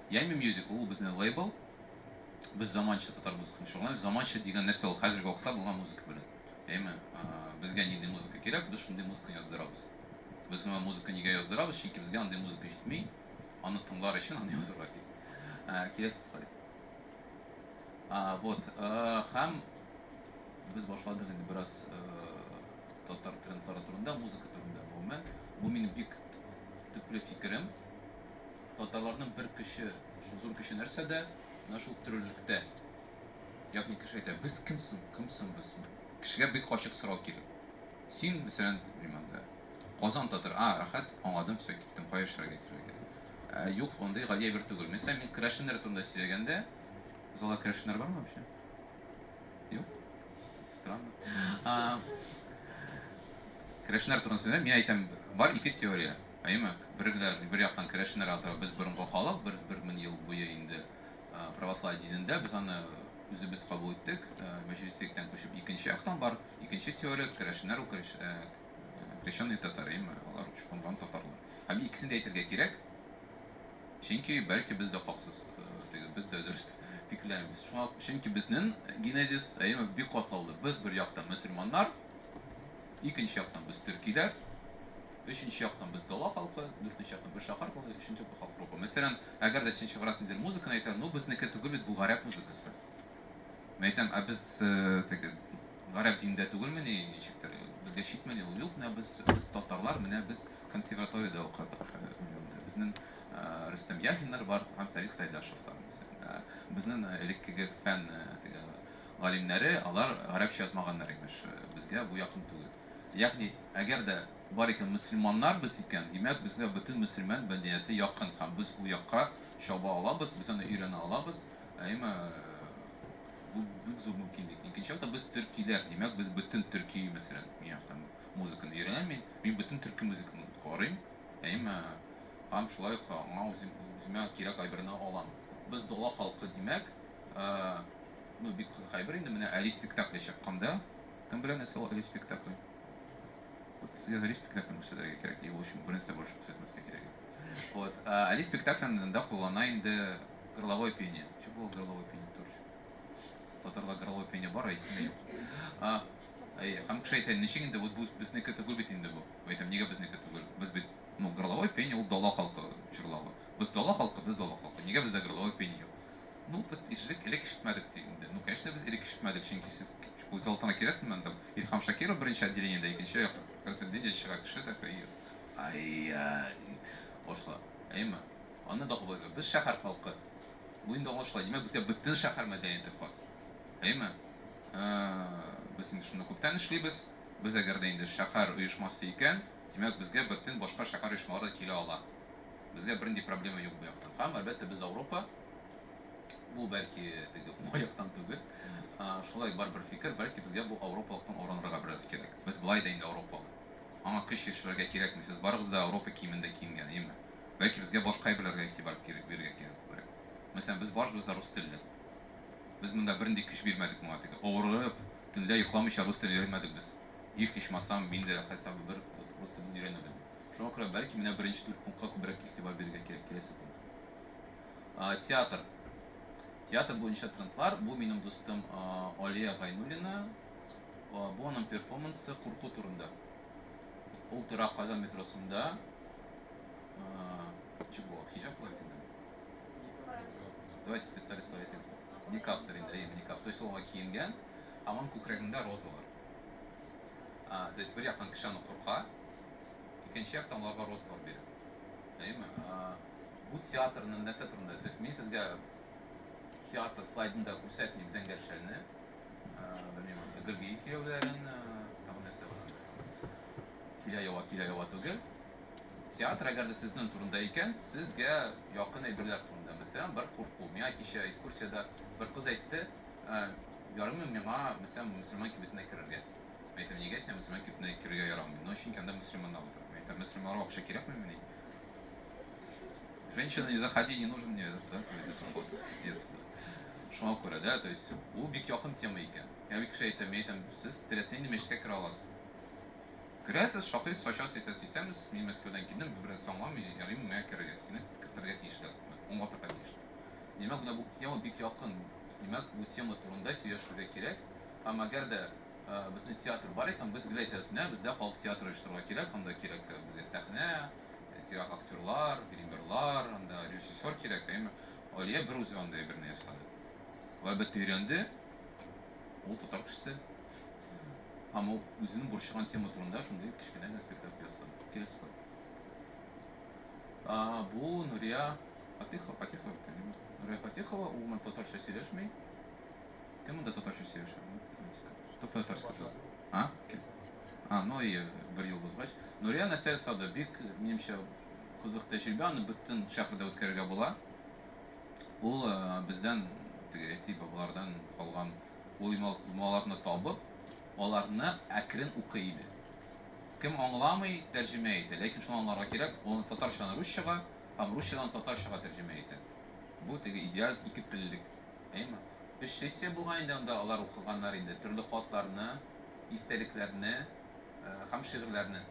Ями Music ул безнең лейбл. Без заманча татар музыкасын шөгыльләнәбез. Заманча дигән нәрсә ул хәзерге вакытта булган музыка белән. Әйме, безгә нинди музыка кирәк, без шундый музыка яздырабыз. Без моңа музыка нигә яздырабыз? Чөнки безгә андый музыка җитми. Аны тыңлар өчен аны язырга кирәк. Киләсе слайд. Вот. Һәм без башладык инде бераз татар трендлары турында, музыка турында гомумән. Бу минем бик төпле фикерем. Татарларның бер көче, шул зур көче нәрсәдә? Менә шул төрлелектә. Ягъни кеше әйтә, без кем соң, кем соң без? Кешегә бик ачык сорау кирәк. Син, мәсәлән, белмим анда, Казан татар, а, рәхәт, аңладым, все, киттем, кая эшләргә керергә. Ә, юк, андый гади әйбер түгел. Мәсәлән, мин керәшеннәр турында сөйләгәндә, залда керәшеннәр бармы вообще? Юк? Странно. А, керәшеннәр турында сөйләгәндә, мин әйтәм, бар ике теория. Әйеме? Берләр, бер яктан керәшеннәр алар без борынгы халык, бер, бер мең ел буе инде православие динендә, без аны үзебез кабул иттек, мәҗүсилектән күчеп, икенче яктан бар, Икенче теория, керәшеннәр ул крещеные татары, әйеме, алар чукынган татарлар. Һәм икесен дә әйтергә кирәк, чөнки бәлки без дә хаксыз, теге без дә дөрес фикерләмибез. Шуңа чөнки безнең генезис, әйеме, бик катлаулы. Без бер яктан мөселманнар, икенче яктан без төркиләр, өченче яктан без дала халкы, дүртенче яктан без шәһәр халкы, өченче яктан халык группа. Мәсәлән, әгәр дә син чыгарасың инде музыканы әйтәм, ну безнеке түгел бит бу гарәп музыкасы. Мин әйтәм, ә без теге гарәп динендә түгелмени, ничектер, безгә читмени ул? Юк, менә без, без татарлар, менә без консерваториядә укыдык. Безнең Рөстәм Яхиннар бар һәм Салих Сайдашевлар, мәсәлән. Безнең элеккеге фән теге галимнәре, алар гарәпчә язмаганнар, имеш, безгә бу якын түгел. Ягъни, әгәр дә бар икән мөселманнар без икән, димәк, безгә бөтен мөселман мәдәнияте якын һәм без ул якка чаба алабыз, без аны өйрәнә алабыз. Әмма бу бик зур мөмкинлек. Икенче яктан без төркиләр, димәк, без бөтен төрки, мәсәлән, мин яктан музыканы өйрәнәм мин, мин бөтен төрки музыканы карыйм, әмма һәм шулай ук аңа үзем, үземә кирәк әйберне алам. Без дала халкы, димәк, ну, бик кызык әйбер инде, менә Али спектакле чыкканда, кем белә нәрсә ул Али спектакле? Вот сезгә Али спектаклен күрсәтергә кирәк, и, в общем, беренче больше күрсәтмәскә кирәк. Вот, Али спектаклендә куллана инде Горловое пение. Что было горловое пение тоже? Татарда горловое пение бар, ә исеме юк. А, әйе, һәм кеше әйтә, ничек инде вот бу безнеке түгел бит инде бу. Әйтәм, нигә безнеке түгел? Без бит, ну, горловое пение ул дала халкы җырлавы. Без дала халкы, без дала халкы. Нигә бездә горловое пение юк? Ну, без элек, элек ишетмәдек ди инде. Ну, конечно, без элек ишетмәдек, чөнки сез күз алдына киләсеңме анда? Илһам Шакиров беренче отделениедә, икенче отделениедә чыга кеше такой, ай-яй, башла. Әйеме? Аны да кабул итә. Без шәһәр халкы. Бу инде аңлашыла. Димәк, безгә бөтен шәһәр мәдәнияте хас. Әйеме? Без инде шуны күптән эшлибез. Без әгәр дә инде шәһәр оешмасы икән, димәк, безгә бөтен башка шәһәр оешмалары да килә ала. Безгә бернинди проблема юк бу яктан. Һәм, әлбәттә, без Ауропа. Бу, бәлки, теге уңай яктан түгел. Шулай бар бер фикер, бәлки, безгә бу ауропалыктан арынырга бераз кирәк. Без болай да инде ауропалы. Аңа көч эшләргә кирәкми. Сез барыгыз да Ауропа киемендә киенгән, әйеме? Бәлки безгә башка әйберләргә игътибар бирергә кирәк күбрәк. Мәсәлән, без барыбыз да рус телле. Без монда бернинди көч бирмәдек моңа теге. Авырып, төнлә йокламыйча рус телен өйрәнмәдек без. Их, ичмасам, мин дә хотя бы бер рус телен өйрәнер идем. Шуңа күрә, бәлки, менә беренче дүрт пунктка күбрәк игътибар бирергә кирәк киләсе пункт. Театр. Театр буенча трендлар. Бу минем дустым Алия Гайнуллина. Бу аның перформансы курку турында. Ул тора Казан метросында. Ничек була? Хиҗап була бит инде. Давайте специалистлар әйтегез. Никаптыр инде, әйе, никап. То есть ул киенгән, ә аның күкрәгендә розалар. То есть бер яктан кеше аны курка, икенче яктан аларга розалар бирә. Әйеме? Бу театрның нәрсә турында? То есть мин сезгә театр слайдында күрсәтмим зәңгәр шәлне, белмим, гөрги кияүләрен, тагын нәрсә бар. Килә ява, килә ява түгел. Театр, әгәр дә сезнең турында икән, сезгә якын әйберләр турында. Мәсәлән, бер курку. Миңа кичә экскурсиядә бер кыз әйтте, ярыймы миңа, мәсәлән, мөселман кибетенә керергә? Мин әйтәм, нигә сиңа мөселман кибетенә керергә ярамый? Ну, чөнки анда мөселманнар утыра. Мин әйтәм, мөселманнарга акча кирәкмимени? Женщина, не заходи, не нужен мне этот, да, этот ход. Иди отсюда. Шуңа күрә, да, то есть ул бик якын тема икән. Я бик кеше әйтәм, мин әйтәм, сез теләсә нинди мәчеткә керә аласыз. Керәсез, шакыйсыз, ачасыз, әйтәсез, исәнмесез, мин Мәскәүдән килдем, бер-береңне аңламый, ярыймы миңа керергә, сине кертергә тиешләр, аңлатырга тиешләр. Димәк, менә бу тема бик якын. Димәк, бу тема турында сөйләшергә кирәк. Һәм әгәр дә безнең театр бар икән, без гел әйтәбез, менә бездә халык театры оештырырга кирәк, анда кирәк безгә сәхнә, кирәк актерлар, гримерлар, анда режиссер кирәк, әйеме? Алия бер үзе анда әйберне ясады. Ул, әлбәттә, өйрәнде. Ул татар кешесе. Һәм ул үзенең борчыган тема турында шундый кечкенә генә спектакль ясады. Киләсе слайд. Бу Нурия Фатыйхова, Фатихова бит әле, Нурия Фатихова, ул гомумән татарча сөйләшми. Кем монда татарча сөйләшә? Кто по-татарски тоже? А? Кем? А, ну и бер ел узгач. Нурия нәрсә ясады? Бик, минемчә, кызык тәҗрибә, аны бөтен шәһәрдә үткәрергә була. Ул бездән, теге әти-бабалардан калган кулъязмаларны табып, аларны әкрен укый иде. Кем аңламый, тәрҗемә итә. Ләкин шуны аңларга кирәк, ул татарчаны русчага һәм русчадан татарчага тәрҗемә итә. Бу теге идеаль ике теллелек. Әйеме? Өч сессия булган инде анда, алар укыганнар инде төрле хатларны, истәлекләрне һәм шигырьләрне.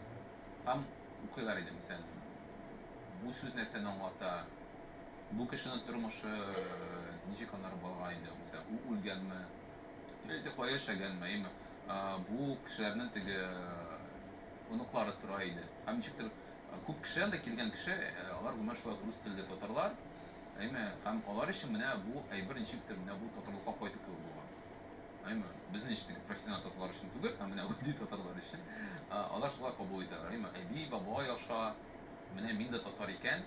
Һәм укыйлар иде, мәсәлән, бу сүз нәрсәне аңлата, бу кешенең тормышы ничек аннары барган инде, мәсәлән, ул үлгәнме, яисә кая яшәгәнме, әйеме? Бу кешеләрнең теге оныклары тора иде. Һәм ничектер күп кеше анда килгән кеше, алар гомумән шулай ук рус телле татарлар, әйеме? Һәм алар өчен менә бу әйбер ничектер менә бу татарлыкка кайту кебек булган. Әйеме? Безнең өчен теге профессиональ татарлар өчен түгел, ә менә гади татарлар өчен. Алар шулай кабул итәләр. Әйеме? Әби, бабай аша, менә мин дә татар икән.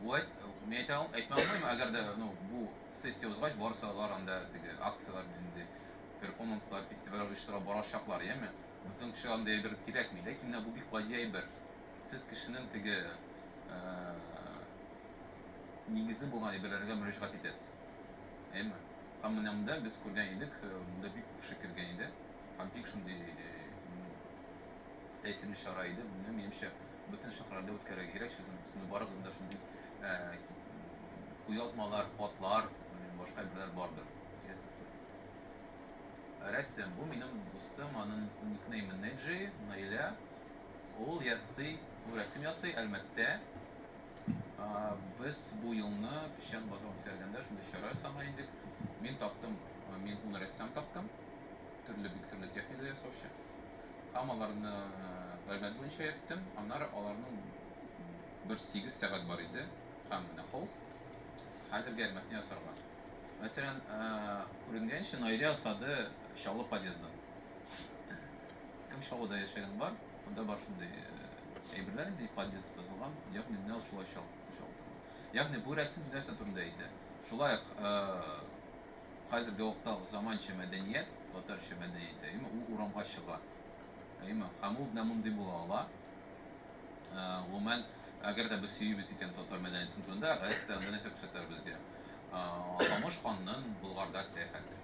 Ул әйт, мин әйтә алмыйм, әйтмә алмыйм, әгәр дә, ну, бу сессия узгач, барысы алар анда теге акцияләр, инде перформанслар, фестивальләр оештыра барачаклар, яме? Бөтен кешегә андый әйбер кирәкми. Ләкин менә бу бик гади әйбер. Сез кешенең теге нигезе булган әйберләргә мөрәҗәгать итәсез. Әйеме? Һәм менә монда без күргән идек, монда бик күп кеше кергән иде. Һәм бик шундый тәэсирле чара иде. Моны, минемчә, бөтен шәһәрләрдә үткәрергә кирәк. Сезнең барыгызның да шундый кулъязмалар, хатлар, башка әйберләр бардыр. Киләсе слайд. Рәсем. Бу минем дустым, аның никнеймы Неджи, Наилә. Ул ясый, ул рәсем ясый, Әлмәттә. Без бу елны Печән базарын үткәргәндә шундый чара ясаган идек. Мин таптым, мин ун рәссам таптым. Төрле, бик төрле техникада ясаучы. Һәм аларны Әлмәт буенча йөрттем. Аннары аларның бер 8 сәгать бар иде. Һәм менә холст. Хәзерге Әлмәтне ясарга. Мәсәлән, күренгәнчә, Наилә ясады Чаллы подъездын. Кем Чаллыда яшәгән бар, анда бар шундый әйберләр инде, подъезд язылган, ягъни менә ул шулай чал, чалдырган. Ягъни бу рәсем нәрсә турында әйтә? Шулай ук хәзерге вакытта заманча мәдәният, татарча мәдәният, әйеме, ул урамга чыга. Әйеме? Һәм ул менә мондый була ала. Гомумән, әгәр дә без сөйбез икән татар мәдәниятен турында, гадәттә анда нәрсә күрсәтәләр безгә? Алпамыш ханның Болгарда сәяхәте.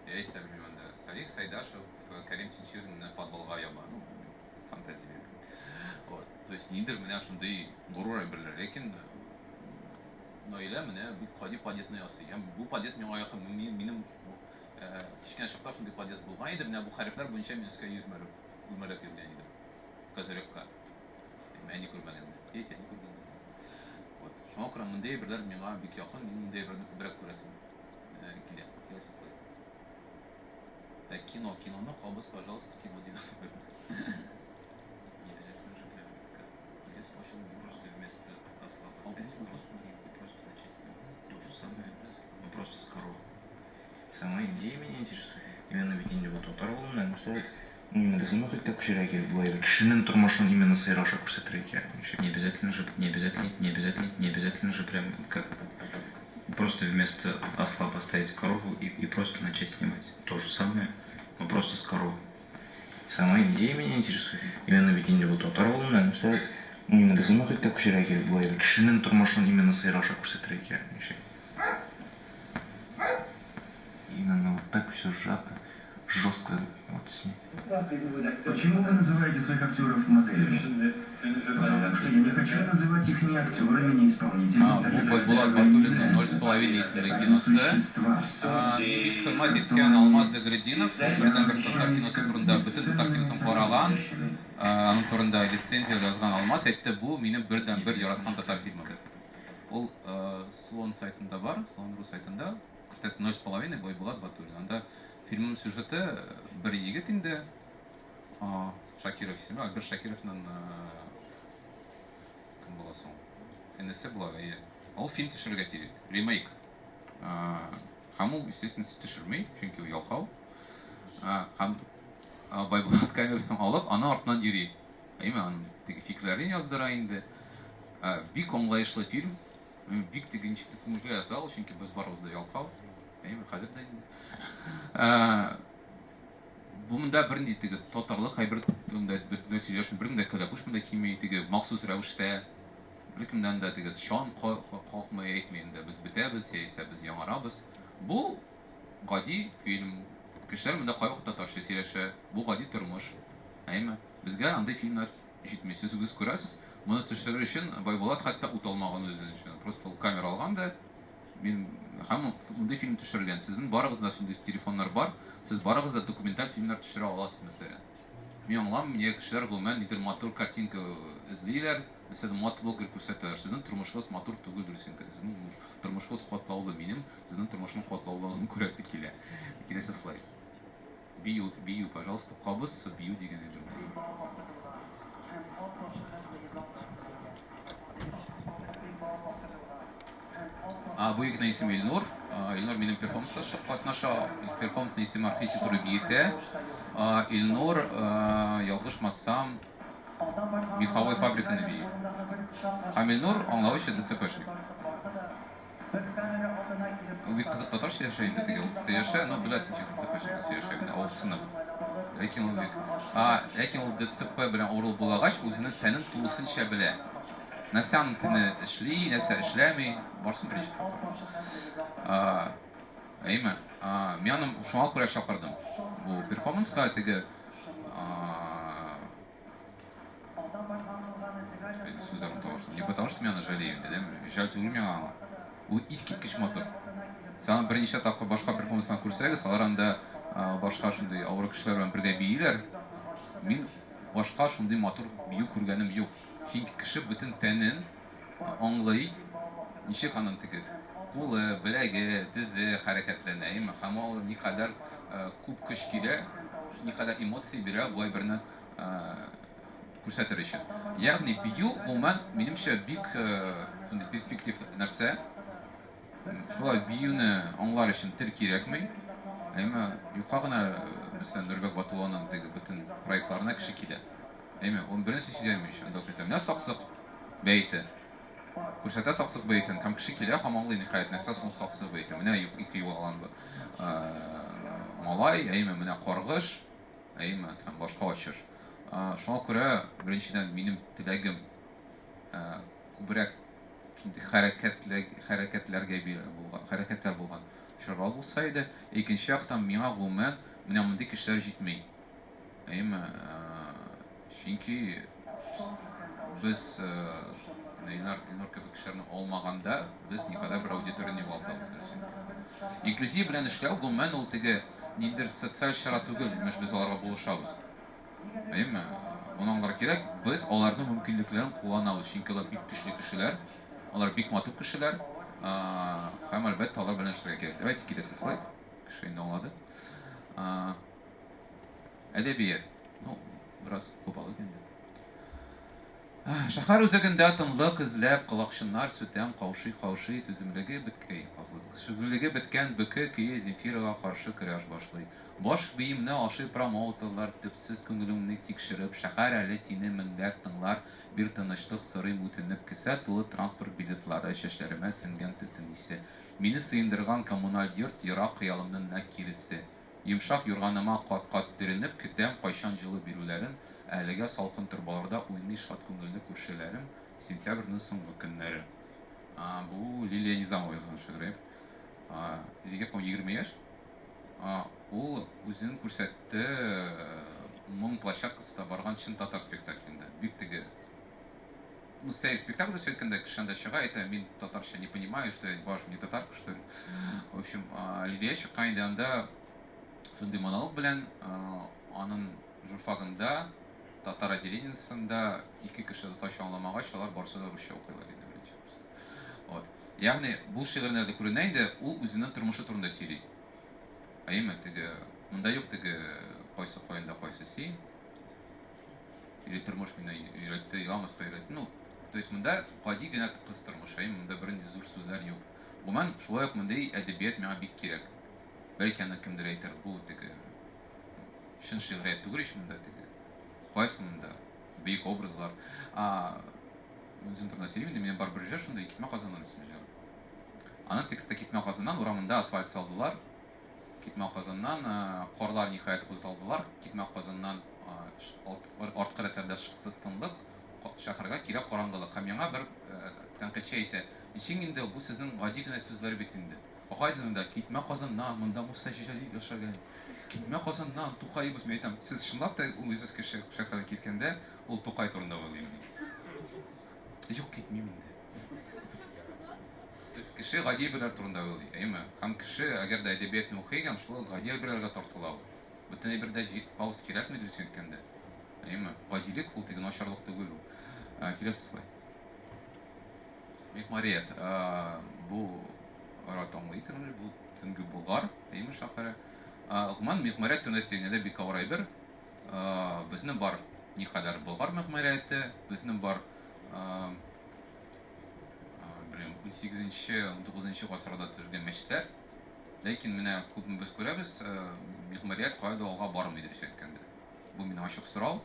Яисә, белмим анда, Салих Сайдашев Кәрим Тинчуринны подвалга яба. Ну, фантазия. Вот. То есть нидер менә шундый горур әйберләр. Ләкин Наилә менә бик гади подъездны ясый. Һәм бу подъезд миңа якын. Минем кечкенә чакта шундый подъезд булган иде. Менә бу хәрефләр буенча мин өскә йөрмәләп, үрмәләп йөргән идем. Козырекка. Әни күрмәгәндә. Яисә әни күргәндә. Вот. Шуңа күрә мондый әйберләр миңа бик якын. Мин мондый әйберләрне күбрәк күрәсем килә. Киләсе слайд. Так, кино. Киноны кабыз, пожалуйста, кино дигән. Не обязательно же прям как Без ачылмый. Просто вместо осла поставить и просто начать снимать. То же самое, ну просто с коровой. Сама идея меня интересует. Именно ведь инде бу татар булуына нәрсә именно безнең мохиттә күчәргә кирәк болай бит. Кешенең тормышын именно сыер аша күрсәтергә кирәк. Не обязательно же, не обязательно, не обязательно, не обязательно же прям как просто вместо осла поставить корову и просто начать снимать. То же самое, но просто с коровой. Сама идея меня интересует. Именно ведь инде бу татар булуына нәрсә именно безнең мохиттә күчәргә кирәк болай бит. Кешенең тормышын именно сыер аша күрсәтергә кирәк. Именно вот так все сжато, жестко вот снять. Почему вы называете своих актеров моделями? Потому что я не хочу называть их ни актерами, ни исполнителями. Бу Байбулат Батуллинның Ноль с половиной исемле киносы. Бик хөрмәт иткән Алмаз Загретдинов, ул бердәнбер татар киносы турында, бөтен татар киносын караган, аның турында лицензия язган Алмаз әйтте, бу минем бердәнбер яраткан татар фильмы. Ул Слон сайтында бар, Слон.ру сайтында, кертәсез Ноль с половиной Байбулат Батуллин. Анда фильмның сюжеты бер егет инде, Шакиров исеме, Альберт Шакировның кем була соң? Энесе була, әйе. Ул фильм төшерергә тиеш, ремейк. Һәм ул, естественно, төшерми, чөнки ул ялкау. Һәм Байбулат камерасын алып, аның артыннан йөри. Әйме, аның теге фикерләрен яздыра инде. Бик аңлаешлы фильм. Бик теге ничек күңелгә ята ул, чөнки без барыбыз да ялкау. Әйме, хәзер дә инде. Бу монда бернинди теге татарлык әйбер турында бөтенләй сөйләшми, беркем дә кәләпүш монда кими, теге махсус рәвештә беркемнән дә теге чан какмый, әйтми инде без бетәбез яисә без яңарабыз. Бу гади фильм. Кешеләр монда кайвакыт татарча сөйләшә. Бу гади тормыш. Әйеме? Безгә андый фильмнар җитми. Сез үзегез күрәсез, моны төшерер өчен Байбулат хәтта ут алмаган үзен өчен. Просто ул камера алган да, Мин һәм мондый фильм төшерелгән. Сезнең барыгызда шундый телефоннар бар. Сез барыгыз да документаль фильмнар төшерә аласыз, мәсәлән. Мин аңламыйм, нигә кешеләр гомумән нидер матур картинка эзлиләр, мәсәлән, мотлогер күрсәтәләр. Сезнең тормышыгыз матур түгел, дөресен әйткәндә. Сезнең тормышыгыз катлаулы. Минем сезнең тормышның катлаулылыгын күрәсе килә. Киләсе слайд. Бию, бию, пожалуйста, кабыз, бию дигән әйбер бар. Бу егетнең исеме Илнур. Илнур минем перформанста катнаша. Перформансның исеме Архитектура биетә. Илнур, ялгышмасам, меховой фабриканы бии. Һәм Илнур, аңлавыча, ДЦПшник. Ул бик кызык татарча яшә инде теге, ул сөйләшә, ну беләсең ничек ДЦПшник сөйләшә инде, авырсынып. Ләкин ул бик, а, ләкин ул ДЦП белән авыру булагач, үзенең тәнен тулысынча белә. Нәрсә аның тәне эшли, нәрсә эшләми, барсын беренче тапкыр. А, әйме, а, мин аны шуңа күрә чакырдым. Бу перформанска теге, а, Сүзләрне табыштым. Не потому что мин аны жалею инде, дәме? Жәл түгел миңа аңа. Ул искиткеч матур. Сез аны берничә тапкыр башка перформанстан күрсәгез, алар анда башка шундый авыру кешеләр белән бергә бииләр. Мин башка шундый матур бию күргәнем юк. Чөнки кеше бөтен тәнен аңлый, ничек аның теге кулы, беләге, тезе хәрәкәтләнә, әйеме? Һәм ул никадәр күп көч килә, никадәр эмоция бирә бу әйберне күрсәтер өчен. Ягъни бию, гомумән, минемчә, бик шундый перспектив нәрсә. Шулай биюне аңлар өчен тел кирәкми. Әмма юкка гына, мәсәлән, Нурбәк Батулланың теге бөтен проектларына кеше килә. Әйме, ул беренче сөйләми ич, анда әйтә, менә Саксык бәете. Күрсәтә Саксык бәетен, һәм кеше килә һәм аңлый, ниһаять, нәрсә соң Саксык бәете. Менә ике югалган малай, әйме, менә каргыш, Әйеме, һәм башка ачыш. Шуңа күрә, беренчедән, минем теләгем күбрәк шундый хәрәкәтле хәрәкәтләргә булган, хәрәкәтләр булган чаралар булса иде. Икенче яктан, миңа гомумән менә мондый кешеләр җитми. Әйеме, чөнки без Илнар, Илнур кебек кешеләрне алмаганда, без никадәр бер аудиторияне югалтабыз, дөресен әйткәндә. Инклюзия белән эшләү, гомумән, ул теге ниндидер социаль чара түгел, имеш, без аларга булышабыз. Әйеме? Моны аңларга кирәк, без аларның мөмкинлекләрен кулланабыз, чөнки алар бик көчле кешеләр, алар бик матур кешеләр, һәм, әлбәттә, алар белән эшләргә кирәк. Давайте киләсе слайд. Кеше инде аңлады. Әдәбият. Ну, бераз күп алдык инде. Шәһәр үзәгендә тынлык эзләп, колакчыннар сүтәм каушый-каушый, түземлеге беткәй, түземлеге беткән бөке көе Земфирага каршы көрәш башлый. Баш миемне ашый промоутерлар, төпсез күңелеңне тикшереп, шәһәр әле сине меңләп тыңлар, бир тынычлык, сорыйм үтенеп, кесә тулы транспорт билетлары, чәчләремә сеңгән төтен исе. Мине сыендырган коммуналь йорт, ерак хыялымның нәкъ киресе. Йомшак юрганыма кат-кат төренеп, көтәм, кайчан җылы бирүләрен, ә әлегә салкын торбаларда уйный шат күңелле күршеләрем, сентябрьнең соңгы көннәре. Бу Лилия Низамова язган шигырь. Лилиягә, по-моему, 20 яшь. Ул үзен күрсәтте Моң площадкасында барган Чын татар спектаклендә. Бик теге. Ну, сәер спектакль дөрес әйткәндә, кеше анда чыга, әйтә, мин татарча не понимаю, что я ваш не татарка, что ли. В общем, Лилия чыккан инде анда шундый монолог белән, аның журфагында, татар отделениесында ике кеше татарча аңламагач, алар барысы да русча укыйлар инде беренче курста. Вот. Ягъни бу шигырьдә дә күренә инде, ул үзенең тормышы турында сөйли. Әйеме, теге монда юк теге кайсы каенда кайсы син. Или тормыш мине өйрәтте, еламаска өйрәтте. Ну, то есть монда гади генә кыз тормышы, әйеме, монда бернинди зур сүзләр юк. Гомумән, шулай ук мондый әдәбият миңа бик кирәк. Бәлки аны кемдер әйтер, бу теге чын шигърият түгел ич монда теге. Кайсы монда бөек образлар. А, үзем турында сөйлим инде, минем бар бер җыр шундый, Китмә Казаннан исемле җыр. Аның тексты Китмә Казаннан, урамында асфальт салдылар. Китмә Казаннан, карлар ниһаять кузгалдылар. Китмә Казаннан, арткы рәтләрдә шыксыз тынлык, шәһәргә кирәк караңгылык. Һәм миңа бер тәнкыйтьче әйтә, ничек инде бу сезнең гади генә сүзләр бит инде. Кайсы монда, китмә Казаннан, монда Муса Җәлил яшәгән. Китмә Казаннан, Тукаебыз. Мин әйтәм, сез чынлап та уйлыйсыз кеше шәһәргә киткәндә, ул Тукай турында уйлыймыни? Юк, китмим инде. То есть кеше гади әйберләр турында уйлый, әйеме? Һәм кеше, әгәр дә әдәбиятны укый икән, шул ук гади әйберләргә тартыла ул. Бөтен әйбердә пафос кирәкми, дөресен әйткәндә. Әйеме? Гадилек ул теге начарлык түгел ул. Киләсе слайд. Микмарият. Бу рад аңлый торган, бу Төнге Болгар, әйеме шәһәре. Гомумән, микмарият турында сөйләгәндә бик авыр әйбер. Безнең бар никадәр Болгар микмарияте, безнең бар белмим, 18-нче, 19-нчы гасырда төзелгән мәчетләр. Ләкин менә күпме без күрәбез, мигъмарият кая да алга бармый, дөрес әйткәндә. Бу минем ачык сорау.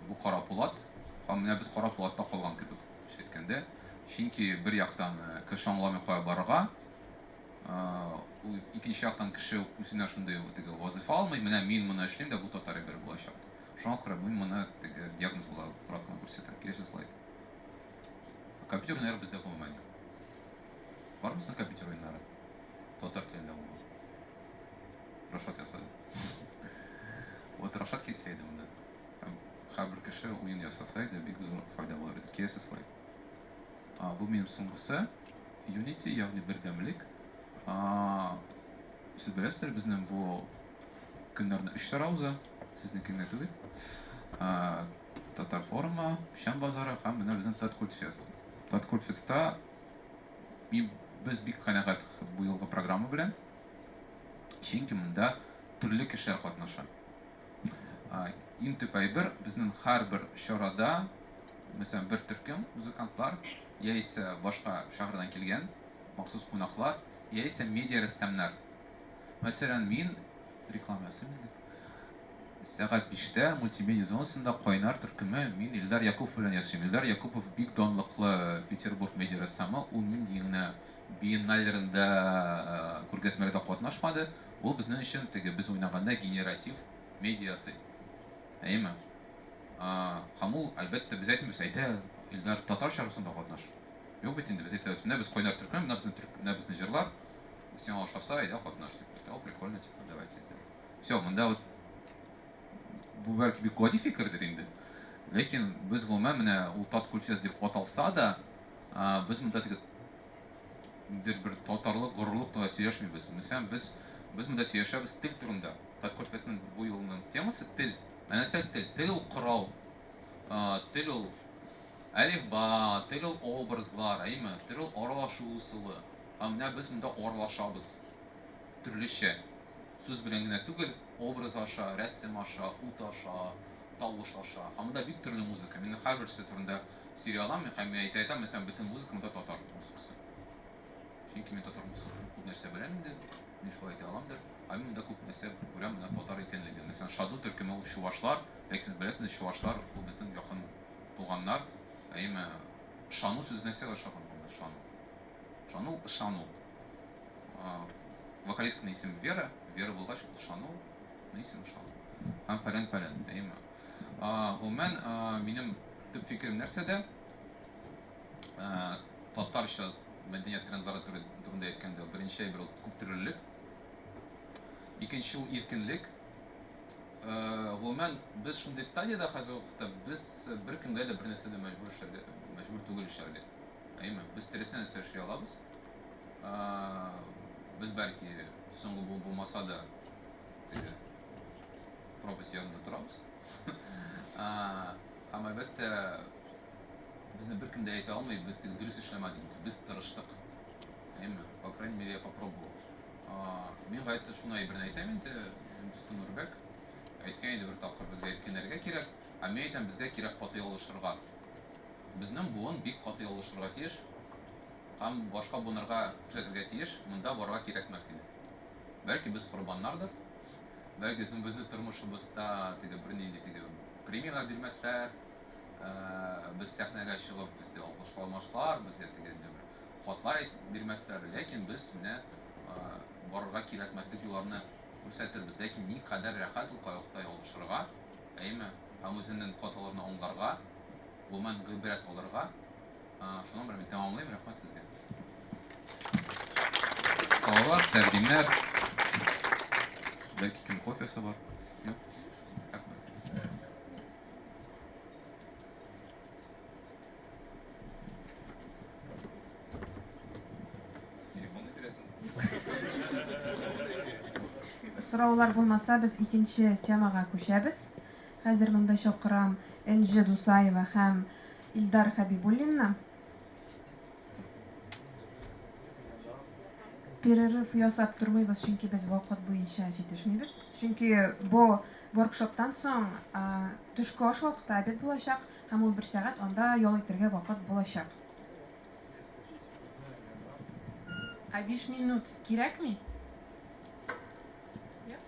Бу Кара Пулат. Һәм менә без Кара Пулатта калган кебек, дөрес әйткәндә. Чөнки бер яктан кеше аңламый кая барырга, ул икенче яктан кеше үзенә шундый теге вазыйфа алмый, менә мин моны эшлим дә, бу татар әйбере булачак. Шуңа күрә мин моны теге диагноз буларак кына күрсәтәм. Киләсе слайд. Компьютер уеннары бездә гомумән юк. Бармы соң компьютер уеннары? Татар телендә булган. Рашат ясады. Вот Рашат килсә иде монда. Һәм һәрбер кеше уен ясаса иде, бик зур файда булыр иде. Киләсе слайд. А, бу минем соңгысы. Unity, ягъни бердәмлек. А, сез беләсездер, безнең бу көннәрне өч чара уза, сезнеке генә түгел. А, Татар форумы, Печән базары һәм менә безнең Таткультфест. Таткультфестта мин без бик канәгать бу елгы программа белән. Чөнки монда төрле кешеләр катнаша. Иң төп әйбер, безнең һәрбер чарада, мәсәлән, бер төркем музыкантлар, яисә башка шәһәрдән килгән махсус кунаклар, яисә медиа рәссамнар. Мәсәлән, мин реклама ясыйм инде. Сәгать биштә мультимедиа зонасында Кайнар төркеме мин Илдар Якупов белән ясыйм. Илдар Якупов бик данлыклы Петербург медиа рәссамы, ул нинди генә биенналерында, күргәзмәләрдә катнашмады. Ул безнең өчен теге без уйнаганда генератив медиа ясый. Әйеме? Һәм ул, әлбәттә, без әйтмибез, әйдә, Илдар, татар чарасында катнаш. Юк бит инде, без әйтәбез, менә без Кайнар төркеме, менә безнең төркем, менә безнең җырлар, сиңа ошаса, әйдә катнаш дип. Әйтә, ул прикольно, типа, давайте сделаем. Все, монда вот бу бәлки бик гади фикердер инде. Ләкин без гомумән менә ул Таткультфест дип аталса да, без монда теге ниндидер бер татарлык, горурлык турында сөйләшмибез. Мәсәлән, без без монда сөйләшәбез тел турында. Таткультфестның бу елның темасы тел. Ә нәрсә тел? Тел ул корал. Тел ул әлифба, тел ул образлар, әйеме? Тел ул аралашу ысулы. Һәм менә без монда аралашабыз төрлечә. Сүз белән генә түгел, образ аша, рәсем аша, ут аша, тавыш аша. Һәм монда бик төрле музыка. Мин һәрберсе турында сөйли алам. Һәм мин әйтә әйтәм, мәсәлән, бөтен музыка монда татар музыкасы. Чөнки мин татар музыкасын күп нәрсә беләм инде. Мин шулай әйтә аламдыр. Ә мин монда күп нәрсә күрәм, менә татар икәнлеген. Мәсәлән, Шаду төркеме ул чувашлар. Бәлки сез беләсез, чувашлар ул безнең якын туганнар. Әйеме, ышану сүзе нәрсәгә ошаган монда, ышану? Ышану, ышану. Вокалистканың исеме Вера, Вера булгач, ул ышану, аның исеме ышану. Һәм фәлән фәлән, әйеме? Гомумән, минем төп фикерем нәрсәдә? Татарча мәдәният трендлары турында әйткәндә, беренче әйбер ул күптөрлелек. Икенче ул иркенлек. Гомумән, без шундый стадиядә хәзер вакытта, без беркемгә дә бернәрсә дә мәҗбүр эшләргә, мәҗбүр түгел эшләргә. Әйеме? Без теләсә нәрсә эшли алабыз. Без бәлки соңгы буын булмаса да, теге пропасть янында торабыз. Һәм әлбәттә, безне беркем дә әйтә алмый, без теге дөрес эшләмәдек дип. Без тырыштык. Әйеме? По крайней мере, я попробовал. Мин гаять шуны әйберне әйтәм инде, минем дустым Нурбәк әйткән иде бер тапкыр, безгә иркенәргә кирәк, ә мин әйтәм, безгә кирәк каты ялгышырга. Безнең буын бик каты ялгышырга тиеш һәм башка буыннарга күрсәтергә тиеш, монда барырга кирәкмәс иде. Бәлки без корбаннардыр, бәлки соң безнең тормышыбызда теге бернинди теге премияләр бирмәсләр, без сәхнәгә чыгып безне алкышламаслар, безгә теге бер хатлар әйтеп бирмәсләр, ләкин без менә барырга кирәкмәслек юлларны күрсәтербез. Ләкин никадәр рәхәт ул кайвакытта ялгышырга, әйеме? Һәм үзеңнең хаталарны аңларга, гомумән гыйбрәт алырга. Шуның белән мин тәмамлыйм. Рәхмәт сезгә. Сораулар, тәкъдимнәр. Бәлки кем кофесы бар? Юк. Рәхмәт. Сораулар булмаса, без икенче темага күчәбез. Хәзер монда чакырам Энҗе Дусаева һәм Илдар Хәбибуллинны. Перерыв ясап тормыйбыз, чөнки без вакыт буенча җитешмибез. Чөнки бу воркшоптан соң төшке аш вакыты, обед булачак, һәм ул бер сәгать, анда ял итәргә вакыт булачак. Ә биш минут кирәкми? Юк?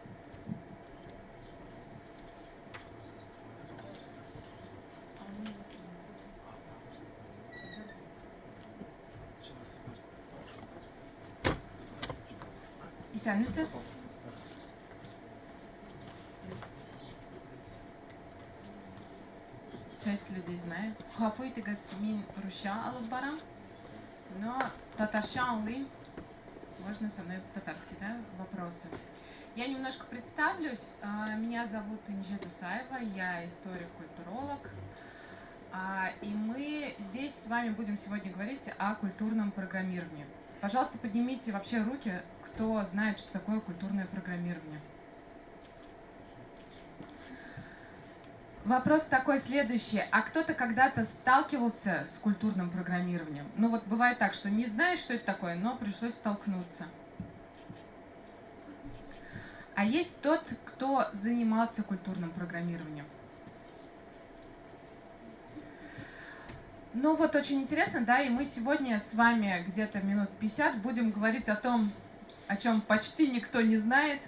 Исәнмесез. Часть людей знает. Гафу итегез, мин русча алып барам, но татарча аңлыйм. Можно со мной по-татарски, да, вопросы. Я немножко представлюсь. Меня зовут Инжи Дусаева, я историк-культуролог. И мы здесь с вами будем сегодня говорить о культурном программировании. Пожалуйста, поднимите вообще руки, кто знает, что такое культурное программирование. Вопрос такой следующий. А кто-то когда-то сталкивался с культурным программированием? Ну вот бывает так, что не знаешь, что это такое, но пришлось столкнуться. А есть тот, кто занимался культурным программированием? Ну вот очень интересно, да, и мы сегодня с вами где-то минут 50 будем говорить о том, о чем почти никто не знает,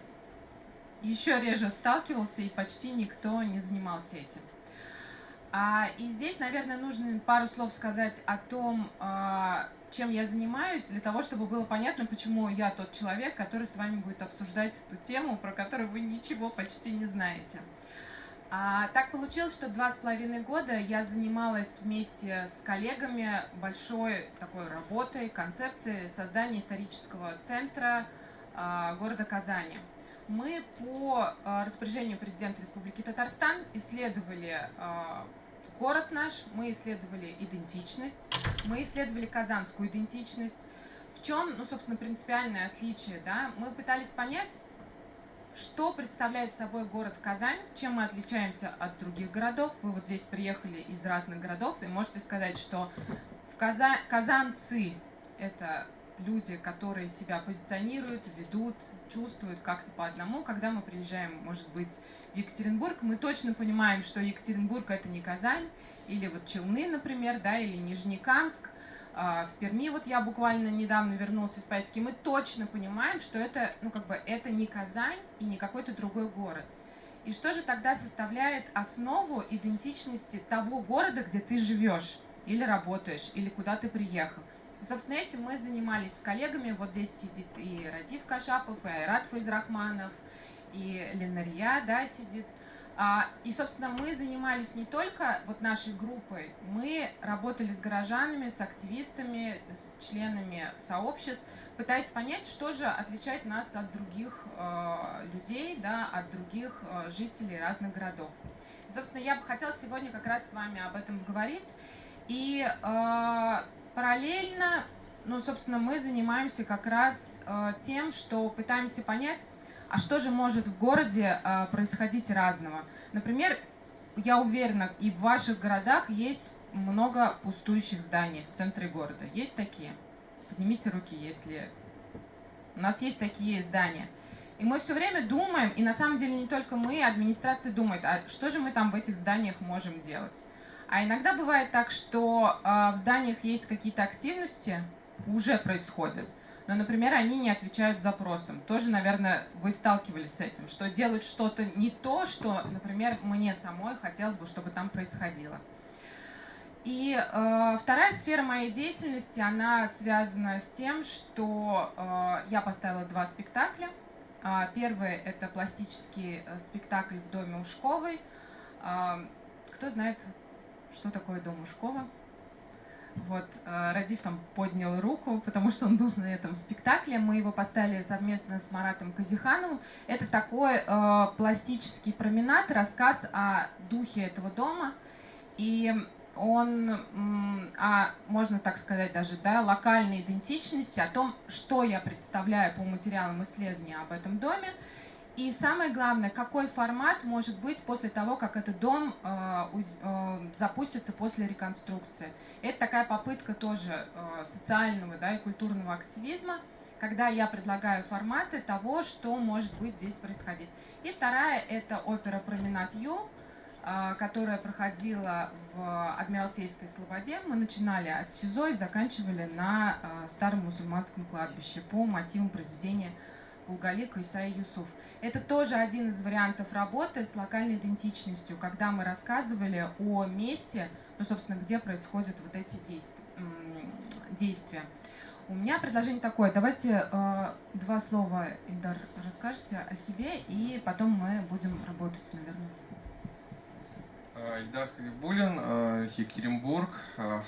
еще реже сталкивался и почти никто не занимался этим. И здесь, наверное, нужно пару слов сказать о том, чем я занимаюсь, для того, чтобы было понятно, почему я тот человек, который с вами будет обсуждать ту тему, про которую вы ничего почти не знаете. Так получилось, что 2,5 года я занималась вместе с коллегами большой такой работой, концепцией создания исторического центра города Казани. Мы по распоряжению президента Республики Татарстан исследовали город наш, мы исследовали идентичность, мы исследовали казанскую идентичность. В чем, ну, собственно, принципиальное отличие, да? Мы пытались понять, что представляет собой город Казань, чем мы отличаемся от других городов. Вы вот здесь приехали из разных городов и можете сказать, что в казанцы — это люди, которые себя позиционируют, ведут, чувствуют как-то по одному. Когда мы приезжаем, может быть, в Екатеринбург, мы точно понимаем, что Екатеринбург — это не Казань, или вот Челны, например, да, или Нижнекамск. В Перми, вот я буквально недавно вернулась из поездки, мы точно понимаем, что это, ну, как бы, это не Казань и не какой-то другой город. И что же тогда составляет основу идентичности того города, где ты живешь или работаешь, или куда ты приехал? И, собственно, этим мы занимались с коллегами. Вот здесь сидит и Радиф Кашапов, и Айрат Файзрахманов, и Ленария, да, сидит. И, собственно, мы занимались не только вот нашей группой, мы работали с горожанами, с активистами, с членами сообществ, пытаясь понять, что же отличает нас от других людей, да, от других жителей разных городов. И, собственно, я бы хотела сегодня как раз с вами об этом поговорить. И параллельно, ну, собственно, мы занимаемся как раз тем, что пытаемся понять, а что же может в городе происходить разного. Например, я уверена, и в ваших городах есть много пустующих зданий в центре города. Есть такие? Поднимите руки, если... У нас есть такие здания. И мы все время думаем, и на самом деле не только мы, администрация думает, а что же мы там в этих зданиях можем делать? А иногда бывает так, что в зданиях есть какие-то активности, уже происходят, но, например, они не отвечают запросам. Тоже, наверное, вы сталкивались с этим, что делают что-то не то, что, например, мне самой хотелось бы, чтобы там происходило. И вторая сфера моей деятельности, она связана с тем, что я поставила 2 спектакля. Первый – это пластический спектакль в доме Ушковой. Кто знает, что такое дом Ушкова? Вот, Радиф там поднял руку, потому что он был на этом спектакле. Мы его поставили совместно с Маратом Казихановым. Это такой пластический променад, рассказ о духе этого дома. И он, можно так сказать даже, да, локальной идентичности, о том, что я представляю по материалам исследования об этом доме. И самое главное, какой формат может быть после того, как этот дом запустится после реконструкции. Это такая попытка тоже социального, да, и культурного активизма, когда я предлагаю форматы того, что может быть здесь происходить. И вторая – это опера «Променад Юл», которая проходила в Адмиралтейской Слободе. Мы начинали от СИЗО и заканчивали на старом мусульманском кладбище по мотивам произведения Кулгалика Исаи Юсуф. Это тоже один из вариантов работы с локальной идентичностью, когда мы рассказывали о месте, ну, собственно, где происходят вот эти действия. У меня предложение такое. Давайте 2 слова, Ильдар, расскажете о себе, и потом мы будем работать, наверное. Ильдар Хабибуллин, Екатеринбург,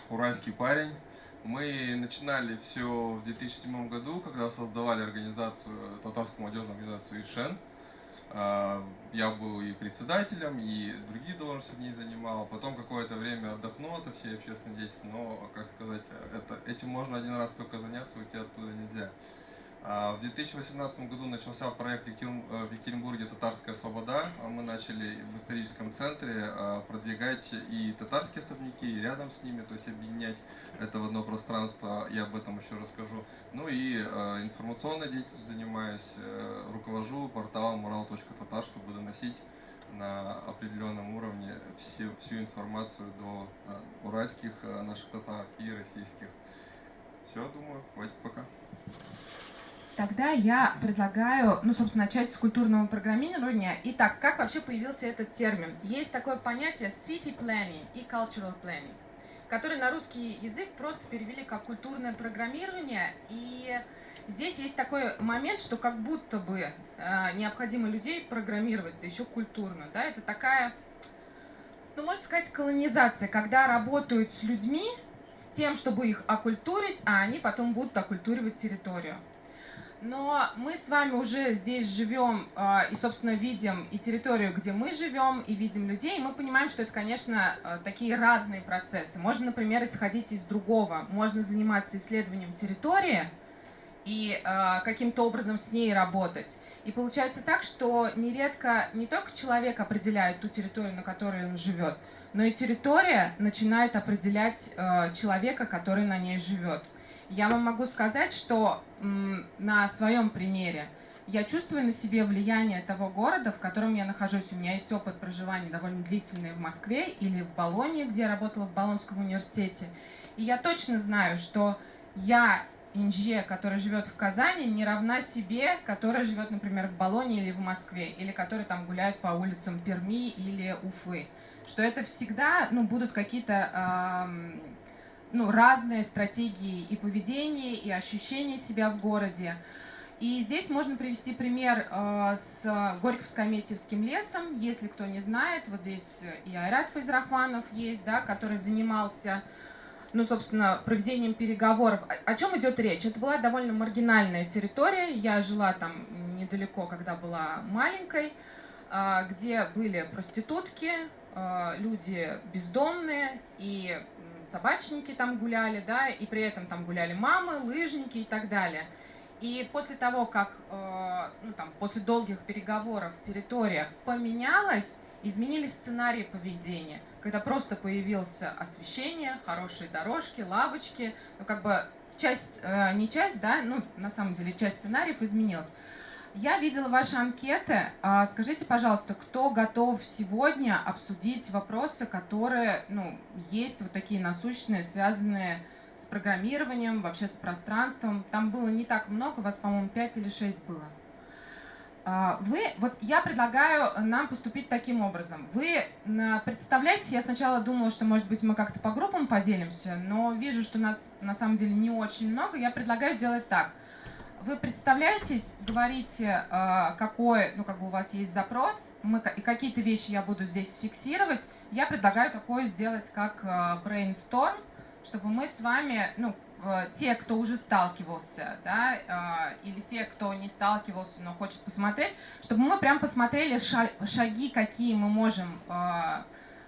уральский парень. Мы начинали все в 2007 году, когда создавали организацию, татарскую молодежную организацию «Ишен». Я был и председателем, и другие должности в ней занимал. Потом какое-то время отдохнул от всей общественной деятельности, но, как сказать, этим можно один раз только заняться, уйти оттуда нельзя. В 2018 году начался проект в Екатеринбурге «Татарская свобода». Мы начали в историческом центре продвигать и татарские особняки, и рядом с ними, то есть объединять это в одно пространство, я об этом еще расскажу. Ну и информационной деятельностью занимаюсь, руковожу порталом ural.tatar, чтобы доносить на определенном уровне всю информацию до уральских наших татар и российских. Все, думаю, хватит пока. Тогда я предлагаю, ну, собственно, начать с культурного программирования. Итак, как вообще появился этот термин? Есть такое понятие city planning и cultural planning, который на русский язык просто перевели как культурное программирование. И здесь есть такой момент, что как будто бы необходимо людей программировать, да еще культурно. Да? Это такая, ну, можно сказать, колонизация, когда работают с людьми с тем, чтобы их окультурить, а они потом будут окультуривать территорию. Но мы с вами уже здесь живем и, собственно, видим и территорию, где мы живем, и видим людей, и мы понимаем, что это, конечно, такие разные процессы. Можно, например, исходить из другого, можно заниматься исследованием территории и каким-то образом с ней работать. И получается так, что нередко не только человек определяет ту территорию, на которой он живет, но и территория начинает определять человека, который на ней живет. Я вам могу сказать, что на своем примере я чувствую на себе влияние того города, в котором я нахожусь. У меня есть опыт проживания довольно длительный в Москве или в Болонье, где я работала в Болонском университете. И я точно знаю, что я, Инже, которая живет в Казани, не равна себе, которая живет, например, в Болонье или в Москве, или которая там гуляет по улицам Перми или Уфы. Что это всегда, ну, будут какие-то разные стратегии и поведения, и ощущения себя в городе. И здесь можно привести пример с Горьковско-Аметьевским лесом. Если кто не знает, вот здесь и Айрат Файзрахманов есть, да, который занимался, ну, собственно, проведением переговоров. О чем идет речь? Это была довольно маргинальная территория. Я жила там недалеко, когда была маленькой, где были проститутки, люди бездомные и собачники там гуляли, да, и при этом там гуляли мамы, лыжники и так далее. И после того, как, ну, там, после долгих переговоров территория поменялась, изменились сценарии поведения, когда просто появилось освещение, хорошие дорожки, лавочки, ну, как бы часть, не часть, да, ну, на самом деле, часть сценариев изменилась. Я видела ваши анкеты. Скажите, пожалуйста, кто готов сегодня обсудить вопросы, которые, ну, есть вот такие насущные, связанные с программированием, вообще с пространством? Там было не так много, вас, по-моему, 5 или 6 было. Вот я предлагаю нам поступить таким образом. Вы представляете, я сначала думала, что, может быть, мы как-то по группам поделимся, но вижу, что нас на самом деле не очень много. Я предлагаю сделать так. Вы представляетесь, говорите, какой, ну, как бы у вас есть запрос, и какие-то вещи я буду здесь фиксировать. Я предлагаю такое сделать, как brainstorm, чтобы мы с вами, ну, те, кто уже сталкивался, да, или те, кто не сталкивался, но хочет посмотреть, чтобы мы прям посмотрели шаги, какие мы можем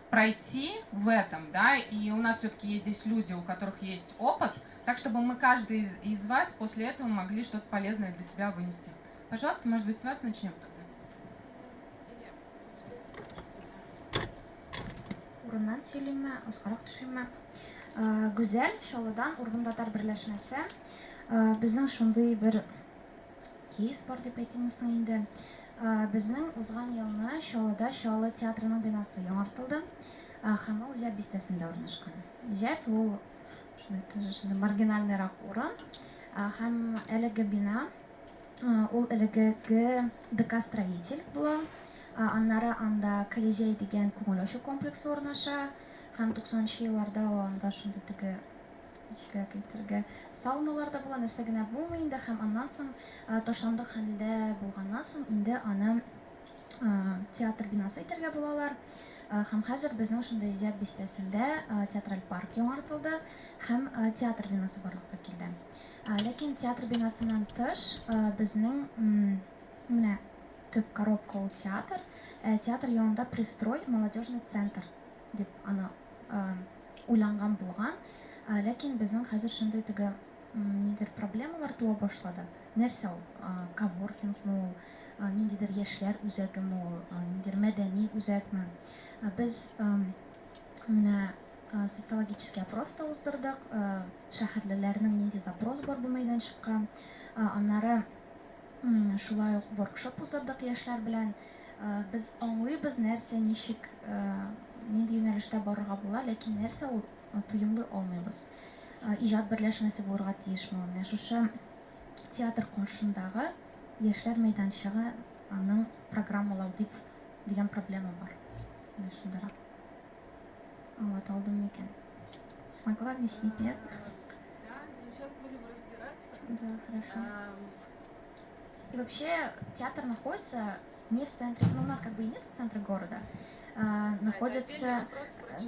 пройти в этом, да, и у нас все-таки есть здесь люди, у которых есть опыт, так, чтобы мы, каждый из вас, после этого могли что-то полезное для себя вынести. Пожалуйста, может быть, с вас начнем тогда. Урыннан сөйлиме, аскарак төшиме? Гүзәл, Чаллыдан, Урбан татар берләшмәсе. Безнең шундый бер кейс бар дип әйтимме соң инде. Безнең узган елны Чаллыда Чаллы театрының бинасы яңартылды. Һәм ул Зәб бистәсендә урнашкан. Зәб ул шундый тоже маргинальныйрак урын. Һәм әлеге бина ул элегеге ДК «Строитель» була. Аннары анда Колизей дигән күңел ачу комплексы урнаша. Һәм 90 елларда анда шундый теге ничек әйтергә сауналар да була, нәрсә генә булмый инде. Һәм аннан соң ташландык хәлдә булганнан соң инде аны театр бинасы әйтергә булалар. Һәм хәзер безнең шундый Зәб бистәсендә театраль парк яңартылды һәм театр бинасы барлыкка килде. Ләкин театр бинасыннан тыш безнең менә төп коробка ул театр. Театр янында пристрой молодежный центр дип аны уйланган булган. Ләкин безнең хәзер шундый теге нидер проблемалар туа башлады. Нәрсә ул? Коворкингмы ул, ниндидер яшьләр үзәгеме ул, ниндидер мәдәни үзәкме? Без менә социологический опрос та уздырдык. Шәһәрлеләрнең нинди запрос бар бу мәйданчыкка. Аннары шулай ук воркшоп уздырдык яшьләр белән. Без аңлыйбыз нәрсә, ничек, нинди юнәлештә барырга була, ләкин нәрсә ул тоемлый алмыйбыз. Иҗат берләшмәсе булырга тиешме ул? Менә шушы театр каршындагы яшьләр мәйданчыгы аның программалау дип дигән проблема бар. Менә шундарак. Аңлата алдым микән? Смогла объяснить, нет? Да, ну сейчас будем разбираться. Да, хорошо. И вообще театр находится не в центре, ну у нас как бы и нет в центре города. Находится...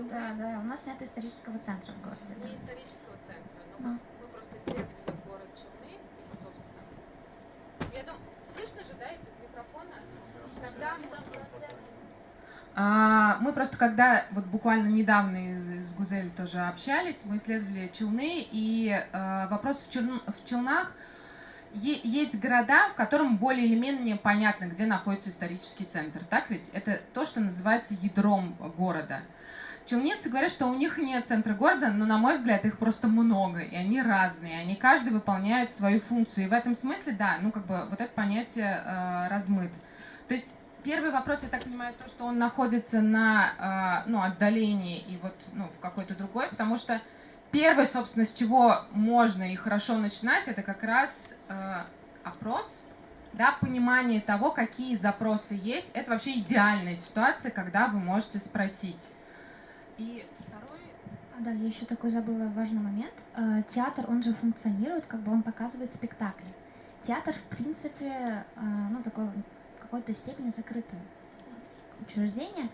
Да, да, у нас нет исторического центра в городе. Не исторического центра, но вот мы просто исследовали город Челны, и вот, собственно. Я думаю, слышно же, да, и без микрофона? Тогда мы просто когда, вот буквально недавно с Гузель тоже общались, мы исследовали Челны, и вопрос в Челнах. Есть города, в котором более или менее понятно, где находится исторический центр. Так ведь? Это то, что называется ядром города. Челнинцы говорят, что у них нет центра города, но, на мой взгляд, их просто много, и они разные, они каждый выполняет свою функцию. И в этом смысле, да, ну как бы вот это понятие размыто. То есть первый вопрос, я так понимаю, то, что он находится на ну, отдалении и вот, ну, в какой-то другой, потому что первое, собственно, с чего можно и хорошо начинать, это как раз опрос, да, понимание того, какие запросы есть. Это вообще идеальная ситуация, когда вы можете спросить. И второй... Да, я еще такой забыла важный момент. Театр, он же функционирует, как бы он показывает спектакли. Театр, в принципе, ну, такой в какой-то степени закрытое учреждение.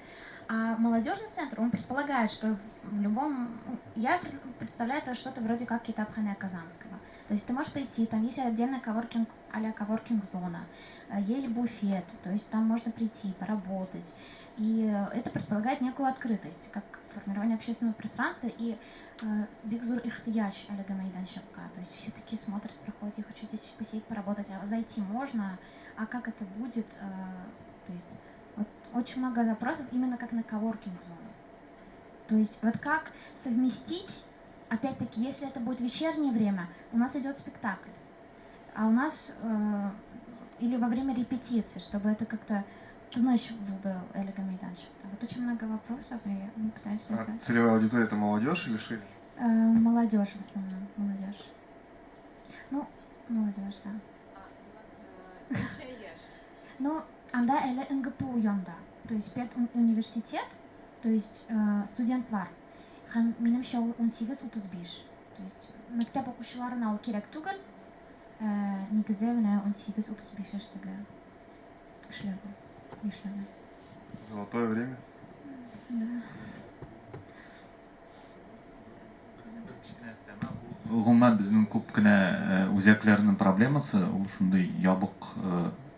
А молодежный центр, он предполагает, что в любом... Я представляю это что-то вроде как Китапхане Казанского. То есть ты можешь прийти, там есть отдельная коворкинг, а-ля коворкинг-зона, есть буфет, то есть там можно прийти, поработать. И это предполагает некую открытость, как формирование общественного пространства и бик зур ихтыяҗ әлеге мәйданчыкка. То есть все такие смотрят, проходят, я хочу здесь посидеть, поработать, а зайти можно, а как это будет? То есть вот очень много запросов именно как на коворкинг-зону. То есть вот как совместить, опять-таки, если это будет вечернее время, у нас идет спектакль, а у нас или во время репетиции, чтобы это как-то тыныч булды әлеге мәйданчыкта. Вот очень много вопросов, и мы пытаемся А это... целевая аудитория это молодежь или шире? Молодежь в основном, молодежь. Ну, молодежь, да. Ну, анда әле НГПУ янда. То есть педуниверситет, то есть студентлар. Һәм минемчә ул 18-35. То есть мәктәп укучыларына ул кирәк түгел. Нигездә менә 18-35 яшьтәге кешеләргә, яшьләргә. Золотое время. Да. Гомумән безнең күп кенә үзәкләрнең проблемасы ул шундый ябык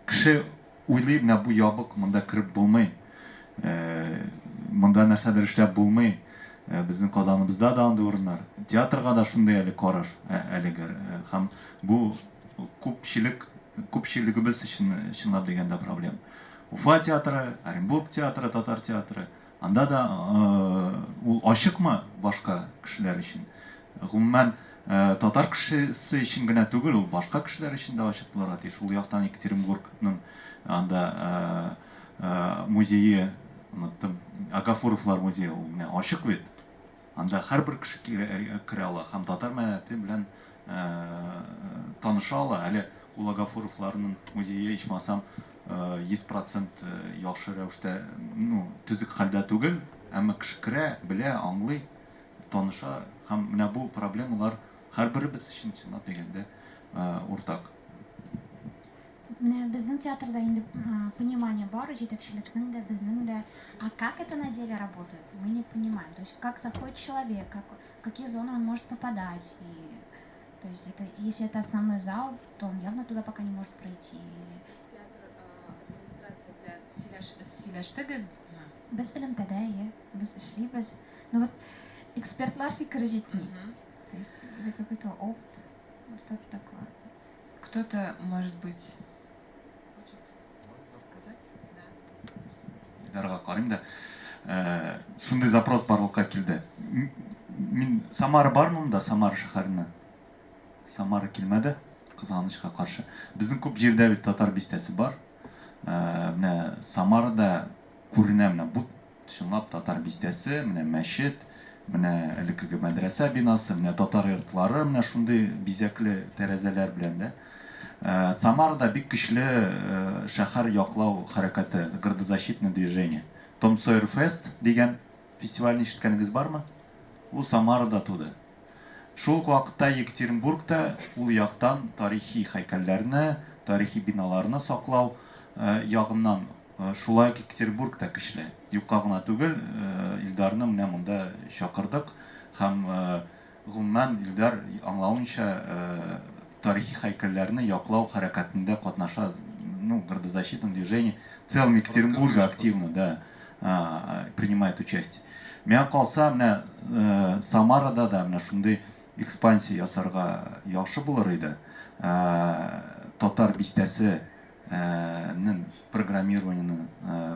кеше уйлый, менә бу ябык, монда кереп булмый. Монда нәрсәдер эшләп булмый. Безнең Казаныбызда да андый урыннар. Театрга да шундый әле караш әлеге. Һәм бу күпчелек күпчелегебез өчен чынлап дигәндә проблема. Уфа театры, Оренбург театры, татар театры. Анда да ул ачыкмы башка кешеләр өчен? Гомумән, татар кешесе өчен генә түгел, ул башка кешеләр өчен дә ачык булырга тиеш. Ул яктан Екатеринбургның анда музее, оныттым, Агафуровлар музее, ул менә ачык бит. Анда һәрбер кеше керә ала һәм татар мәдәнияте белән таныша ала. Әле ул Агафуровларның музее ичмасам 100% яхшы рәвештә, ну, төзек хәлдә түгел, әмма кеше керә, белә, аңлый, таныша һәм менә бу проблемалар һәрберебез өчен чынлап дигәндә уртак. Менә безнең театрда инде понимание бар, җитәкчелекнең дә, безнең дә. А как это на деле работает, мы не понимаем. То есть как заходит человек, как, в какие зоны он может попадать. И, то есть это, если это основной зал, то он явно туда пока не может пройти. Или... Сез театр администрация белән сөйләштегезме? Без элемтәдә, иә, без эшлибез. Но вот экспертлар фикере җитми. То есть или какой-то опыт, что-то такое. Кто-то, может быть, хочет сказать? Да. Илдарга карыйм да. Шундый запрос барлыкка килде. Мин Самара бармы монда, Самара шәһәренә? Самара килмәде, кызганычка каршы. Безнең күп җирдә бит татар бистәсе бар. Менә Самарада күренә менә бу чынлап татар бистәсе, менә мәчет, менә элеккеге мәдрәсә бинасы, менә татар йортлары, менә шундый бизәкле тәрәзәләр белән дә. Самарада бик көчле шәһәр яклау хәрәкәте, городозащитное движение. Том Сойер Фест дигән фестивальне ишеткәнегез бармы? Ул Самарада туды. Шул ук вакытта Екатеринбургта ул яктан тарихи һәйкәлләрне, тарихи биналарны саклау ягыннан шулай ук Екатеринбург та көчле. Юкка гына түгел, Илдарны менә монда чакырдык һәм гомумән Илдар аңлавынча тарихи һәйкәлләрне яклау хәрәкәтендә катнаша, ну, городозащитном движении в целом Екатеринбурга активно, да, принимает участие. Миңа калса, менә Самарада да менә шундый экспансия ясарга яхшы булыр иде. Татар бистәсе программированиены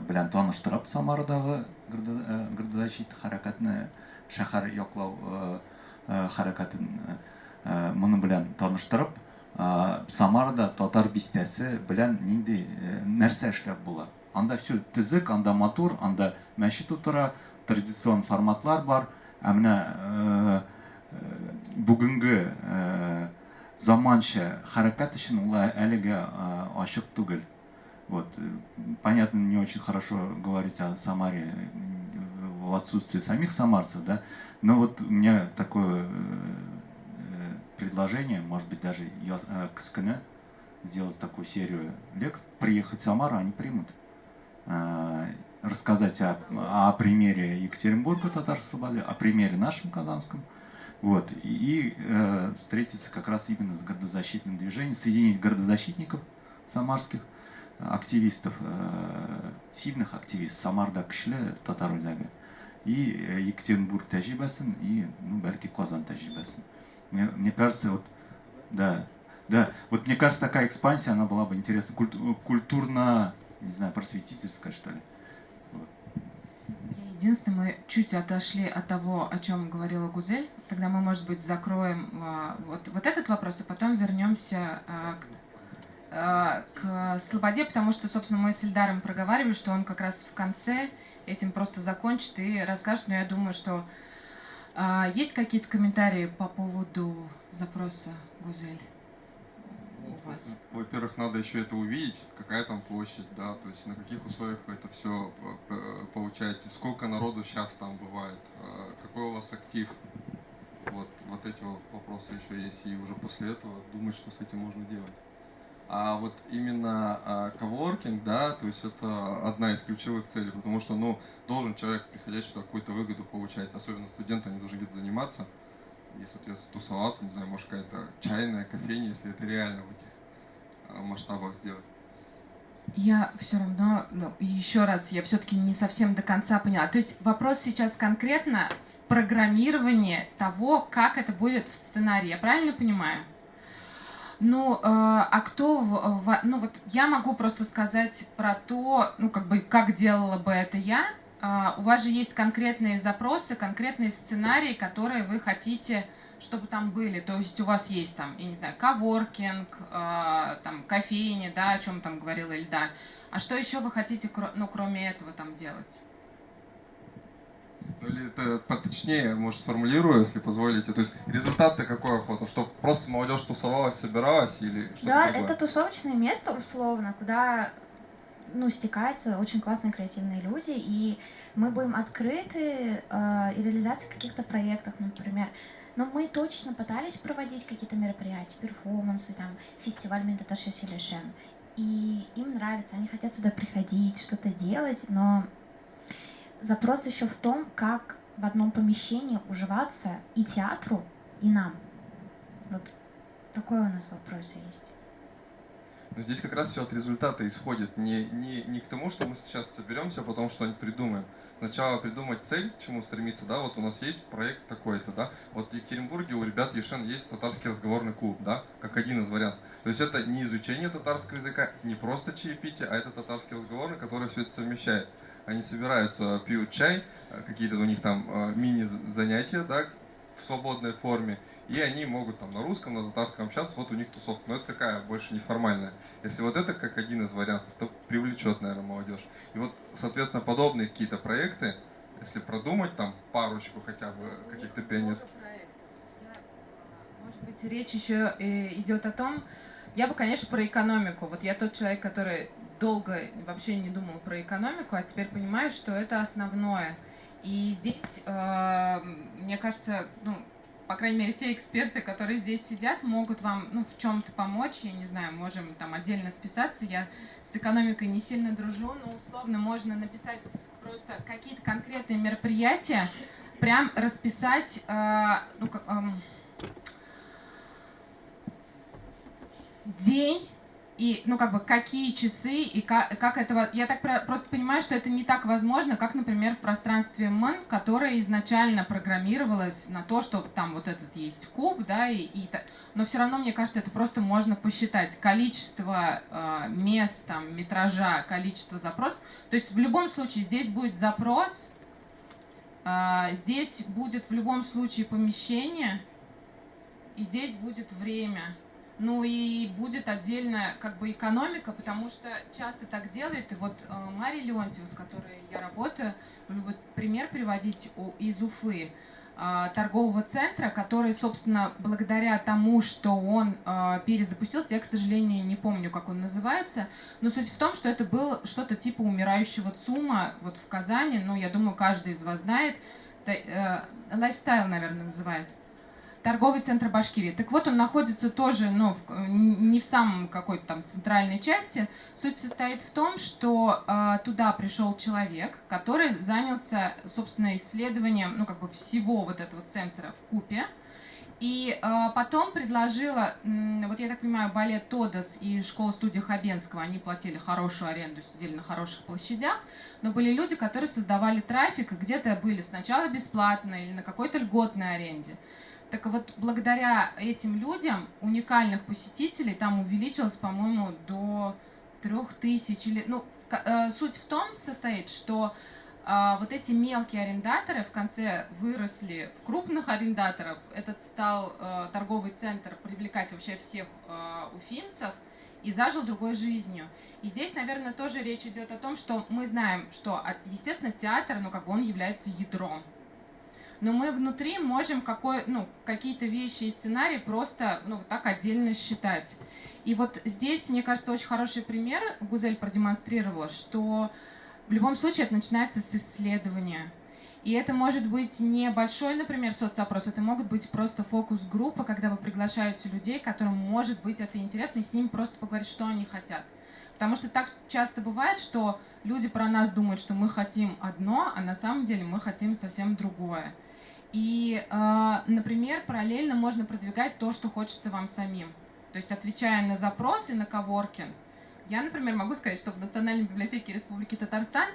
белән таныштырып Самарадагы городозащита хәрәкәтне, шәһәр яклау хәрәкәтен моны белән таныштырып, Самарада татар бистәсе белән нинди нәрсә эшләп була. Анда все төзек, анда матур, анда мәчет утыра, традицион форматлар бар. Ә менә бүгенге заманча хәрәкәт өчен ул әлегә ачык түгел. Вот. Понятно, не очень хорошо говорить о Самаре в отсутствии самих самарцев, да, но вот у меня такое предложение, может быть, даже көз көне сделать такую серию лекций, приехать в Самару, они примут. Рассказать о примере Екатеринбурга, татарской слободы, о примере нашем казанском, вот, и встретиться как раз именно с городозащитным движением, соединить городозащитников самарских, активистов, сильных активистов, Самарда көчле татар үзәге, и Екатеринбург тәҗрибәсен, и, ну, бәлки Казан тәҗрибәсен. Мне кажется, вот, да, вот мне кажется, такая экспансия, она была бы интересна, культурно, не знаю, просветительская, что ли. Вот. Единственное, мы чуть отошли от того, о чем говорила Гузель. Тогда мы, может быть, закроем вот этот вопрос, а потом вернемся к Слободе, потому что, собственно, мы с Ильдаром проговаривали, что он как раз в конце этим просто закончит и расскажет. Но я думаю, что есть какие-то комментарии по поводу запроса, Гузель, у вас? Во-первых, надо еще это увидеть, какая там площадь, да, то есть на каких условиях вы это все получаете, сколько народу сейчас там бывает, какой у вас актив. Вот эти вопросы еще есть, и уже после этого думать, что с этим можно делать. А вот именно коворкинг, да, то есть это одна из ключевых целей, потому что, ну, должен человек, приходя сюда, какую-то выгоду получать, особенно студенты, они должны где-то заниматься и, соответственно, тусоваться, не знаю, может, какая-то чайная кофейня, если это реально в этих масштабах сделать. Я все равно, ну, еще раз, я все-таки не совсем до конца поняла. То есть вопрос сейчас конкретно в программировании того, как это будет в сценарии, я правильно понимаю? Ну, а кто... Ну, вот я могу просто сказать про то, ну, как бы, как делала бы это я. У вас же есть конкретные запросы, конкретные сценарии, которые вы хотите, чтобы там были. То есть у вас есть там, я не знаю, коворкинг, там, кофейни, да, о чем там говорил Ильдар. А что еще вы хотите, ну, кроме этого там делать? Ну, или это поточнее, может, сформулирую, если позволите. То есть результат-то какой охота? Чтобы просто молодежь тусовалась, собиралась или что-то Да, другое? Это тусовочное место, условно, куда, ну, стекаются очень классные креативные люди, и мы будем открыты и реализации каких-то проектов, например. Но мы точно пытались проводить какие-то мероприятия, перформансы, там, фестиваль Мин татарча сөйләшәм. И им нравится, они хотят сюда приходить, что-то делать, но запрос еще в том, как в одном помещении уживаться и театру, и нам. Вот такой у нас вопрос есть. Но здесь как раз все от результата исходит. Не к тому, что мы сейчас соберемся, а потом что-нибудь придумаем. Сначала придумать цель, к чему стремиться, да, вот у нас есть проект такой-то, да. Вот в Екатеринбурге у ребят Ешен есть татарский разговорный клуб, да, как один из вариантов. То есть это не изучение татарского языка, не просто чаепитие, а это татарский разговорный, который все это совмещает. Они собираются, пьют чай, какие-то у них там мини-занятия, да, в свободной форме, и они могут там на русском, на татарском общаться, вот у них тусовка. Но это такая больше неформальная. Если вот это как один из вариантов, то привлечет, наверное, молодежь. И вот, соответственно, подобные какие-то проекты, если продумать там парочку хотя бы каких-то пионерских. Может быть, речь еще идет о том, я бы, конечно, про экономику. Вот я тот человек, который долго вообще не думал про экономику, а теперь понимаю, что это основное. И здесь, мне кажется, ну, по крайней мере, те эксперты, которые здесь сидят, могут вам, ну, в чем-то помочь. Я не знаю, можем там отдельно списаться. Я с экономикой не сильно дружу, но условно можно написать просто какие-то конкретные мероприятия, прям расписать, ну, как, день и, ну, как бы, какие часы и как это... Я так просто понимаю, что это не так возможно, как, например, в пространстве МЭН, которое изначально программировалось на то, что там вот этот есть куб, да, но все равно, мне кажется, это просто можно посчитать. Количество мест, там, метража, количество запросов. То есть в любом случае здесь будет запрос, здесь будет в любом случае помещение, и здесь будет время. Ну и будет отдельно как бы экономика, потому что часто так делают. И вот Мария Леонтьева, с которой я работаю, любит пример приводить из Уфы, торгового центра, который, собственно, благодаря тому, что он перезапустился, я, к сожалению, не помню, как он называется, но суть в том, что это было что-то типа умирающего ЦУМа вот в Казани, ну, я думаю, каждый из вас знает, Lifestyle, наверное, называется. Торговый центр Башкирии. Так вот, он находится тоже, ну, не в самом какой-то там центральной части. Суть состоит в том, что туда пришел человек, который занялся, собственно, исследованием, ну, как бы всего вот этого центра вкупе. И потом предложила, вот я так понимаю, балет Тодос и школа-студия Хабенского, они платили хорошую аренду, сидели на хороших площадях, но были люди, которые создавали трафик, и где-то были сначала бесплатно или на какой-то льготной аренде. Так вот, благодаря этим людям уникальных посетителей там увеличилось, по-моему, до 3000. Или, ну, суть в том состоит, что вот эти мелкие арендаторы в конце выросли в крупных арендаторов. Этот стал торговый центр привлекать вообще всех уфимцев и зажил другой жизнью. И здесь, наверное, тоже речь идет о том, что мы знаем, что, естественно, театр, ну, как бы он является ядром. Но мы внутри можем какие-то вещи и сценарии просто, ну, вот так отдельно считать. И вот здесь, мне кажется, очень хороший пример Гузель продемонстрировала, что в любом случае это начинается с исследования. И это может быть не большой, например, соцопрос, это могут быть просто фокус-группа, когда вы приглашаете людей, которым может быть это интересно, и с ними просто поговорить, что они хотят. Потому что так часто бывает, что люди про нас думают, что мы хотим одно, а на самом деле мы хотим совсем другое. И, например, параллельно можно продвигать то, что хочется вам самим. То есть, отвечая на запросы, на коворкинг, я, например, могу сказать, что в Национальной библиотеке Республики Татарстан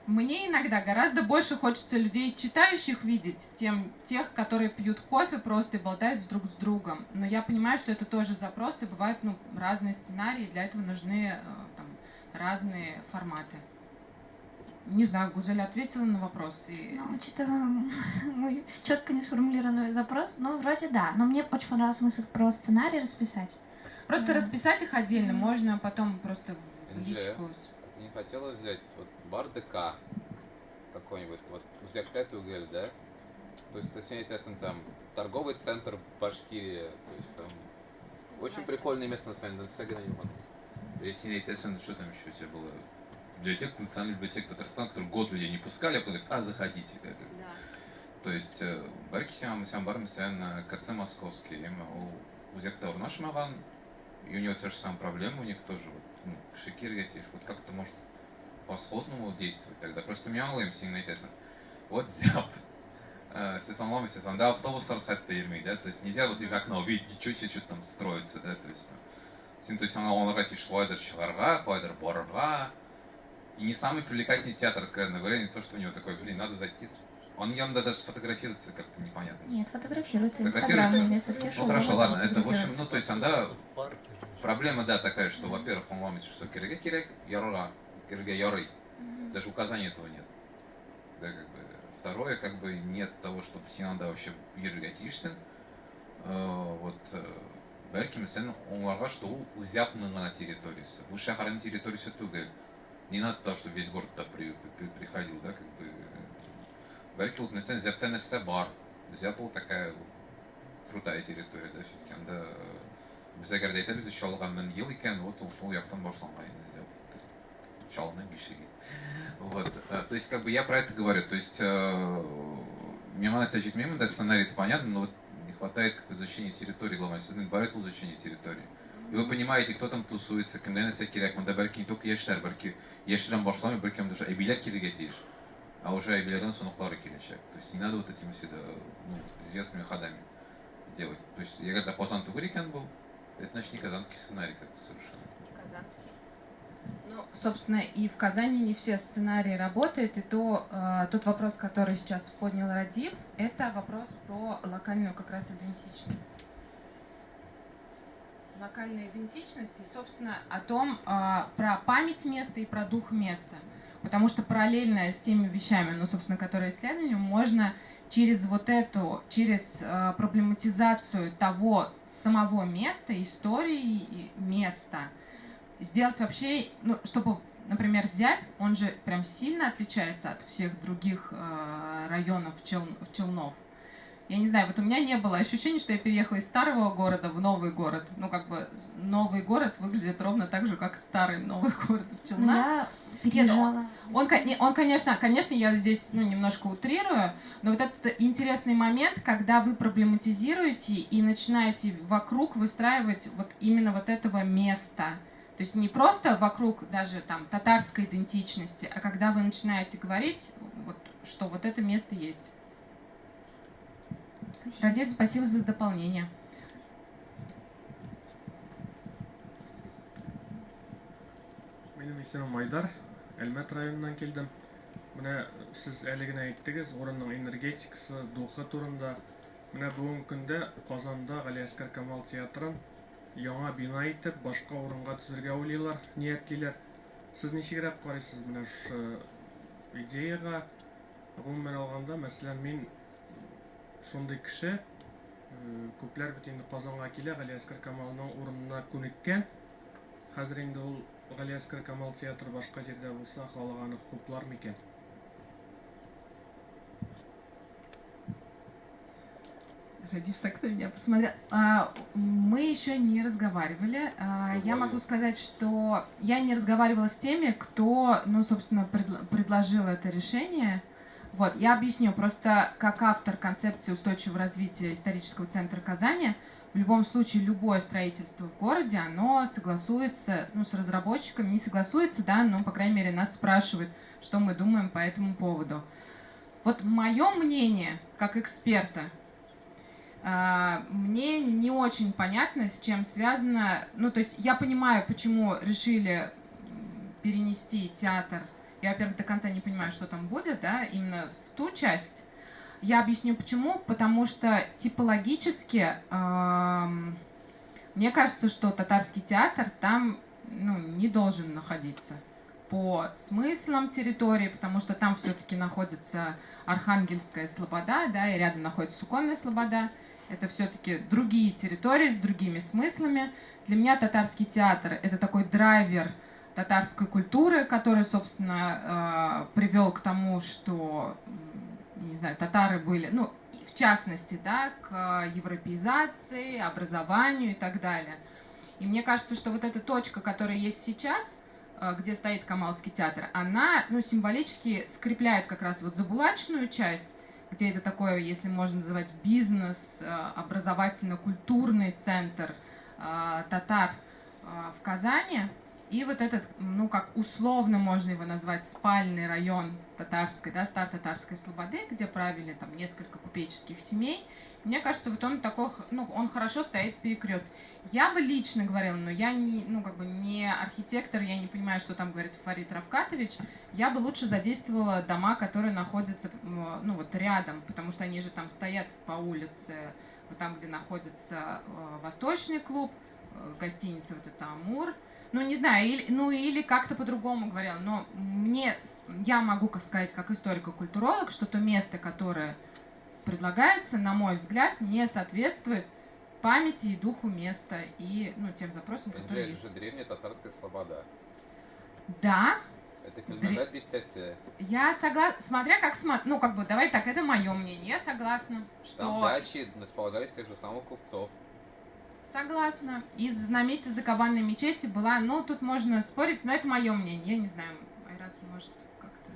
мне иногда гораздо больше хочется людей, читающих, видеть, чем тех, которые пьют кофе просто и болтают друг с другом. Но я понимаю, что это тоже запросы, бывают, ну, разные сценарии, для этого нужны там разные форматы. Не знаю, Гузель ответила на вопрос. И... Ну, учитывая мой четко не сформулированный запрос, ну, вроде да. Но мне очень понравилась мысль про сценарий расписать. Просто расписать их отдельно, можно потом просто в личку. Ты не хотела взять вот бар ДК какой-нибудь, вот Үзәктә түгел, да? То есть, точнее, там торговый центр Башкирия, то есть там очень прикольное место на самом деле. Если что там еще у тебя было? Библиотека, Национальная библиотека Татарстана, которую год людей не пускали, а потом говорят, а заходите. Как. Да. То есть, бәлки сиңа бар, мәсәлән, КЦ Московский, ул үзәктә урнашмаган, и у него те же самые проблемы, у них тоже, вот, ну, кеше кирәк, вот как-то может по-сходному действовать тогда. Просто мин аңлыйм синең әйтәсең. Вот зяб. Сез аңламыйсыз, анда автобуслар хәтта йөрми, да, то есть нельзя вот из окна увидеть, ничего себе, что там строится, да, то есть, син, то есть, аңларга тиеш, каядыр чыгарга, каядыр барырга. И не самый привлекательный театр, откровенно говоря, не то, что у него такой, блин, надо зайти. Он явно даже сфотографируется как-то непонятно. Нет, фотографируется, инстаграмное место, все Ну хорошо, ладно, это в общем, ну то есть, анда проблема, да, такая, что, во-первых, он вам что кирәк кирәк, ярарга, керергә ярый. Даже указания этого нет. Да, как бы. Второе, как бы, нет того, чтобы син анда вообще йөрергә тиешсең. Вот, бәлки, мәсәлән, аңларга, что ул Үзәкнең гына территориясе. Бу шәһәрнең территориясе түгел. Не надо то, чтобы весь город туда приходил, да, как бы. Бәлки, ул, мәсәлән, Зәптә нәрсә бар. Зәп ул такая крутая территория, да, все-таки анда без әгәр дә әйтәбез, Чаллыга 1000 ел икән, вот ул шул яктан башланган инде Зәп. Чаллының бишеге. Вот, то есть, как бы я про это говорю, то есть, миңа нәрсә җитми, монда сценарий-то понятно, но вот не хватает как бы изучения территории, главное, сезнең бар ул изучение территории. И вы понимаете, кто там тусуется, кемгә нәрсә кирәк, монда бәлки не только яшьләр, бәлки яшьләрдән башламый, бәлки анда уже әбиләр килергә тиеш, а уже әбиләрдән соңгылары киләчәк. То есть не надо вот этими всегда, ну, известными ходами делать. То есть, әгәр дә Казан түгел икән бу, это значит не казанский сценарий как бы совершенно. Не казанский. Ну, собственно, и в Казани не все сценарии работают, и то, тот вопрос, который сейчас поднял Радив, это вопрос про локальную как раз идентичность. Локальная идентичность и, собственно, о том, про память места и про дух места. Потому что параллельно с теми вещами, ну, собственно, которые исследовали, можно через вот эту, через проблематизацию того самого места, истории места, сделать вообще, ну, чтобы, например, Зябь, он же прям сильно отличается от всех других районов Челнов. Я не знаю, вот у меня не было ощущения, что я переехала из старого города в новый город. Ну, как бы новый город выглядит ровно так же, как старый новый город в Челнах. Ну, я переезжала. Нет, он, конечно, я здесь, ну, немножко утрирую, но вот этот интересный момент, когда вы проблематизируете и начинаете вокруг выстраивать вот именно вот этого места. То есть не просто вокруг даже там татарской идентичности, а когда вы начинаете говорить, вот, что вот это место есть. Радис, спасибо за дополнение. Минем исемем Айдар, Әлмәт районыннан килдем. Менә сез әле генә әйттегез, урынның энергетикасы, духы турында. Менә бүгенге көндә Казанда Галиәсгар Камал театрын яңа бина итеп, башка урынга төзергә уйлыйлар, ниятлиләр. Сез ничегрәк карыйсыз менә шушы идеяга? Гомумән алганда, мәсәлән, мин шундый кеше, күпләр бит инде Казанга килә, Галиәсгар Камалның урынына күнеккән. Хәзер инде ул Галиәсгар Камал театры башка җирдә булса, халык аны хуплар микән? Радиф так на меня посмотрел. Мы еще не разговаривали. Я могу сказать, что я не разговаривала с теми, кто, ну, собственно, предложил это решение. Вот, я объясню. Просто как автор концепции устойчивого развития исторического центра Казани, в любом случае любое строительство в городе, оно согласуется, ну, с разработчиком, не согласуется, да, но, по крайней мере, нас спрашивают, что мы думаем по этому поводу. Вот мое мнение, как эксперта, мне не очень понятно, с чем связано. Ну, то есть я понимаю, почему решили перенести театр. Я, во-первых, до конца не понимаю, что там будет, да, именно в ту часть. Я объясню, почему. Потому что типологически мне кажется, что татарский театр там, ну, не должен находиться по смыслам территории, потому что там все-таки находится Архангельская слобода, да, и рядом находится Суконная слобода. Это все-таки другие территории с другими смыслами. Для меня татарский театр — это такой драйвер татарской культуры, который, собственно, привел к тому, что, не знаю, татары были, ну, в частности, да, к европеизации, образованию и так далее. И мне кажется, что вот эта точка, которая есть сейчас, где стоит Камалский театр, она, ну, символически скрепляет как раз вот забулачную часть, где это такое, если можно называть, бизнес, образовательно-культурный центр татар в Казани. И вот этот, ну, как условно можно его назвать, спальный район татарской, да, Стар-Татарской слободы, где правили там несколько купеческих семей. Мне кажется, вот он такой, ну, он хорошо стоит в перекрестке. Я бы лично говорила, но я не, ну, как бы не архитектор, я не понимаю, что там говорит Фарид Рафкатович. Я бы лучше задействовала дома, которые находятся, ну, вот рядом, потому что они же там стоят по улице, вот там, где находится Восточный клуб, гостиница вот это «Амур». Ну, не знаю, или, ну, или как-то по-другому говорила, но мне, я могу сказать, как историко-культуролог, что то место, которое предлагается, на мой взгляд, не соответствует памяти и духу места и, ну, тем запросам, которые есть. Это же древняя татарская слобода. Да. Это Кульмәмбәт бистәсе. Я согласна, смотря как смотреть, ну, как бы, давай так, это мое мнение, я согласна, что... Там дачи располагались тех же самых купцов. Согласна. И на месте Закабанной мечети была, ну, тут можно спорить, но это мое мнение, я не знаю, Айрат, может, как-то...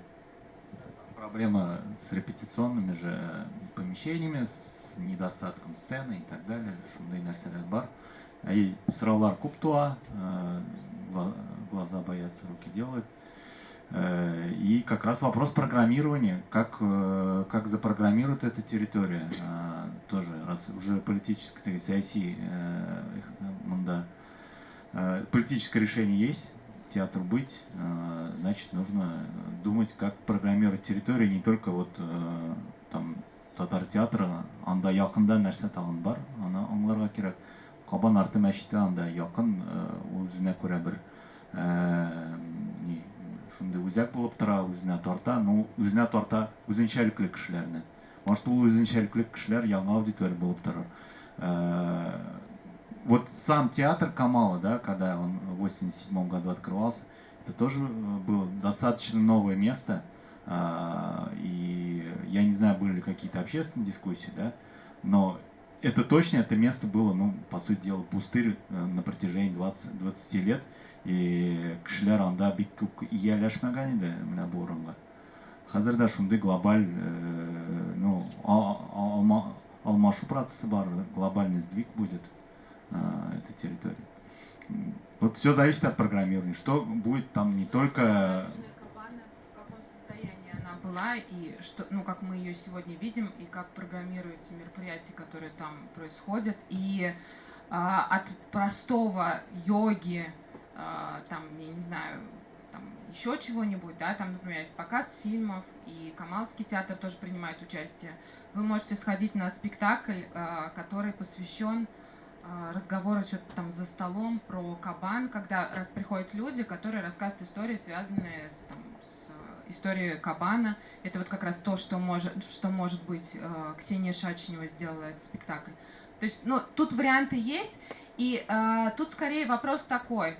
Проблема с репетиционными же помещениями, с недостатком сцены и так далее, шундай нәрсәләр бар. И сораулар күп туа, глаза боятся, руки делают. И как раз вопрос программирования, как запрограммируют эту территорию, тоже, раз уже политическое, то есть IT, политическое решение есть, театр быть, значит, нужно думать, как программировать территорию, не только вот там татар театры, анда якында нәрсә тагын бар, аны аңларга кирәк. Кабан арты мәчете анда якын, үзенә күрә бер шундый үзәк булып тора, үзенә тарта, ну, үзенә тарта үзенчәлекле кешеләрне. Может, ул үзенчәлекле кешеләр яңа аудитория булып торыр. Вот сам театр Камала, да, когда он в 1987 году открывался, это тоже было достаточно новое место. И я не знаю, были ли какие-то общественные дискуссии, да, Но это точно, это место было, ну, по сути дела, пустырь на протяжении 20 лет. И кешеләр анда бик күп ияләшмәгән иде менә бу урынга. Хәзер дә шундый глобаль, ну, алмашу процессы бар, глобальный сдвиг будет этой территории. Вот все зависит от программирования. Что будет там не только... В каком состоянии она была, и что, ну, как мы ее сегодня видим, и как программируются мероприятия, которые там происходят, и от простого йоги, там, я не знаю, там еще чего-нибудь, да, там, например, есть показ фильмов, и Камалский театр тоже принимает участие. Вы можете сходить на спектакль, который посвящен разговору что-то там за столом про Кабан, когда раз приходят люди, которые рассказывают истории, связанные с, там, с историей Кабана. Это вот как раз то, что может быть, Ксения Шачнева сделала этот спектакль. То есть, ну, тут варианты есть, и тут скорее вопрос такой.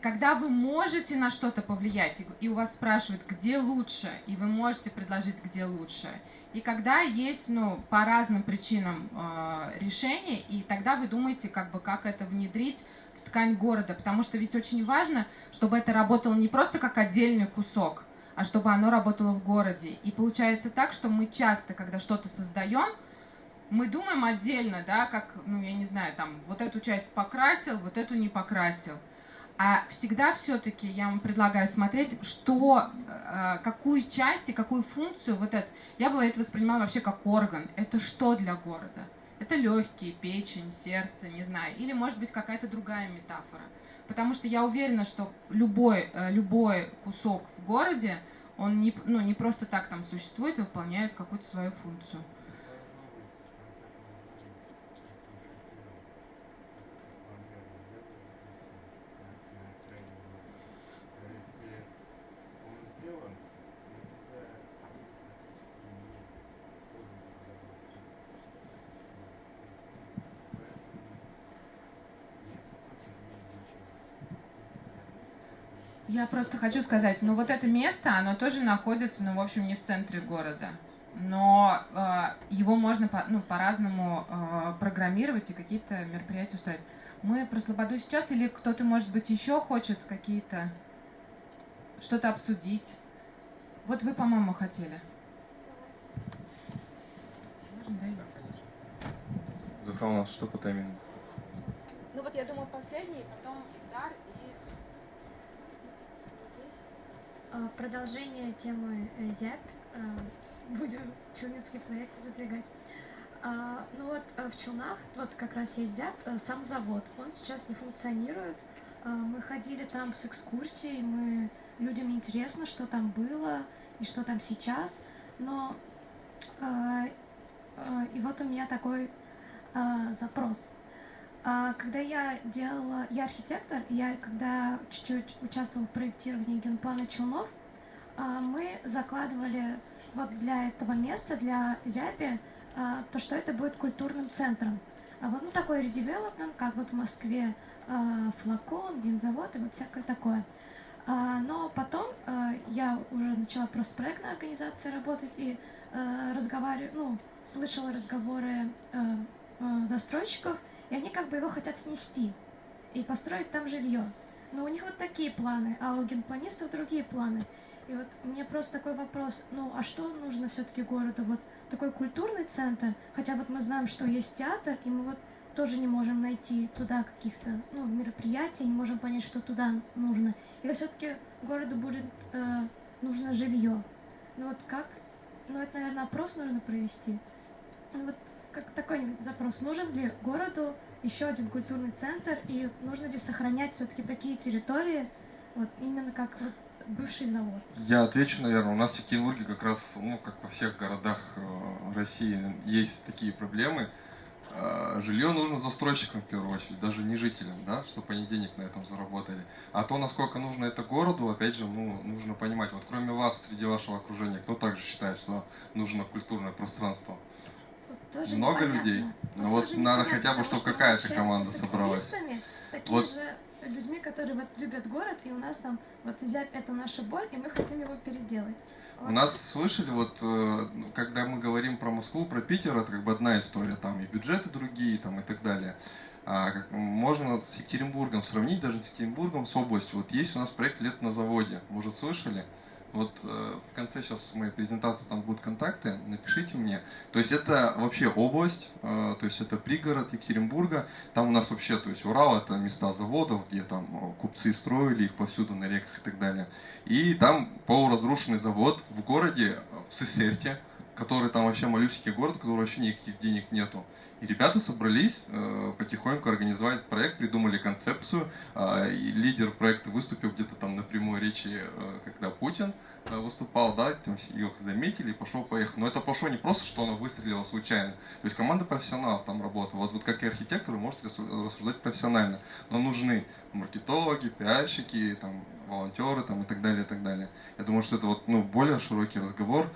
Когда вы можете на что-то повлиять, и у вас спрашивают, где лучше, и вы можете предложить, где лучше. И когда есть, ну, по разным причинам решение, и тогда вы думаете, как бы, как это внедрить в ткань города. Потому что ведь очень важно, чтобы это работало не просто как отдельный кусок, а чтобы оно работало в городе. И получается так, что мы часто, когда что-то создаем, мы думаем отдельно, да, как, ну, я не знаю, там, вот эту часть покрасил, вот эту не покрасил. А всегда все-таки я вам предлагаю смотреть, что, какую часть и какую функцию вот это. Я бы это воспринимала вообще как орган. Это что для города? Это легкие, печень, сердце, не знаю. Или, может быть, какая-то другая метафора. Потому что я уверена, что любой кусок в городе, он не, ну, не просто так там существует и выполняет какую-то свою функцию. Я просто хочу сказать, ну вот это место, оно тоже находится, ну, в общем, не в центре города. Но его можно по-разному программировать и какие-то мероприятия устраивать. Мы про Слободу сейчас или кто-то, может быть, еще хочет какие-то что-то обсудить? Вот вы, по-моему, хотели. Можно, да? Да, конечно. Зухра, у нас что по таймингу? Ну вот я думаю, последний, потом Ильдар и... Продолжение темы ЗЯП. Будем челнинские проекты задвигать. Ну вот в Челнах, вот как раз есть ЗЯП, сам завод. Он сейчас не функционирует. Мы ходили там с экскурсией, людям интересно, что там было и что там сейчас. Но и вот у меня такой запрос. Когда я делала, я архитектор, я когда чуть-чуть участвовала в проектировании генплана Челнов, мы закладывали вот для этого места, для ЗЯПи, то, что это будет культурным центром. А вот, ну, такой redevelopment, как вот в Москве Флакон, винзавод и вот всякое такое. Но потом я уже начала просто проектной организацией работать и слышала разговоры застройщиков, и они как бы его хотят снести и построить там жилье. Но у них вот такие планы, а у генпланистов другие планы. И вот у меня просто такой вопрос, ну а что нужно все-таки городу? Вот такой культурный центр, хотя вот мы знаем, что есть театр, и мы вот тоже не можем найти туда каких-то, ну, мероприятий, не можем понять, что туда нужно. Или все-таки городу будет нужно жилье? Ну вот как? Ну это, наверное, опрос нужно провести. Ну, вот как такой запрос, нужен ли городу еще один культурный центр, и нужно ли сохранять все-таки такие территории, вот именно как вот бывший завод? Я отвечу, наверное. У нас в Екатеринбурге как раз, ну, как во всех городах России, есть такие проблемы. Жилье нужно застройщикам в первую очередь, даже не жителям, да, чтобы они денег на этом заработали. А то, насколько нужно это городу, опять же, ну, нужно понимать. Вот кроме вас, среди вашего окружения, кто также считает, что нужно культурное пространство? Тоже много непонятно. Людей. Но вот надо хотя бы, чтобы какая-то команда собралась. С такими вот же людьми, которые вот любят город, и у нас там вот Зябь — это наша боль, и мы хотим его переделать. У нас слышали, вот когда мы говорим про Москву, про Питер, это как бы одна история, там и бюджеты другие, там и так далее. А как, можно с Екатеринбургом сравнить, даже с Екатеринбургом, с областью. Вот есть у нас проект «Лето на заводе», может, слышали? Вот в конце сейчас моей презентации там будут контакты, напишите мне. То есть это вообще область, то есть это пригород Екатеринбурга. Там у нас вообще, то есть Урал — это места заводов, где там купцы строили их повсюду на реках и так далее. И там полуразрушенный завод в городе, в Сысерте, который там вообще малюсенький город, у которого вообще никаких денег нету. И ребята собрались, потихоньку организовать проект, придумали концепцию. И лидер проекта выступил где-то там на прямой речи, когда Путин выступал, да, там их заметили, и пошел-поехал. Но это пошло не просто, что оно выстрелило случайно. То есть команда профессионалов там работала. Вот как и архитектор, вы можете рассуждать профессионально. Но нужны маркетологи, пиарщики, там, волонтеры там, и так далее, и так далее. Я думаю, что это вот, ну, более широкий разговор.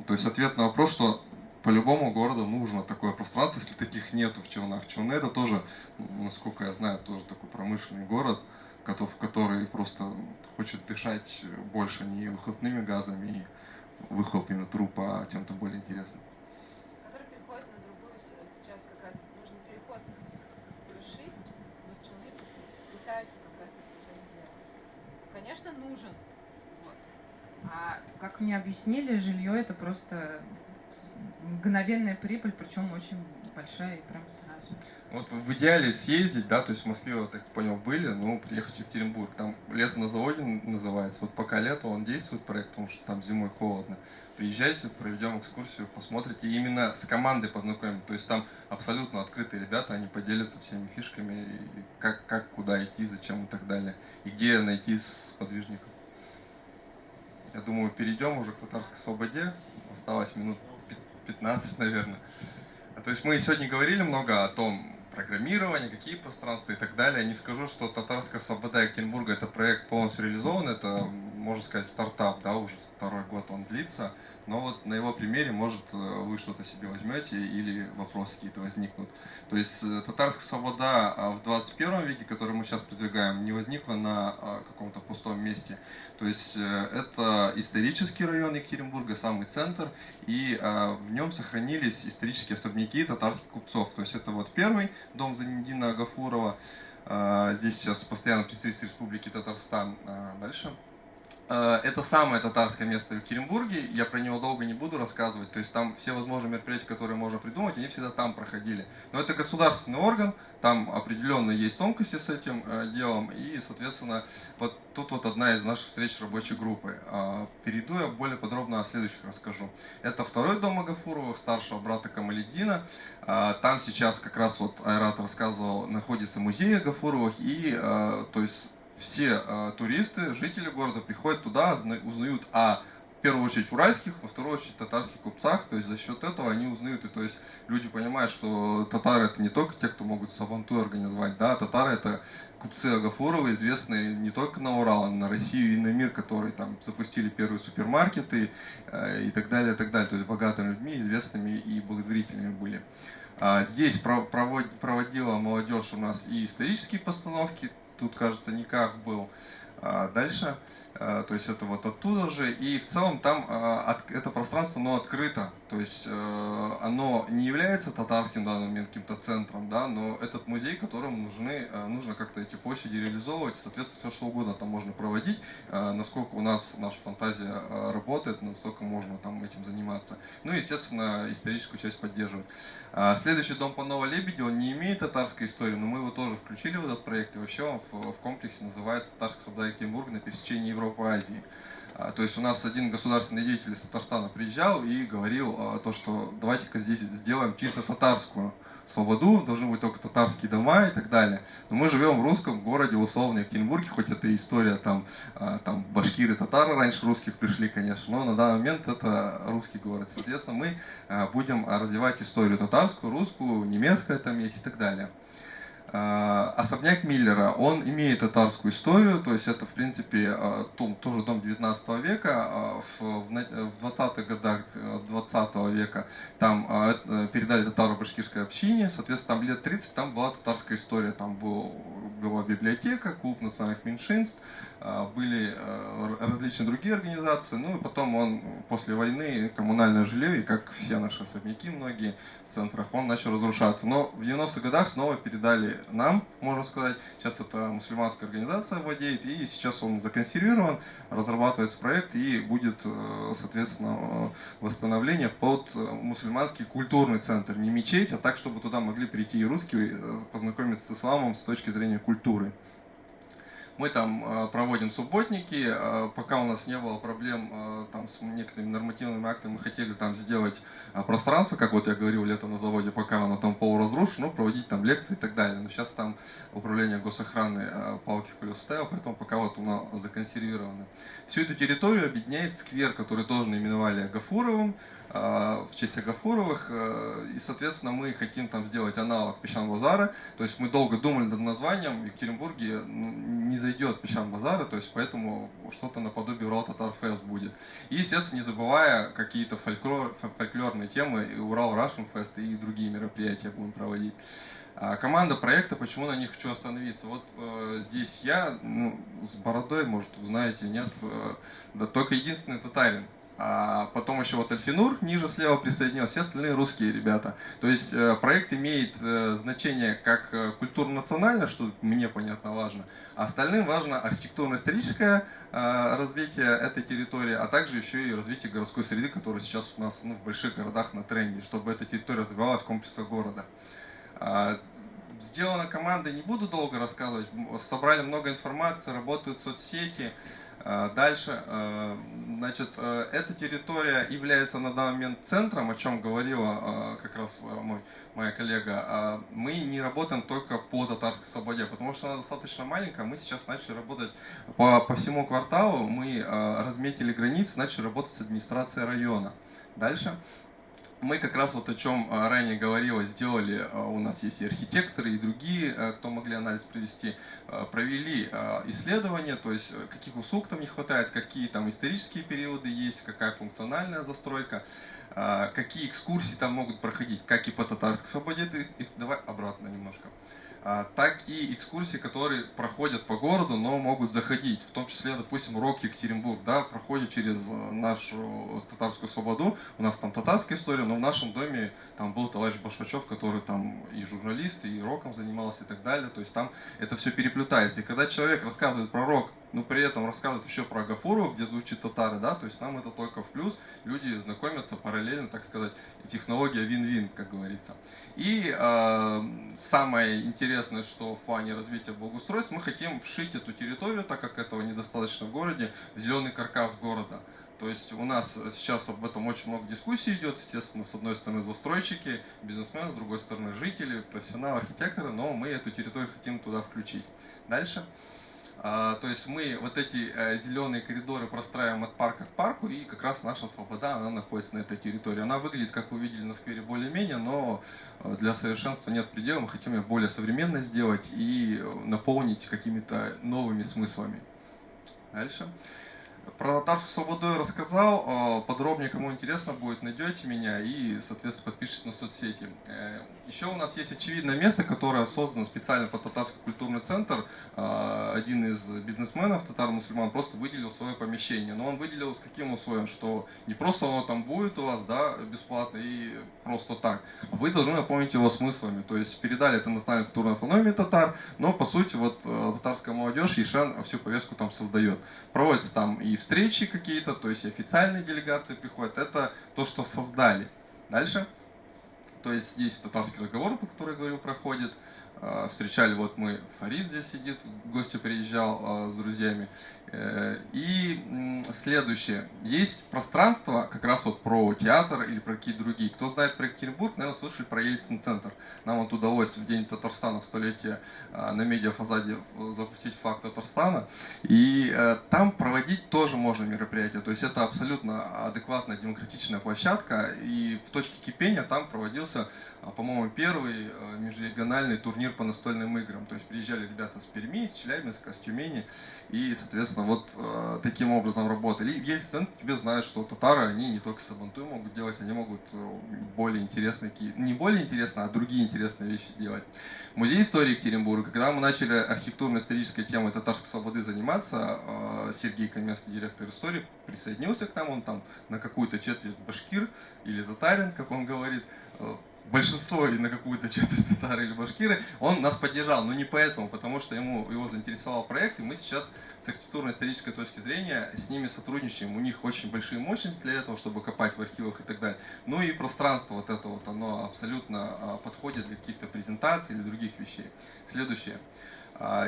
То есть ответ на вопрос, что по-любому городу нужно такое пространство, если таких нету в Челнах. Челны — это тоже, насколько я знаю, тоже такой промышленный город, который просто хочет дышать больше не выхлопными газами и выхлопами труб, а чем-то более интересным. Который переходит на другую, сейчас как раз нужно переход совершить, но Челны пытаются как раз это сейчас сделать. Конечно, нужен. Вот. А как мне объяснили, жилье — это просто мгновенная прибыль, причем очень большая и прям сразу. Вот в идеале съездить, да, то есть в Москве, я так понял, были, ну, приехать в Екатеринбург, там «Лето на заводе» называется, вот пока лето, он действует проект, потому что там зимой холодно. Приезжайте, проведем экскурсию, посмотрите, и именно с командой познакомим, то есть там абсолютно открытые ребята, они поделятся всеми фишками, и как, куда идти, зачем и так далее, и где найти сподвижников. Я думаю, перейдем уже к Татарской Слободе, осталось минут 15, наверное. То есть мы сегодня говорили много о том, программировании, какие пространства и так далее. Не скажу, что Татарская Слобода Екатеринбурга — это проект полностью реализован, это, можно сказать, стартап, да, уже второй год он длится. Но вот на его примере, может, вы что-то себе возьмете или вопросы какие-то возникнут. То есть Татарская Слобода в 21 веке, который мы сейчас продвигаем, не возникла на каком-то пустом месте. То есть это исторический район Екатеринбурга, самый центр, и в нем сохранились исторические особняки татарских купцов. То есть это вот первый дом Зайнетдина Агафурова, здесь сейчас постоянно представитель Республики Татарстан. Дальше. Это самое татарское место в Екатеринбурге, я про него долго не буду рассказывать, то есть там все возможные мероприятия, которые можно придумать, они всегда там проходили. Но это государственный орган, там определенно есть тонкости с этим делом, и, соответственно, вот тут вот одна из наших встреч рабочей группы. Перейду я более подробно о следующих расскажу. Это второй дом Агафуровых, старшего брата Камалетдина. Там сейчас как раз вот Айрат рассказывал, находится музей Агафуровых, и, то есть, все туристы, жители города приходят туда, узнают о, в первую очередь, уральских, во вторую очередь, татарских купцах. То есть за счет этого они узнают. И то есть люди понимают, что татары — это не только те, кто могут сабантуй организовать, да, татары — это купцы Агафуровы, известные не только на Урал, но и на Россию и на мир, которые там запустили первые супермаркеты и так далее, и так далее. То есть богатыми людьми, известными и благотворителями были. Здесь проводила молодежь у нас и исторические постановки. Тут, кажется, никак был. Дальше, то есть это вот оттуда же. И в целом там это пространство, оно открыто. То есть оно не является татарским в данный момент каким-то центром, да, но этот музей, которому нужно как-то эти площади реализовывать, соответственно, все что угодно там можно проводить. Насколько у нас наша фантазия работает, настолько можно там этим заниматься. Ну и, естественно, историческую часть поддерживать. Следующий дом Панова-Лебедева, он не имеет татарской истории, но мы его тоже включили в этот проект. И вообще он в комплексе называется Татарская Слобода Екатеринбурга на пересечении Европы и Азии. То есть у нас один государственный деятель из Татарстана приезжал и говорил то, что давайте-ка здесь сделаем чисто татарскую слободу, должны быть только татарские дома и так далее. Но мы живем в русском городе, условно, Екатеринбурге, хоть это и история там башкиры, татары раньше русских пришли, конечно, но на данный момент это русский город. Соответственно, мы будем развивать историю татарскую, русскую, немецкую там есть и так далее. Особняк Миллера, он имеет татарскую историю, то есть это, в принципе, тоже дом 19 века, в 20-х годах 20 века там передали татаро-башкирской общине, соответственно, там лет 30 там была татарская история, там был была библиотека, клуб национальных меньшинств, были различные другие организации. Ну и потом он после войны, коммунальное жилье, и как все наши особняки многие в центрах, он начал разрушаться. Но в 90-х годах снова передали нам, можно сказать. Сейчас это мусульманская организация владеет, и сейчас он законсервирован, разрабатывается проект, и будет, соответственно, восстановление под мусульманский культурный центр. Не мечеть, а так, чтобы туда могли прийти и русские, познакомиться с исламом с точки зрения культуры. Мы там проводим субботники, пока у нас не было проблем там, с некоторыми нормативными актами, мы хотели там сделать пространство, как вот я говорил, лето на заводе, пока оно там полуразрушено, проводить там лекции и так далее. Но сейчас там управление госохраны палки в колеса ставило, поэтому пока вот оно законсервировано. Всю эту территорию объединяет сквер, который тоже наименовали Агафуровым, в честь Агафуровых, и, соответственно, мы хотим там сделать аналог Песчан-Базара, то есть мы долго думали над названием, в Екатеринбурге не зайдет Песчан-Базара, то есть поэтому что-то наподобие Урал-Татар-Фест будет. И, естественно, не забывая какие-то фольклорные темы, и Урал Russian Fest, и другие мероприятия будем проводить. Команда проекта, почему на них хочу остановиться? Вот здесь я, ну, с бородой, может, узнаете, нет, да только единственный татарин. А потом еще вот Альфинур ниже слева присоединился, все остальные русские ребята. То есть проект имеет значение как культурно-национально, что мне, понятно, важно, а остальным важно архитектурно-историческое развитие этой территории, а также еще и развитие городской среды, которая сейчас у нас, ну, в больших городах на тренде, чтобы эта территория развивалась в комплексе города. Сделана команда, не буду долго рассказывать, собрали много информации, работают соцсети. Дальше, значит, эта территория является на данный момент центром, о чем говорила как раз моя коллега. Мы не работаем только по Татарской Слободе, потому что она достаточно маленькая. Мы сейчас начали работать по всему кварталу, мы разметили границы, начали работать с администрацией района. Дальше. Мы как раз вот о чем ранее говорилось, сделали, у нас есть и архитекторы, и другие, кто могли анализ провести, провели исследования, то есть каких услуг там не хватает, какие там исторические периоды есть, какая функциональная застройка, какие экскурсии там могут проходить, как и по Татарской Слободе, их давай обратно немножко. Так и экскурсии, которые проходят по городу, но могут заходить, в том числе, допустим, Рок Екатеринбург, да, проходит через нашу Татарскую Слободу, у нас там татарская история, но в нашем доме там был товарищ Башмачев, который там и журналист, и роком занимался и так далее, то есть там это все переплетается. И когда человек рассказывает про рок, но при этом рассказывает еще про Агафурова, где звучит татары, да, то есть нам это только в плюс, люди знакомятся параллельно, так сказать, технология вин-вин, как говорится. И самое интересное, что в плане развития благоустройств, мы хотим вшить эту территорию, так как этого недостаточно в городе, в зеленый каркас города. То есть у нас сейчас об этом очень много дискуссий идет, естественно, с одной стороны застройщики, бизнесмены, с другой стороны жители, профессионалы, архитекторы, но мы эту территорию хотим туда включить. Дальше. То есть мы вот эти зеленые коридоры простраиваем от парка к парку, и как раз наша Слобода, она находится на этой территории. Она выглядит, как вы видели на сквере, более-менее, но для совершенства нет предела. Мы хотим ее более современной сделать и наполнить какими-то новыми смыслами. Дальше. Про Татарскую Слободу я рассказал. Подробнее, кому интересно будет, найдете меня и, соответственно, подпишитесь на соцсети. Еще у нас есть очевидное место, которое создано специально под Татарский культурный центр. Один из бизнесменов, татар-мусульман, просто выделил свое помещение. Но он выделил с каким условием, что не просто оно там будет у вас, да, бесплатно и просто так. Вы должны наполнить его смыслами. То есть передали это национальной культурной автономии татар, но по сути вот татарская молодежь, Ишен, всю повестку там создает. Проводятся там и встречи какие-то, то есть официальные делегации приходят. Это то, что создали. Дальше. То есть здесь татарский разговор, про который я говорил, проходит. Встречали, вот мы, Фарид здесь сидит, в гости приезжал с друзьями. И следующее. Есть пространство, как раз вот про театр или про какие-то другие. Кто знает про Екатеринбург, наверное, слышали про Ельцин-центр. Нам вот удалось в День Татарстана в столетие на медиафасаде запустить флаг Татарстана. И там проводить тоже можно мероприятия. То есть это абсолютно адекватная демократичная площадка. И в точке кипения там проводился, по-моему, первый межрегиональный турнир по настольным играм. То есть приезжали ребята с Перми, с Челябинска, с Тюмени. И, соответственно, вот таким образом работали. работали. Есть тебе знают, что татары, они не только сабантуй могут делать, они могут более интересные, не более интересные, а другие интересные вещи делать. Музей истории Екатеринбурга, когда мы начали архитектурно-исторической темой татарской слободы заниматься, Сергей Каменский, директор истории, присоединился к нам, он там на какую-то четверть башкир или татарин, как он говорит, большинство или на какую-то четверть татары или башкиры, он нас поддержал, но не поэтому, потому что его заинтересовал проект, и мы сейчас с архитектурно-исторической точки зрения с ними сотрудничаем. У них очень большие мощности для этого, чтобы копать в архивах и так далее. Ну и пространство вот это вот, оно абсолютно подходит для каких-то презентаций или других вещей. Следующее.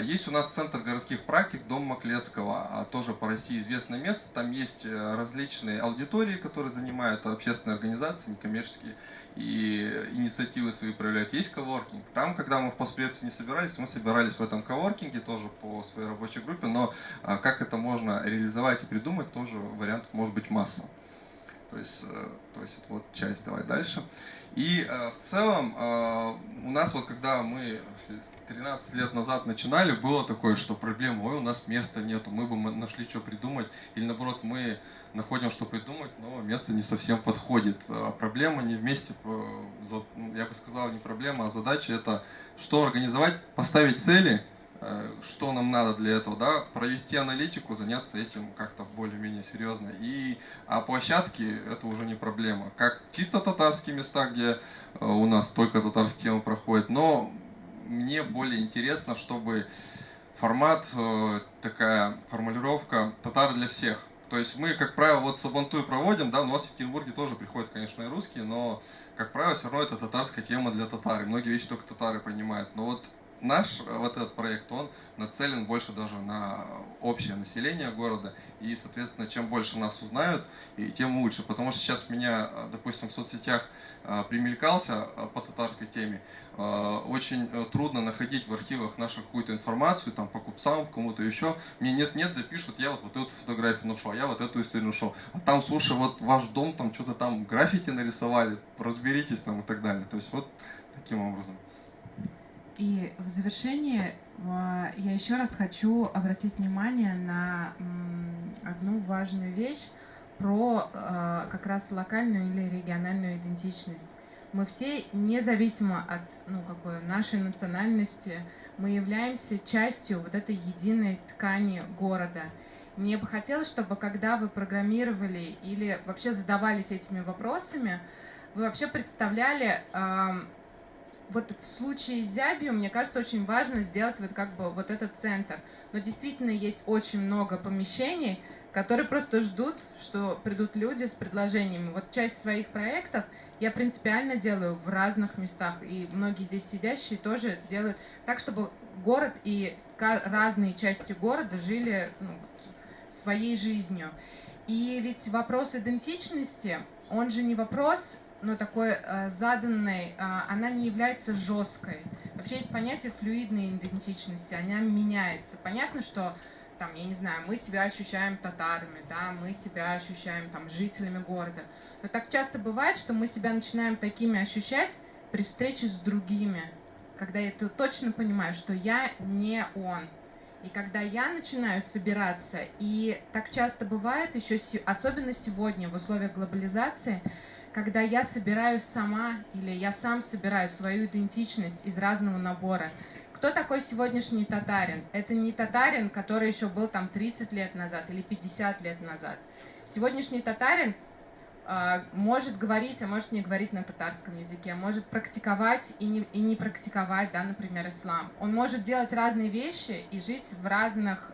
Есть у нас Центр городских практик, Дом Маклецкого, тоже по России известное место. Там есть различные аудитории, которые занимают общественные организации, некоммерческие, и инициативы свои проявляют. Есть коворкинг. Там, когда мы в постпредстве не собирались, мы собирались в этом коворкинге тоже по своей рабочей группе, но как это можно реализовать и придумать, тоже вариантов может быть масса. То есть это вот часть, давай дальше. И в целом у нас вот когда мы 13 лет назад начинали, было такое, что проблема, ой, у нас места нету, мы бы нашли, что придумать, или наоборот, мы находим, что придумать, но место не совсем подходит. А проблема не вместе, я бы сказал, не проблема, а задача это что организовать, поставить цели, что нам надо для этого, да, провести аналитику, заняться этим как-то более-менее серьезно. И, а площадки это уже не проблема. Как чисто татарские места, где у нас только татарские темы проходят, но мне более интересно, чтобы формат, такая формулировка «татары для всех». То есть мы, как правило, вот Сабантуй проводим, да, но у нас в Екатеринбурге тоже приходят, конечно, и русские, но, как правило, все равно это татарская тема для татар, и многие вещи только татары понимают. Но вот наш вот этот проект, он нацелен больше даже на общее население города, и, соответственно, чем больше нас узнают, и тем лучше. Потому что сейчас меня, допустим, в соцсетях примелькался по татарской теме, очень трудно находить в архивах нашу какую-то информацию, там, по купцам, кому-то еще. Мне нет-нет, да пишут, я вот эту фотографию нашел, а я вот эту историю нашел. А там, слушай, вот ваш дом, там что-то там граффити нарисовали, разберитесь там и так далее. То есть вот таким образом. И в завершении я еще раз хочу обратить внимание на одну важную вещь про как раз локальную или региональную идентичность. Мы все, независимо от, ну, как бы нашей национальности, мы являемся частью вот этой единой ткани города. Мне бы хотелось, чтобы когда вы программировали или вообще задавались этими вопросами, вы вообще представляли... Вот в случае с Зябью, мне кажется, очень важно сделать вот как бы вот этот центр. Но действительно есть очень много помещений, которые просто ждут, что придут люди с предложениями. Вот часть своих проектов я принципиально делаю в разных местах, и многие здесь сидящие тоже делают так, чтобы город и разные части города жили, ну, своей жизнью. И ведь вопрос идентичности, он же не вопрос, но такой заданной, она не является жесткой. Вообще есть понятие флюидной идентичности, она меняется. Понятно, что, там, я не знаю, мы себя ощущаем татарами, да, мы себя ощущаем там жителями города. Но так часто бывает, что мы себя начинаем такими ощущать при встрече с другими, когда я точно понимаю, что я не он. И когда я начинаю собираться, и так часто бывает еще, особенно сегодня в условиях глобализации, когда я собираю сама или я сам собираю свою идентичность из разного набора. Кто такой сегодняшний татарин? Это не татарин, который еще был там 30 лет назад или 50 лет назад. Сегодняшний татарин может говорить, а может не говорить на татарском языке, может практиковать и не практиковать, да, например, ислам. Он может делать разные вещи и жить в разных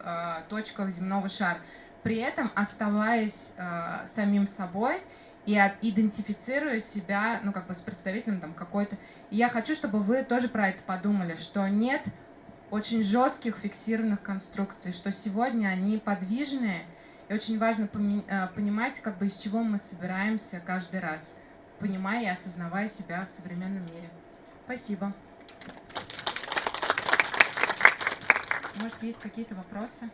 точках земного шара, при этом оставаясь самим собой и идентифицируя себя, ну, как бы с представителем там какой-то. И я хочу, чтобы вы тоже про это подумали, что нет очень жестких фиксированных конструкций, что сегодня они подвижные, и очень важно понимать, как бы из чего мы собираемся каждый раз, понимая и осознавая себя в современном мире. Спасибо. Может, есть какие-то вопросы?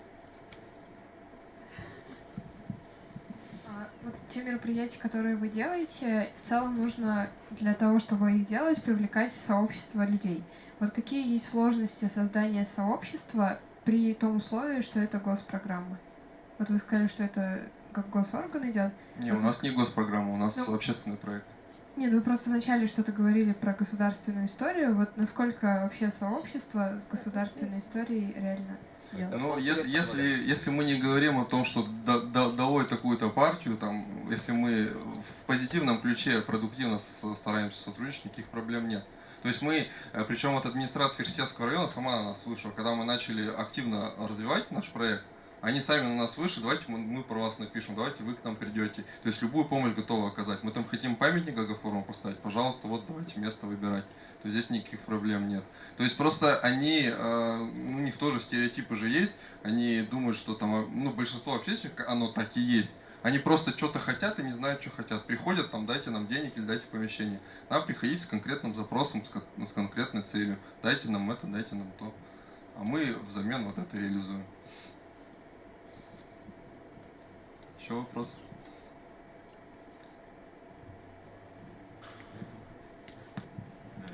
Вот те мероприятия, которые вы делаете, в целом нужно для того, чтобы их делать, привлекать сообщество людей. Вот какие есть сложности создания сообщества при том условии, что это госпрограмма? Вот вы сказали, что это как госорган идет. Не, у нас не госпрограмма, у нас общественный проект. Нет, вы просто вначале что-то говорили про государственную историю. Вот насколько вообще сообщество с государственной историей реально делает? Ну, если мы не говорим о том, что долой такую-то партию, там, если мы в позитивном ключе продуктивно стараемся сотрудничать, никаких проблем нет. То есть мы, причем от администрации Ферсетского района сама на нас вышла, когда мы начали активно развивать наш проект, они сами на нас вышли, давайте мы про вас напишем, давайте вы к нам придете. То есть любую помощь готовы оказать. Мы там хотим памятник Агафорову поставить, пожалуйста, вот давайте место выбирать. То есть здесь никаких проблем нет. То есть просто они, у них тоже стереотипы же есть, они думают, что там, ну, большинство общественников, оно так и есть. Они просто что-то хотят и не знают, что хотят. Приходят, там, дайте нам денег или дайте помещение. Нам приходить с конкретным запросом, с конкретной целью. Дайте нам это, дайте нам то. А мы взамен вот это реализуем. Еще вопрос?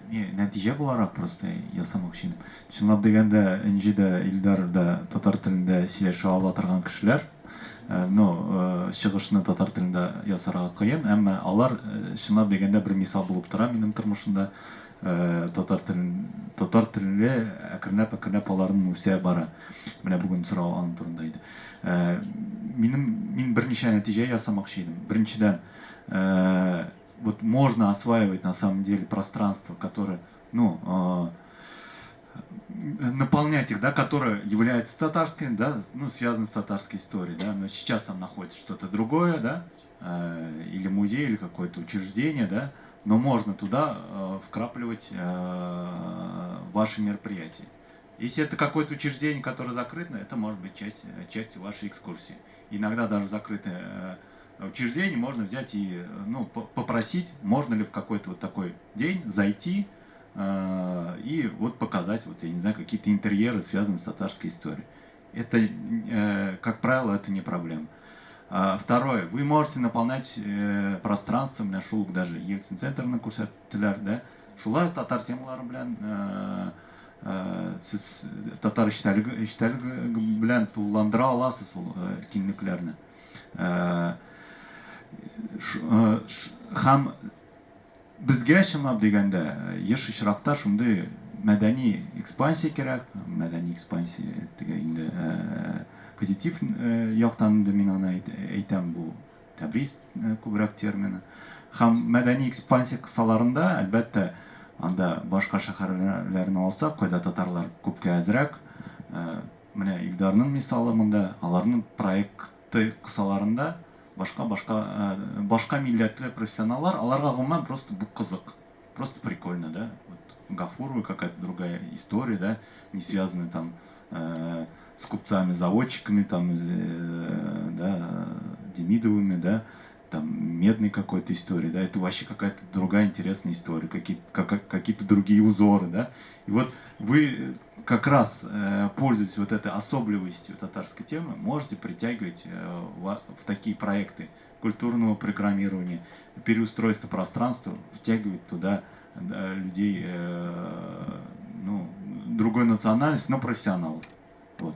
Не, нәтиҗә буларак просто ясамакчы идем. Чынлап дигәндә, Энҗи дә, Илдар да татар телендә сөйләшә ала торган кешеләр. Ну, чыгышны татар телендә ясарга кыен, әмма алар чынлап дигәндә бер мисал булып тора минем тормышымда. Татар телен, татар телендә әкренләп-әкренләп аларның үсә бара. Менә бүген сорау аның турында иде. Минем мин берничә нәтиҗә ясамакчы идем. Беренчедән, вот можно осваивать на самом деле пространство, которое, ну, наполнять их, да, которое является татарским, да, ну, связано с татарской историей, да, но сейчас там находится что-то другое, да, или музей, или какое-то учреждение, да, но можно туда вкрапливать ваши мероприятия. Если это какое-то учреждение, которое закрыто, это может быть частью вашей экскурсии. Иногда даже закрытое учреждение можно взять и, ну, попросить, можно ли в какой-то вот такой день зайти и вот показать, вот, я не знаю, какие-то интерьеры, связанные с татарской историей. Это, как правило, это не проблема. Второе, вы можете наполнять пространство, менә шул даже Ельцин-центрны күрсәттеләр, да, шулай татар темалары белән сез татар эчтәлеге белән тулыландыра аласыз ул киңлекләрне. Һәм безгә чынлап дигәндә еш очракта шундый мәдәни экспансия кирәк, мәдәни экспансия теге инде позитив яктан инде мин аны әйтәм, бу Тәбрис күбрәк термины. Һәм мәдәни экспансия кысаларында, әлбәттә, анда башка шәһәрләрне алсак, кайда татарлар күпкә әзрәк, менә Илдарның мисалы монда, аларның проекты кысаларында башка милләтле профессионаллар, аларга гомумән просто бу кызык, просто прикольно, да? Вот Гафурова какая-то другая история, да, не связанная там с купцами, заводчиками, там, да, Демидовыми, да, там, медной какой-то истории, да, это вообще какая-то другая интересная история, какие-то другие узоры, да. И вот вы как раз, пользуясь вот этой особливостью татарской темы, можете притягивать в такие проекты культурного программирования, переустройства пространства, втягивать туда, да, людей, ну, другой национальности, но профессионалов. Вот.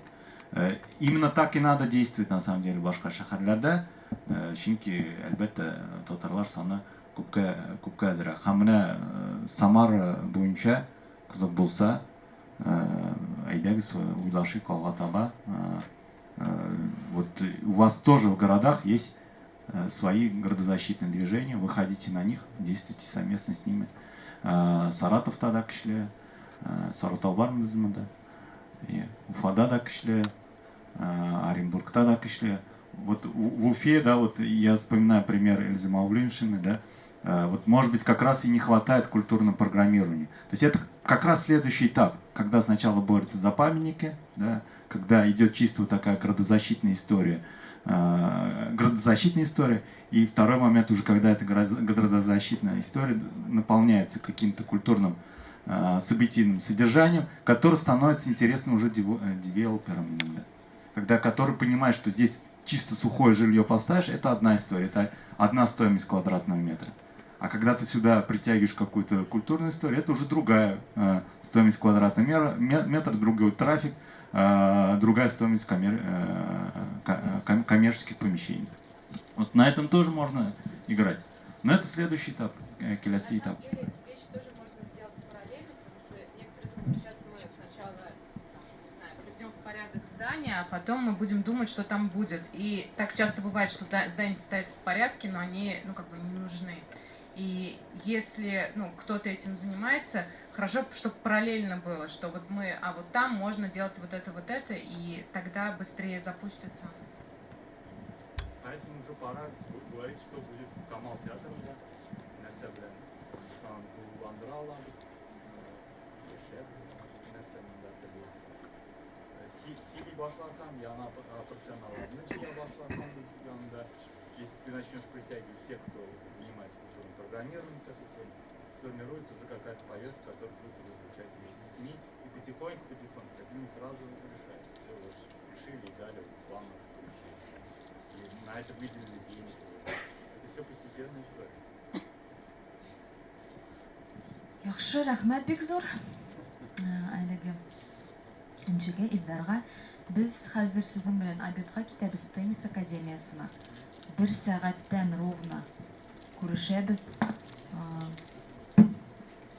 Именно так и надо действовать, на самом деле, башка шәһәрләрдә, чөнки, әлбәттә, татарлар саны күпкә әзрәк. Һәм менә Самара буенча кызык булса, әйдәгез уйлашыйк алга таба. Вот у вас тоже в городах есть свои городозащитные движения, выходите на них, действуйте совместно с ними. Саратовта да көчле, Сарытау бармы безнең монда? Уфада да көчле, Оренбургта да көчле. Вот в Уфе, да, вот я вспоминаю пример Эльзы Маулиншины, да, вот может быть как раз и не хватает культурного программирования. То есть это как раз следующий этап, когда сначала борются за памятники, да, когда идет чисто вот такая городозащитная история, и второй момент уже, когда эта городозащитная история наполняется каким-то культурным событийным содержанием, которое становится интересным уже девелоперам иногда. Когда который понимает, что здесь чисто сухое жилье поставишь, это одна история, это одна стоимость квадратного метра. А когда ты сюда притягиваешь какую-то культурную историю, это уже другая стоимость квадратного метра, другой трафик, другая стоимость коммерческих помещений. Вот на этом тоже можно играть. Но это следующий этап, киләсе этап. На самом деле эти вещи тоже можно сделать параллельно, потому что некоторые думают, сейчас мы сначала, там, не знаю, приведем в порядок здание, а потом мы будем думать, что там будет. И так часто бывает, что здания стоят в порядке, но они, ну, как бы не нужны. И если, ну, кто-то этим занимается, хорошо, чтобы параллельно было, что вот мы, а вот там можно делать вот это, и тогда быстрее запустится. Поэтому уже пора говорить, что будет в Камал театрында, нәрсә белән тулыландыра алабыз, яшәп, нәрсә монда теге сөйли башласаң, яңа профессионалларны җыя башласаң янында, если ты начнешь притягивать тех, кто занимается культурным программированием, так и тем, сформируется уже какая-то повестка, которая будет уже звучать и в СМИ, и потихоньку, потихоньку, это не сразу решается. Все, вот, решили и дали план на помещение. И на это выделили денег. Это все постепенная история. Яхшы, рәхмәт бик зур. Әлеге Энҗегә, Илдарга. Без хәзер сезнең белән обедка китәбез Темис академиясенә. Бер сәгатьтән ровно күрешәбез.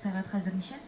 Сәгать хәзер ничә?